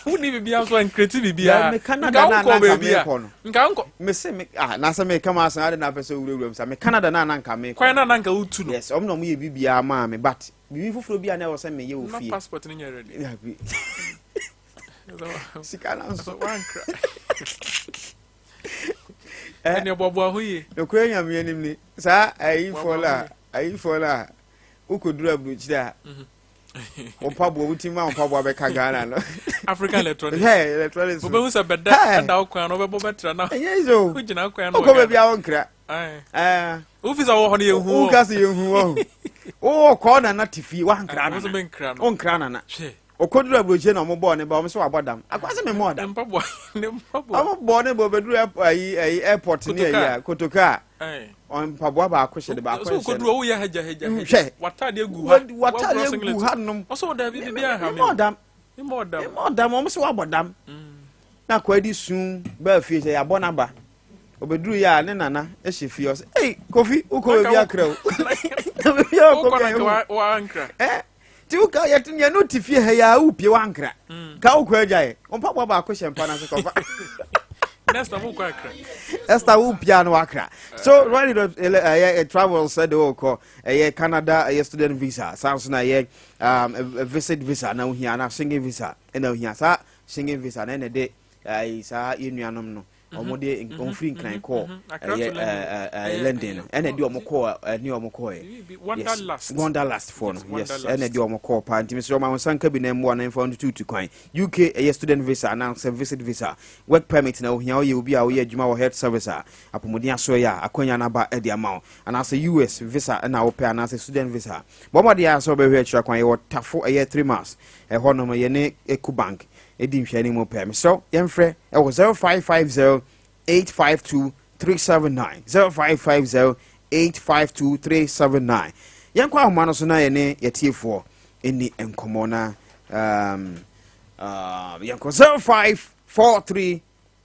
wonni biribiara nso ankreti biribiara nka wonkɔ baabi a nka nkɔ mese me ah na sɛ meka ma asan ade na apɛ sɛ wurawura mu sa me Canada na na nka mekɔ kwan na na nka wotu no yes ɔmo na ɔmo yɛ biribiara maa me but biribi foforɔ bi a na ɛwɔ sɛ meyɛ wɔ fie na passport no nyɛ ready dabi sika na nso wankra ɛne ɔbɔboa ho yie nokorɛ Nyame anim ni saa ayifoɔ la ayifoɔ la wokɔduru aburokyire a wo mpaboa wotumi ma wo mpaboa bɛka Ghana no. African electronics. Hey, electronics. Wobɛhu sɛ bɛda ɛda wo kwan no wobɛbɔ bɛtra na. Ɛnyɛ sɛ o. Wogyina kwan no. Wokɔ baabi a wonkra. Wofi sɛ wɔ hɔ no yɛnhu wɔ. Woka sɛ yɛnhu wɔ. Wowɔ kɔɔ nana te fie woankra nana. Wonkra nana. Ɔkɔduru aburokyire na ɔmo bɔɔ ne ba ɔmo sɛ wabɔ dam. Akwa sɛ memmɔɔ dam. Mpaboa ne mpaboa. Ɔmo bɔɔ ne ba ɔbɛduru ayi ayi airport ne ayi a kotoka a. Mpaboa baako hyɛ de baako nhyɛ no. So okoduru ɔwo yɛ hagya hagya. Hwɛ. Wataade egu ha. Wataade egu ha nom. Ɔsɛ ɔda bi bibi aha mi. Memmɔɔ dam. Memmɔɔ dam. Memmɔɔ dam ɔmo sɛ wabɔ dam. Na akwa di sun baa fie sɛ yɛabɔ n'aba. Ɔbɛduru yɛ a ne nana hyɛ fie ɔsɛ ei Kofi wokɔ baabi akra o. Baabi a ɔkɔ bi a ɛho. Eh Ti wo ka yɛte nea no te fie ha yi a wopie wankra. Mm. Ka wokɔ agya yɛ. Wo mpaboa baako hyɛ mpa no ase kɔfa. Next time wokɔ akra. Next time wopia no wakra. So right ɛyɛ eh, travel sɛ de wokɔ ɛyɛ Canada ɛyɛ student visa saa nso na ɛyɛ um, visit visa na wohia na Schengen visa ɛna wohia saa Schengen visa na ɛna de saa yɛ nuanom no wɔn de wɔn firi nkran kɔɔ ɛyɛ ɛɛ London no ɛna ɛde wɔn kɔɔ ɛne wɔn kɔɔ yɛ yes Wanderlust foɔ no yes ɛna ɛde wɔn kɔɔ paa ntumi sɛ wɔn ahosan nka bi na mmoa na nfa wɔn tutu kwan UK ɛyɛ student visa anaasɛ visit visa work permit na ohia ɔyɛ obi a ɔyɛ adwuma wɔ health service a apɔmuden asoɛ a akwanya n'aba ɛde ama wo anaasɛ US visa ɛna wopɛ anaasɛ student visa bɔ mmɔden a sɛ wɔbɛhwɛ akyira kwan yɛwɔ tafo ɛyɛ 3 miles ɛhɔ nom yɛne Ecobank ɛdi nhwɛanim mu pɛ. Mesrɛ wo yɛmfrɛ ɛwɔ 0550 852 379 0550 852 379. Yɛnkɔ ahoma no so na yɛne yɛtiefoɔ ɛni nkɔmmɔ na yɛnkɔ 0543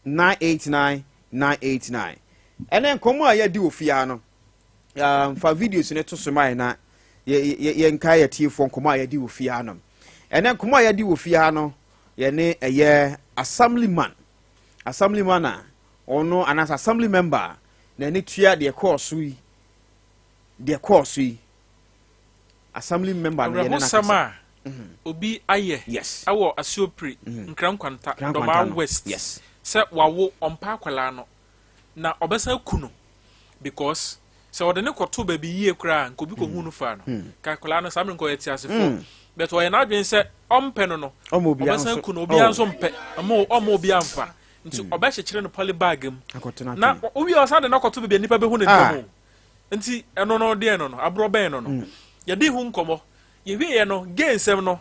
989 989. Ɛnɛ nkɔmmɔ a yɛadi wɔ fie ha no fa videos no to so ma yɛn na yɛnkae yɛtiefoɔ nkɔmmɔ a yɛadi wɔ fie ha no. Ɛnɛ nkɔmmɔ a yɛadi wɔ fie ha no yɛne ɛyɛ assemblyman assemblyman a ɔno anaasɛ assembly member a n'ani tua deɛ kɔɔ so yi deɛ kɔɔ so yi assembly member no yɛne awerɛhosɛm a obi ayɛ ɛwɔ Asuopre Nkrankwanta Dɔmaa West sɛ wawo ɔmpa akwadaa no na ɔbɛsan ku no because sɛ ɔde ne kɔto baabi yie koraa nka obi kɔhu no fa no ka akwadaa no saa mmerɛ nka ɔyɛ teasefoɔ but ɔyɛ n'adwene sɛ ɔmpɛ no no ɔbɛsan ku no obiara nso mpɛ ɔmo ɔmo obiara mfa nti ɔbɛkyekyere no poly bag mu na owie ɔsan de no akɔto baabi a nipa bɛhu ne ntɛm o nti ɛno no deɛ no no aborɔ bɛn no no yɛde ho nkɔmmɔ yɛwieɛ no gay nsɛm no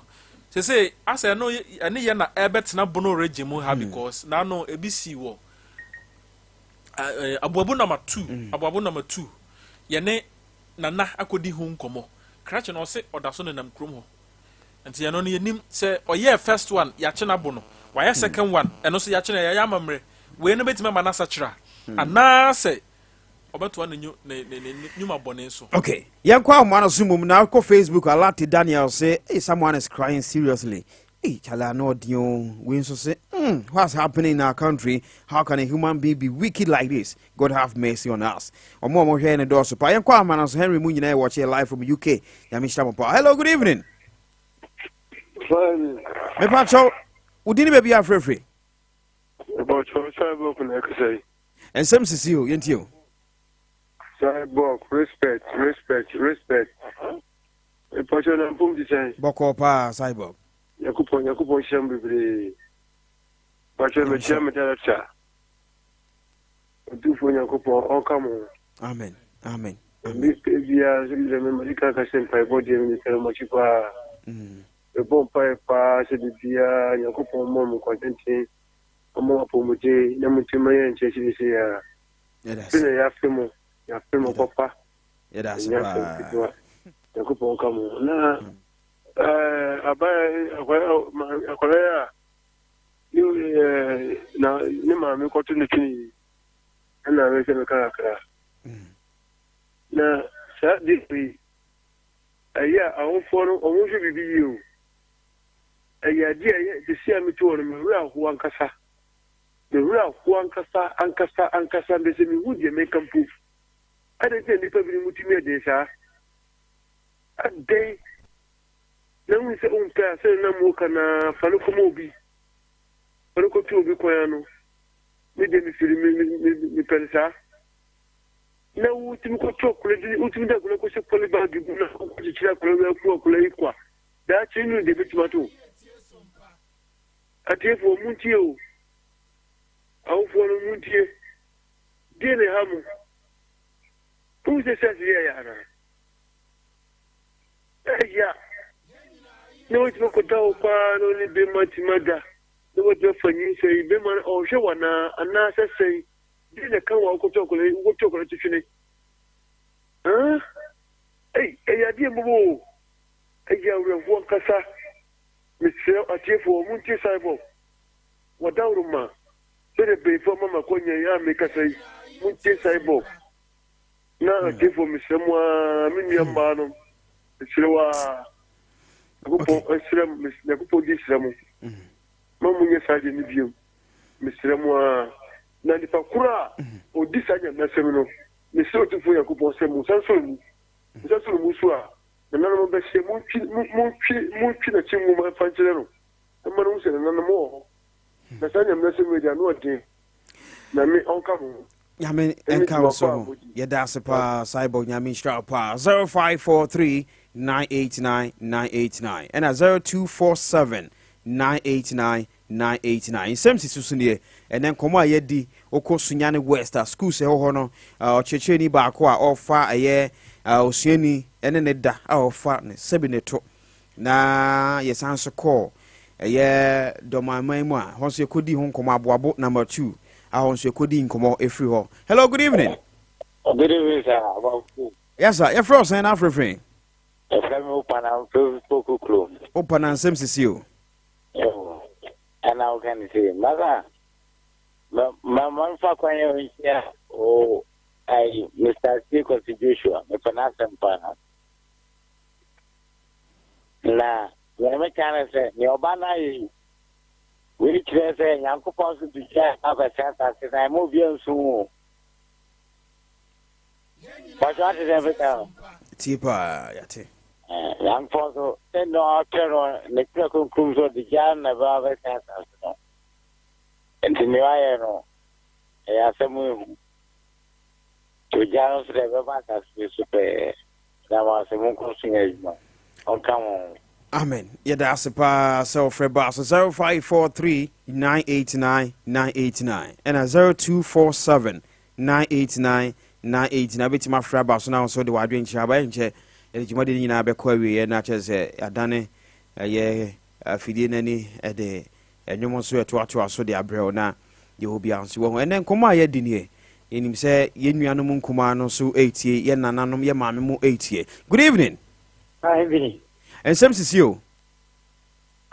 sese asɛ ɛno ɛne yɛ na ɛbɛtena Bono Region mu ha because n'ano ebi si wɔ Aboabo number 2 Aboabo number 2 yɛne nana akɔdi ho nkɔmmɔ krakye no ɔse ɔda so nenam kurom hɔ nti ɛno no yɛnim sɛ ɔyɛɛ first one yɛakye no abo no wayɛ second one ɛno nso yɛakye no yɛyɛ amammerɛ wei no bɛtumi ama no asakyera anaasɛ ɔbɛtoa ne ne ne ne nnwuma bɔne so. Okay, yɛnkɔ ahoma no so mmom na kɔ Facebook. Alate Daniel say, hey, someone is crying seriously. Hey, Charlie, I know we nso say, what's happening in our country? How can a human being be wicked like this? God have mercy on us. Ɔmo a ɔmo hwɛ ne dɔɔso pa. Yɛnkɔ ahoma no so Henry mu nyinaa watch live from UK. Nyame hyira mo pa. Hello, good evening. Fine. Mepa kyɛw, wo din ne baabi a afrɛfrɛ? Mepa Cyborg na ɛkasa yi. Nsɛm sisi o, yɛntie o. Cyborg, respect, respect, respect. Mepa kyɛw na mpom ti sɛn. Bɔkɔɔ paa, Cyborg. Nyankopɔn, Nyankopɔn hyira mu bebree. Mepa kyɛw mekyia me director. Otumfoɔ Nyankopɔn ɔnka mo ho. Amen, amen. Amen. Biara nso mede me madi kan ka sɛ mpaebɔ deɛ mede sɛre mo akyi paa. Mebɔ mpaeɛ paa sɛ biribiara Nyankopɔn mmɔ mo nkwantenten, ɔmmɔ mo apɔmuden na montumi ma yɛn nkyerɛkyerɛ sei ara. Yɛda Afei na yɛafe mo, yɛafe mo papa. Yɛda ase Ɛnyɛ asɛm paa. ketewa. Nyankopɔn nka mo ho. Na ɛɛ aban akwadaa a ne ɛɛ na ne maame kɔto ne twene yi ɛna mɛ sɛ meka kakra. Na saa de yi ɛyɛ a awofoɔ no wɔn hwɛ biribi yie o. Ɛyɛ adeɛ a ɛyɛ sisi a mete hɔ no me werɛ ahoɔ ankasa. Me werɛ ahoɔ ankasa ankasa ankasa mbɛ sɛ mehu deɛ mɛka mpo. Adɛn nti na nnipa binom tumi yɛ den saa? Adɛn na wohu sɛ wompɛ a sɛdeɛ na moka no ara fa no kɔma obi, fa no kɔto obi kwan ano. Me deɛ mefiri me me me mepɛ no saa. Na wotumi kɔto akwadaa bi, wotumi de akwadaa kɔhyɛ pɔli baagi mu na wokɔkyekyere akwadaa wei aku akwadaa yi kwa. Daakye no deɛ bɛtumi ato. Atiefoɔ montie o. Awofoɔ no montie. Deɛ na ɛha mo. Wohu sɛ sɛs yɛ ɛyɛ anaa? Ɛya. Na watumi akɔda hɔ paa na ɔne bɛrima atumi ada. Na watumi afa nyinsɛn yi. Bɛrima no ɔhwɛ wo anaa? Anaasɛ sɛn? Deɛ na ɛka wo a wokɔto akwadaa yi, wokɔto akwadaa ti twene. Huh? Ei, ɛyɛ adeɛ mmɔbɔ o. Ɛyɛ awerɛhoɔ ankasa. Mesrɛ atiefoɔ, montie Cyborg. Wadaworoma. Sɛdeɛ mpanyinfoɔ ama me akwanya yi a mekasa yi, montie Cyborg. Na atiefoɔ mesrɛ mo ara, me nua mmaa no, mesrɛ wo ara. Nyankopɔn nhyira mo, Nyankopɔn di nhyira mo. Ma monyɛ saa deɛ no biom. Mesrɛ mo ara. Na nipa koro a ɔdi saa Nyame asɛm no, mesrɛ Otumfoɔ Nyankopɔn sɛ monsa nsɔ ne mu. Monsa nsɔ ne mu nso a, nananom bɛhyɛ, montwe, montwe, montwe n'akyi nwoma mfa nkyerɛ no, mma no hu sɛ nananom wɔ hɔ. Na saa Nyame asɛm wei deɛ ano ɔden. Nyame ɔnka mo ho. Nyame nka wo so ho. Yɛda ase paa Cyborg Nyame nhyira wo paa. 0543 989 989 ɛna 0247 989 989. Nsɛm sisi so nie. Ɛnɛ nkɔmmɔ a yɛadi wokɔ Sunyani West a schools ɛwɔ hɔ no ɔkyerɛkyerɛni baako a ɔfa ɛyɛ osuani ɛne ne da a ɔfa ne sɛbi ne to Na yɛsan nso kɔɔ ɛyɛ Dɔmaman mu a hɔ nso yɛkɔdii ho nkɔmmɔ Aboabo number 2 a hɔ nso yɛkɔdii nkɔmmɔ ɛfiri hɔ. Hello, good evening. Good evening, sir. Yes, sir. Yɛfrɛ wo sɛn na afrɛfrɛ? Yɛfrɛ me Wopana mfrɛ Poku kurom. Wopana nsɛm sisi o. Ɛna woka ne sɛ masa ma mamfa kwan yɛ nhyia o ai Mr. C. Kwasi Joshua mepɛ n'asɛm paa. Na nea meka ne sɛ, nea ɔba no ayɛ yi, wei kyerɛ sɛ Nyankopɔn nso de gya abɛsɛe asase na ɛma obiara nsu o. Bàtò ate sɛ meka no. Tie paa, yɛate. Nyankopɔn nso, sɛ nea ɔtwerɛ no ne twerɛ kronkron so ɔde gya na ɛbɛba abɛsɛe asase no. Nti nea ɔayɛ no, ɛyɛ asɛm ehu. Nti ogya no nso deɛ ɛbɛba asase so pɛɛ. Meda mo ase, monkɔ so nyɛ adwuma. Ɔnka mo ho. Amen. Yɛda ase paa sɛ wɔfrɛ baa so 0543 989 989 ɛna 0247 989 989 wobɛtumi afrɛ aba so na wo nso de w'adwenkyerɛ aba ɛnkyɛ yɛde dwumadi no nyinaa bɛkɔ awieɛ na kyerɛ sɛ yɛadane ɛyɛ afidie no ani de Nnwom nso yɛtoatoa so de abrɛ wo na deɛ ɔwɔ biara nso wahu. Ɛnnɛ nkɔmmɔ a yɛadi nie, yɛnim sɛ yɛn nuanom nkumaa no nso retie, yɛn nananom, yɛn maame mo retie. Good evening. Ah, evening. Nsɛm sisi o.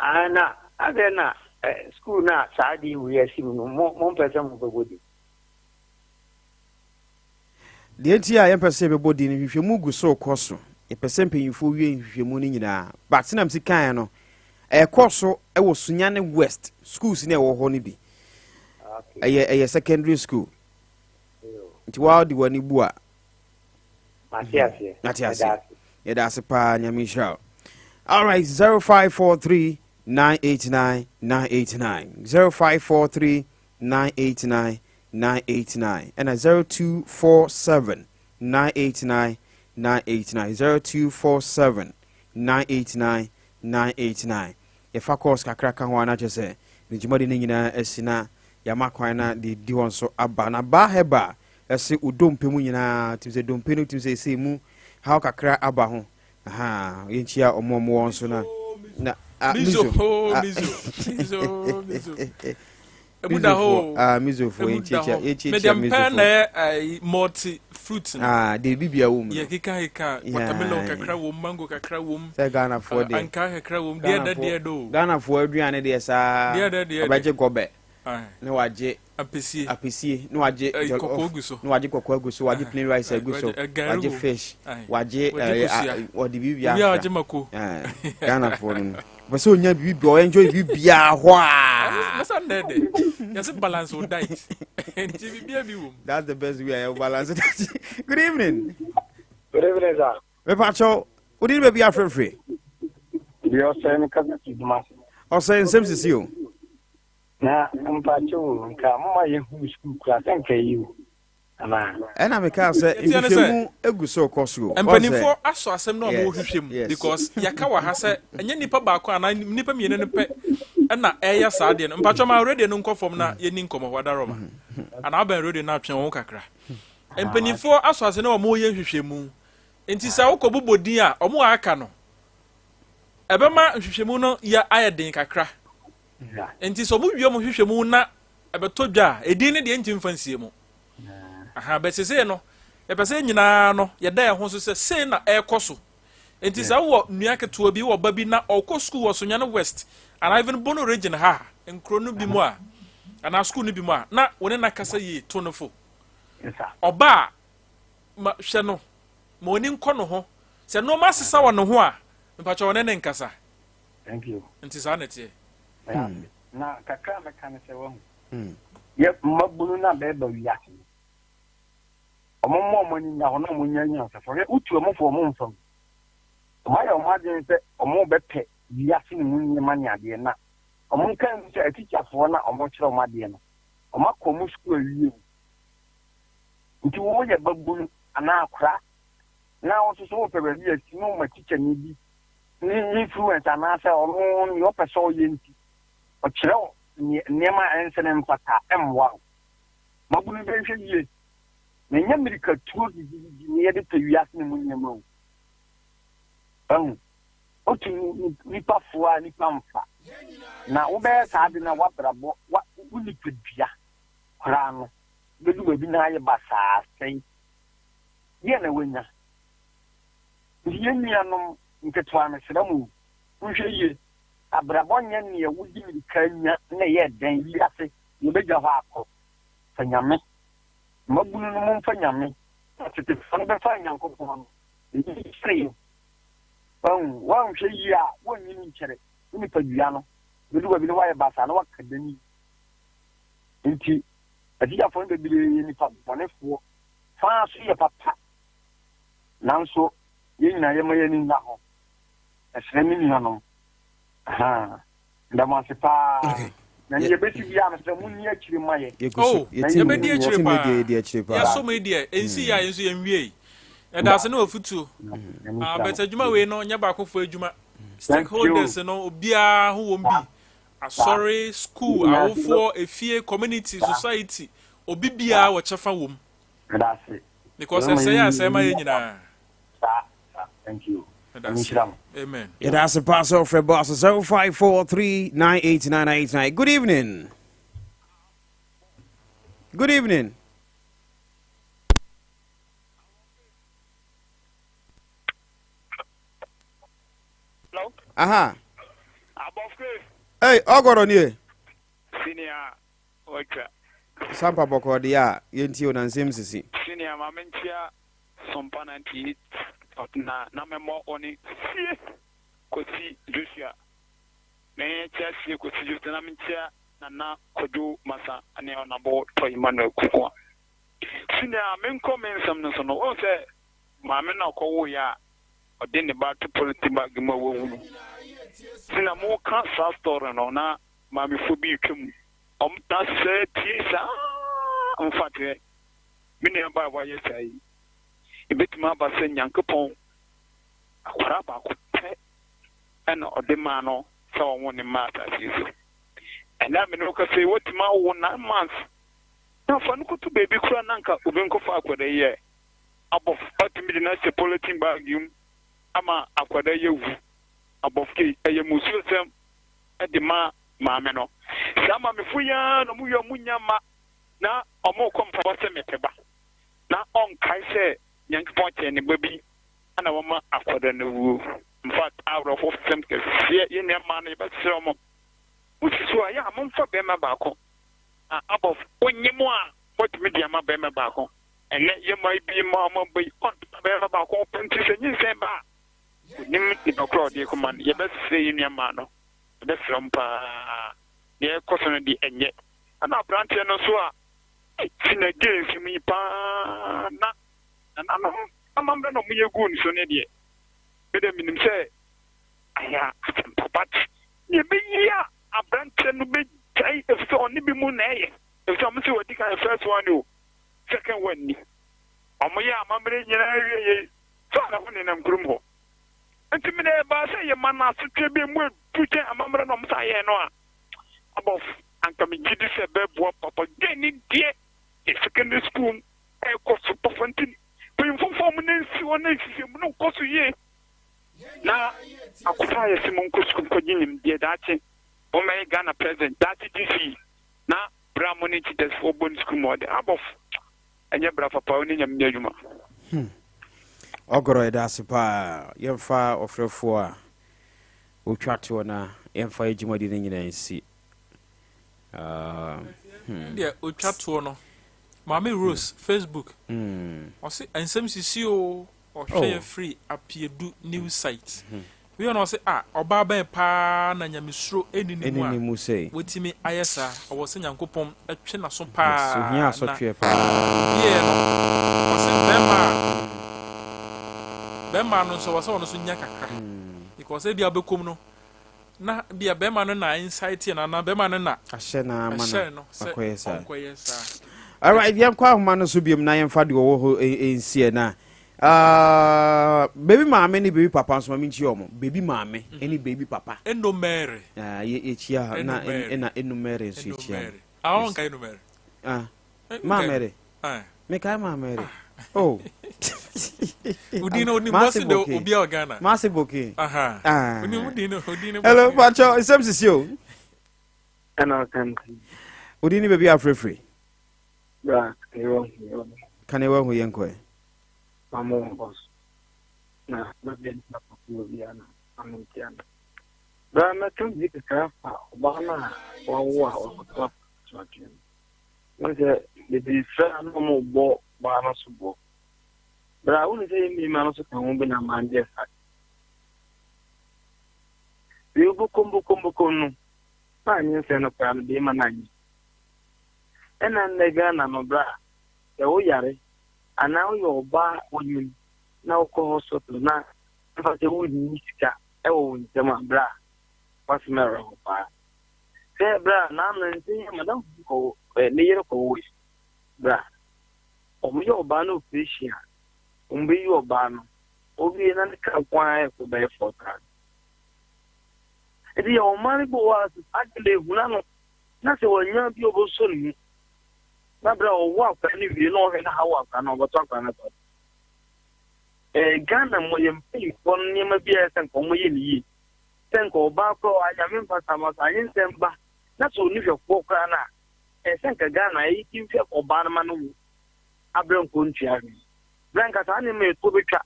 Ah, na adɛn na eh, school no a saa adeɛ wei asi mu no, mo mompɛ sɛ mobɛbɔ din? Deɛ nti a yɛmpɛ sɛ yɛbɛbɔ din no, nhwehwɛmu gu so rekɔ so. Yɛpɛ sɛ mpanyimfoɔ wie nhwehwɛmu no nyinaa. But sɛnea mesi kaeɛ no, ɛrekɔ so wɔ Sunyani West schools no a ɛwɔ hɔ no bi. Ɛyɛ ɛyɛ secondary school. Nti waa de w'ani bu a. Mate aseɛ. Mate aseɛ. Yɛda ase paa Nyame nhyira wo. All right, 0543 989 989 0543 989 989 ɛna 0247 989 989 0247 989 989 Yɛfa course kakra ka ho a na kyerɛ sɛ ne dwumadi no nyinaa asi na yɛama kwan na deɛ ɛdi hɔ nso aba. Na baa hɛba a ɛse wo dompe mu nyinaa tumi sɛ dompe no tumi sɛ ɛsɛ mu haw kakra aba ho. Aha, yɛnkyia ɔmo ɔmo wɔ nso na na ah, Mizo, mizo. oh, Ah. mizo, mizo, mizo. Emu da hɔ o. Ah, mizofoɔ Emu da yɛnkyiakyia hɔ. yɛnkyiakyia Mede mpɛ mizofoɔ. na ɛyɛ ayi multi. Fruit no. Ah, deɛ bibia wɔ mu no. Deɛ keka keka, watermelon kakra wɔ mu, mango kakra wɔ mu. Sɛ Ghanafoɔ deɛ. Ankaa kakra wɔ mu, deɛ dɛ deɛ dɛ o. Ghanafoɔ aduane deɛ saa. Deɛ dɛ deɛ dɛ. Ɔbɛgye gɔbɛ. Na wagye. Apesie. Apesie na wagye jollof. Kɔkɔɔ gu so. Na wagye kɔkɔɔ agu so, wagye plain rice agu so, wagye fish, wagye ɔde biribi afra. Wagye mako. Ghanafoɔ no no. Pɛ sɛ onya biribi ɔ enjoy biribiara hɔ a. Mɛsa nnɛ de. Yɛsɛ balance wo diet. Nti biribiara bi wɔ mu. That's the best way I balance it. Good evening. Good evening, sir. Mepakyɛw, wode ne baabi afrɛfrɛ? Deɛ ɔsɛe no kasa fi dwuma ase. Ɔsɛe nsɛm sisi o. Na mpakyɛw o, nka moma yɛhunu sukuu koraa sɛ nka eye o, anaa? Ɛna mekaa sɛ nhwehwɛmu gu so rekɔ so o. Mpanimfoɔ asɔ asɛm no a wɔrehwehwɛ mu because yɛka wɔ ha sɛ ɛnyɛ nnipa baako anaa nnipa mmienu no pɛ ɛna ɛyɛ saa adeɛ no. Mpakyɛw ma radio no nkɔ fam na yɛni nkɔmmɔ wadaroma. Anaa wobɛn radio no atwe wo ho kakra. Mpanimfoɔ asɔ asɛm no a wɔreyɛ nhwehwɛmu. Nti sɛ wokɔ bobɔ din a wɔn a aka no ɛbɛma nhwehwɛmu no yɛ ayɛ den kakra. Nti sɛ ɔmo wie ɔmo hwehwɛ mu na ɛbɛtɔ dwa a, edin no deɛ ntumi nfa nsie mu. Aha, bɛ sesei no, yɛpɛ sɛ nyinaa no yɛda yɛn ho so sɛ sei na ɛrekɔ so. Nti sɛ wowɔ nua ketewa bi, wowɔ ba bi na ɔkɔ sukuu wɔ Sunyani West anaa even Bono region ha, nkuro no bi mu a, anaa sukuu no bi mu a, na wo ne no akasa yie, to no fo. Ɔba a, ma hwɛ no, ma w'ani nkɔ no ho. Sɛ nneɛma asesa wɔ ne ho a, mpakyɛ ɔne ne nkasa. Thank you. Nti saa na ɛteɛ. Hmm. Na kakra a mɛka ne sɛ wahu. Hmm. Yɛ mmabunu no a bɛreba wiase no. Ɔmo mma ɔmo ani nna hɔ na ɔmo nya nyansafo. Hwɛ wotu ɔmo fo ɔmo mfa mu. Ɔmo ayɛ ɔmo adwene sɛ ɔmo bɛpɛ wiase no mu nneɛma ne adeɛ na ɔmo nka nhu sɛ atikyafoɔ na ɔmo kyerɛ ɔmo adeɛ no. Ɔmo akɔ ɔmo sukuu awie o. Nti woyɛ babunu anaa akora na wo nso so wopɛ baabi asi na ɔma tikyani bi ne influence anaasɛ ɔno nea ɔpɛ sɛ ɔyɛ nti, ɔkyerɛ wo nneɛma a ɛnsɛ na ɛmfata a, ɛmmoa wo. Mmabunu bɛhwɛ yie na ɛnyɛ mmirikatuo gidigidi na yɛde pɛ wiase no mu nneɛma o. Wahu? Wotu nipa fo a nipa mfa. Na wobɛyɛ saa ade no a w'abrabɔ, wo nipadua koraa no bɛdu baabi na ayɛ basaa sɛe. Deɛ na woanya? Nti yɛn nuanom nketewa mesrɛ mo o, monhwɛ yie, abrabɔ nyɛ neɛ wode mirika nya na ɛyɛ dɛn, wiase yɛbɛgya hɔ akɔ, fa Nyame, mmabunu no momfa Nyame, na tetefoɔ no bɛfaa Nyankopɔn no, ɛyi kyeree, wahu, woanhwɛ yie a wonnyini nkyɛre, wo nipadua no bɛdu baabi na woayɛ basaa na woaka dani, nti atikyafoɔ no bebree yɛ nipa bɔnefoɔ, faa so yɛ papa. Nanso yɛn nyinaa yɛmma yɛn ani nna hɔ. Mesrɛ me nuanom. Ahaa. Meda mo ase paa. Okay. Na nea ɛbɛsi biara mesrɛ mo nni akyire mma yɛ. Yɛgu so. Oh, Yɛtim yɛbɛdi akyire yɛtim paa. yɛ di akyire paa. Yɛsom yi deɛ, ɛnsi yɛ a yɛn nso yɛnwiei. Yɛda ase ne w'afotuo. Ah, but adwuma wei no, nyɛ baakofoɔ adwuma. Stakeholders no, obiara ho wɔm bi. Asɔre, school, awofoɔ, efie, community, society, obi biara wɔ kyɛfa wɔm. Meda ase. Because ɛsɛe a ɛsɛe ma yɛn nyinaa. Saa saa thank you. Meda Nyame ase. nhyira mo. Amen. Yɛda ase paa sɛ ɔfrɛ bɔ aso 0543989989. Good evening. Good evening. Hello. Aha. Abɔfra. Hey, ɔgɔrɔ nie. Senior Watwa. Sampa bɔkɔɔ deɛ a, yɛntie o na nsɛm sisi. Senior ma menkyea Sompa 98.9 na memmɔ wo ne Sie Kwasi Joshua. Menkyea Sie Kwasi Joshua na menkyea Nana Kwadwo Masa ne Ɔnabo Tɔ Emmanuel Kukuah. Senior menkɔ me nsɛm no so no, woahu sɛ maame no a ɔkɔwoeɛ a ɔde ne ba to polythene bag mu a wawu no. Senior moka saa story no na maamefoɔ bi retwa mu. Wɔtena ase sɛ tie saa mfateɛ. Me nua baa a wayɛ saa yi, ebetumi aba sɛ Nyankopɔn akwadaa baako pɛ ɛna ɔde maa no sɛ ɔnwo ne mma asase yi so. Ɛnɛ a me ne wo kasa yi, watumi awo 9 months na fa no kɔto baabi koraa na anka obi nkɔfa akwadaa yi ɛ. Abɔf atumi de no ahyɛ polythene bag mu ama akwadaa yi awu. Abɔf kei, ɛyɛ mmusuosɛm de ma maame no. Saa maamefo yi ara na wɔwie a wɔnnya mma na wɔrekɔ mpaebɔ sɛ mepɛ ba. Na ɔnkae sɛ Nyankopɔn kyɛɛ ne ba bi na wama akwadaa no awuo. Infact awerɛhosɛm kɛseɛ yɛn nua mmaa no yɛbɛsrɛ mo mo susu a yɛ a momfa bɛrima baako na above wonye mo a moatumi de ama bɛrima baako ɛnɛ yɛ mmaa bi mma ɔmo aba yi ɔntoma bɛrima baako pɛ nti sɛ nyinsɛn ba a onim nipa korɔ a ɔde kɔma no yɛbɛsrɛ yɛn nua mmaa no yɛbɛsrɛ mo paa deɛ ɛkɔ so no deɛ ɛnyɛ ɛna aberanteɛ no nso a si na gye nsɛm yi paa na nananom amammerɛ na ɔmo yɛ guu ne so ne deɛ Me deɛ menim sɛ ayɛ asɛmpa but deɛ ɛbɛyi a aberanteɛ no bɛgyae ɛfiri sɛ ɔne bi mu na ɛyɛ ɛfiri sɛ ɔmo sɛ wadi kan first one o second one ni ɔmo yɛ amammerɛ nyinaa wie yɛ sɛ ɔna ho nenam kurom hɔ nti mene ɛbaa sɛ yɛma no asotwe bi mu edu kyɛn amammerɛ na ɔmo sa yɛ no a abɔf anka megye di sɛ bɛboa papa gye ne deɛ secondary school ɛkɔ so papa nti Mpanyimfo mfa wɔn nan nsi hɔ na nhwehwɛmu no nkɔ so yie na akɔfa ayɛ sɛ monkɔ sukuu nkɔgye nimdeɛ daakye mommɛyɛ Ghana president daakye DC na bra mo ne teachersfoɔ bɔ ne sukuu mu ɔde abɔfo ɛnyɛ bra papa wo ne nyame nyɛ adwuma. Hmm. Ɔgorɔ yɛda ase paa. Yɛmfa ɔfrɛfoɔ a ɔtwa toɔ na yɛmfa yɛ dwumadi no nyinaa nsi. Hmm. Deɛ ɔtwa toɔ no Maame Rose, Facebook, ɔse nsɛm sisi oo, ɔhwɛ yɛ firi Apiedu new site. Wei na ɔse ah ɔbaa bɛn paa na nyamesuro ɛnni ne mu a watumi ayɛ saa, ɔwɔ sɛ Nyankopɔn twe n'aso paa na ɔwieɛ no ɔse bɛrima a bɛrima no nso ɔwɔ sɛ ɔno nso nya kakra because ebia wobɛkɔm no na bia bɛrima no na incite no anaa bɛrima no na ahyɛ no ama no sɛ ɔnkɔyɛ saa. Ɔnkɔyɛ saa. Alright, yɛnkɔ ahoma no so biom na yɛmfa deɛ ɔwɔ hɔ nsiɛ na uh, baby maame ne baby papa nso ma menkyia ɔmo baby maame mm -hmm. ne baby papa Eno Mary uh, yɛkyia na ɛna Eno Mary nso yɛkyia no. Ah, ɔnka Eno Mary. Ah. Ma Mary. Mekae Ma Mary. Oh. Udin no onim bosi de obi a Ghana. Masi Boki. Aha. Ah. Onim udin no udin no. Hello, Pacho, nsɛm sisi o. Ɛna ɔka Udin ni baabi afrɛfrɛ. Bra, kanewa hu. Kanewa hu yɛn kɔɛ. Mamo boss. Na baabi a nipa kɔkɔɔ bi ana amentia no. Bra mɛka bi kakra fa ɔbaa no a wawo a wakɔto akɔto atwene no. Wohu sɛ bebree frɛ a na wɔrebɔ baa no so boɔ. Berɛ a wonim sɛ yɛn mmarima no so ka ho bi na mmaa no yɛ saa. Wei bokom bokom bokom no, na anyinsɛn no koraa no bɛrima no anyi. Ɛna nnɛ Ghana no berɛ a sɛ woyare anaa woyɛ ɔbaa wonyim na wokɔ hospital na mfa sɛ wonni sika wɔ wo nsam a berɛ a w'asɛm awerɛho paa. Sɛ berɛ a n'ano nte yɛ madamfo bi kɔ eh, ne yere kɔwoe berɛ a wɔyɛ ɔbaa no operation a wɔbɛyi ɔbaa no owie na ne ka nko ara ɛkɔ bɛyɛ 4,000. Nti yɛ ɔman no bi wɔ hɔ a sɛ saa de na ehuna no na sɛ wɔanya bi a ɔbɛsɔ ne mu na berɛ a ɔwɔ akwadaa no wie na ɔhwɛ na ha wɔ akwadaa no ɔbɛtɔ akwadaa no atɔ. Eh, Ghana mu yɛ mpanyinfoɔ no nneɛma bi a ɛsɛ nka wɔyɛ ne yie. Sɛ nka ɔbaa koraa a Nyame mfa saa ma sɛ anyinsɛn ba na sɛ ɔnni hwɛfoɔ koraa no a, ɛyɛ sɛ nka Ghana ɛyi ti nhwɛ ɔbaa no ma no wo abrɛ nka ɔntua hwee. Berɛ nka saa nneɛma yi toɔ bɛtwa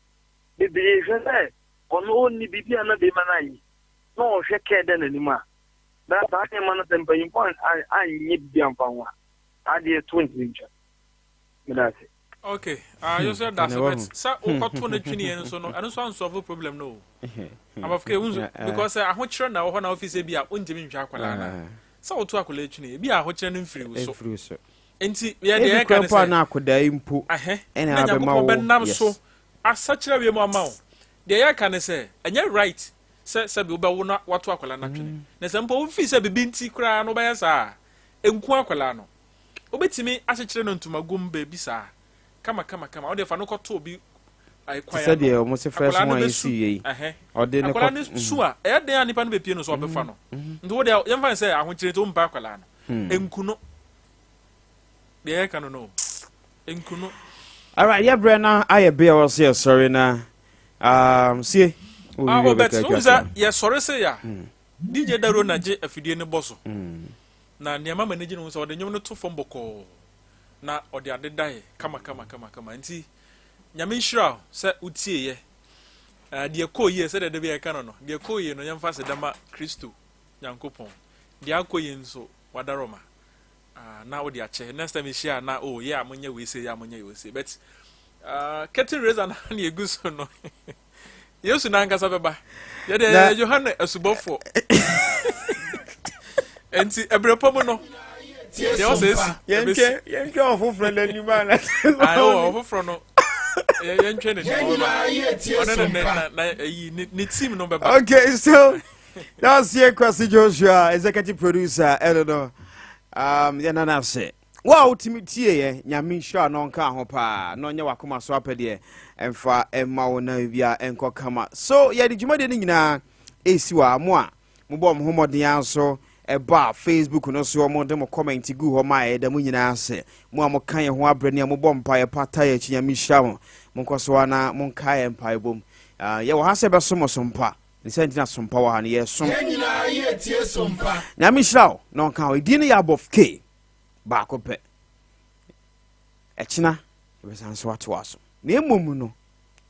bebree hwɛ sɛ ɔno ɔnni biribi a na bɛrima no anyɛ na ɔhwɛ kɛɛ da n'anim a, berɛ saa nneɛma no sɛ mpanyimfoɔ anyɛ biribi amfa ho a, saa adeɛ to ntumi ntwa. Meda ase. Okay, ah, you said that's but sɛ wokɔto no twene yɛn nso no, ɛno nso ansɔfo problem no o. Abafo ke wunso because sɛ ahokyerɛ na wɔ hɔ na wofi sɛ bi a wontumi nhwɛ akwadaa no. Sɛ woto akwadaa twene, ebi a ahokyerɛ no mfiri wo so. Mfiri wo so. Nti yɛ deɛ yɛka ne sɛ na akwadaa yi mpo ɛna abɛma wo. Nyankopɔn bɛnam so asakyerɛ wie mu ama wo. Deɛ yɛka ne sɛ ɛnyɛ right sɛ sɛbi wobɛwo na wato akwadaa no atwene. Na sɛ mpo wofi sɛ bibi nti koraa no wobɛyɛ saa a, nku akwadaa no. Wobɛtumi akyekyere no ntomago mu baabi saa, kama kama kama. Wode fa no kɔto obi Te kwan sɛ ano. deɛ wɔn se first Akwadaa no one yi bɛsu. sii yɛ yi. Ɛhɛ. Ɔde ne Akwadaa kɔ. no su a, ɛyɛ den a nipa no bɛpie no so ɔbɛfa no. Nti wo deɛ yɛmfa no sɛ ahokyere nti wompɛ akwadaa no. Nku no. Deɛ yɛka no no. Nku no. Alright, yɛ brɛ na ayɛ bea wɔ sɛ yɛsɔre na sie. Ah, Obet, wohu sɛ yɛsɔre se ya. DJ Daro na gye afidie no bɔ so. Na nea ɛma m'ani gye ne ho sɛ ɔde nnwom no to fam bɔkɔɔ. Na ɔde adeda yɛ kama kama kama kama. Nti Nyame nhyira wo sɛ wotie yɛ. Eh, deɛ ɛkɔɔ yie sɛdeɛ da bi a yɛka no no, deɛ ɛkɔɔ yie no yɛmfa aseda ma Kristo Nyankopɔn. Deɛ ankɔ yie nso, wadaroma. Ah, na wode akyɛ. Next time yɛhyia a na oh, yɛ a monyɛ wei sei, yɛ a monyɛ wei sei. But uh, curtain raiser na na egu so no. Yesu n'ankasa bɛba. Yɛde yɛ Yohane asubɔfoɔ. Nti ɛbrɛ pa mu no, deɛ ɔsɛ esi. Yɛntwɛ yɛntwɛ ɔfoforɔ n'anim a na. Ayi ɔfoforɔ no yɛntwɛ n'anim ɔbɛba. Ɔne ne na na ɛyi ne team no bɛba. Okay, so that's here Kwasi Joshua, executive producer. I don't know. Yeah, nana say. Wo a wotumi tieeɛ, Nyame nhyira wo na ɔnka ho paa na ɔnyɛ w'akoma so apɛdeɛ ɛmfa mma wo na biribiara ɛnkɔ kama. So yɛde dwumadie no nyinaa ɛresi wɔ ha. Mo a mobɔ mo ho mmɔden ara nso ɛba Facebook no so mo de mo comment gu hɔ ma yɛda mo nyinaa ase. Mo a moka yɛn ho abrɛ ne a mobɔ mpaeɛ pa ta yɛn akyi, Nyame nhyira mo. Monkɔ so ara na monkae yɛn mpaebɔ mu. Ah, yɛwɔ ha sɛ yɛbɛsom mo som pa. Ne sɛ nti na sompa wɔ ha no yɛsom. Yɛn nyinaa yɛtie sompa. Nyame nhyira wo na ɔnka ho. Edin no yɛ Abɔf K. Baako pɛ. Ɛkyena yɛbɛsan so atoa so. Na mmom no,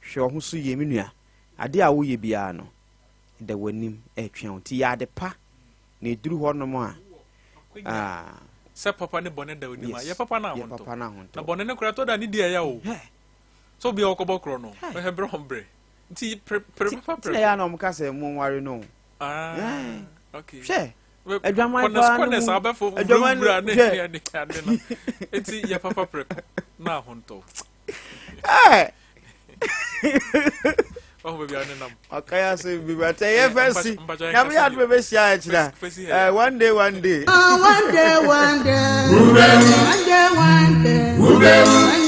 hwɛ wo ho so yie me nua. Adeɛ a woyɛ biara no, ɛda w'anim ɛretwɛn wo. Nti yɛ ade pa na ɛduru hɔnom a, ah. Sɛ papa ne bɔne da w'anim a, yɛ papa no Yɛ papa no ahontɔ. Na bɔne no koraa ɛtɔ da a ne di ɛya o. Sɛ obi a ɔkɔbɔ korɔ no, hwɛ brɛ ho brɛ. Nti pere pere papa pere. Ti na yɛ na wɔn ka sɛ mo nware no. Ah, okay. Hwɛ. Adwaman paa no mu. Abɛfo wurawura ne ne ne ade no. Nti yɛ papa pere ko na ahontɔ. Ɛɛ. Ɔho baabi a ne nam. Ɔka yɛ asɛm bi bɛtɛ yɛ fɛ si. Nyame yɛ adum bɛ hyia akyina. One day one day. One day one day. One day one day.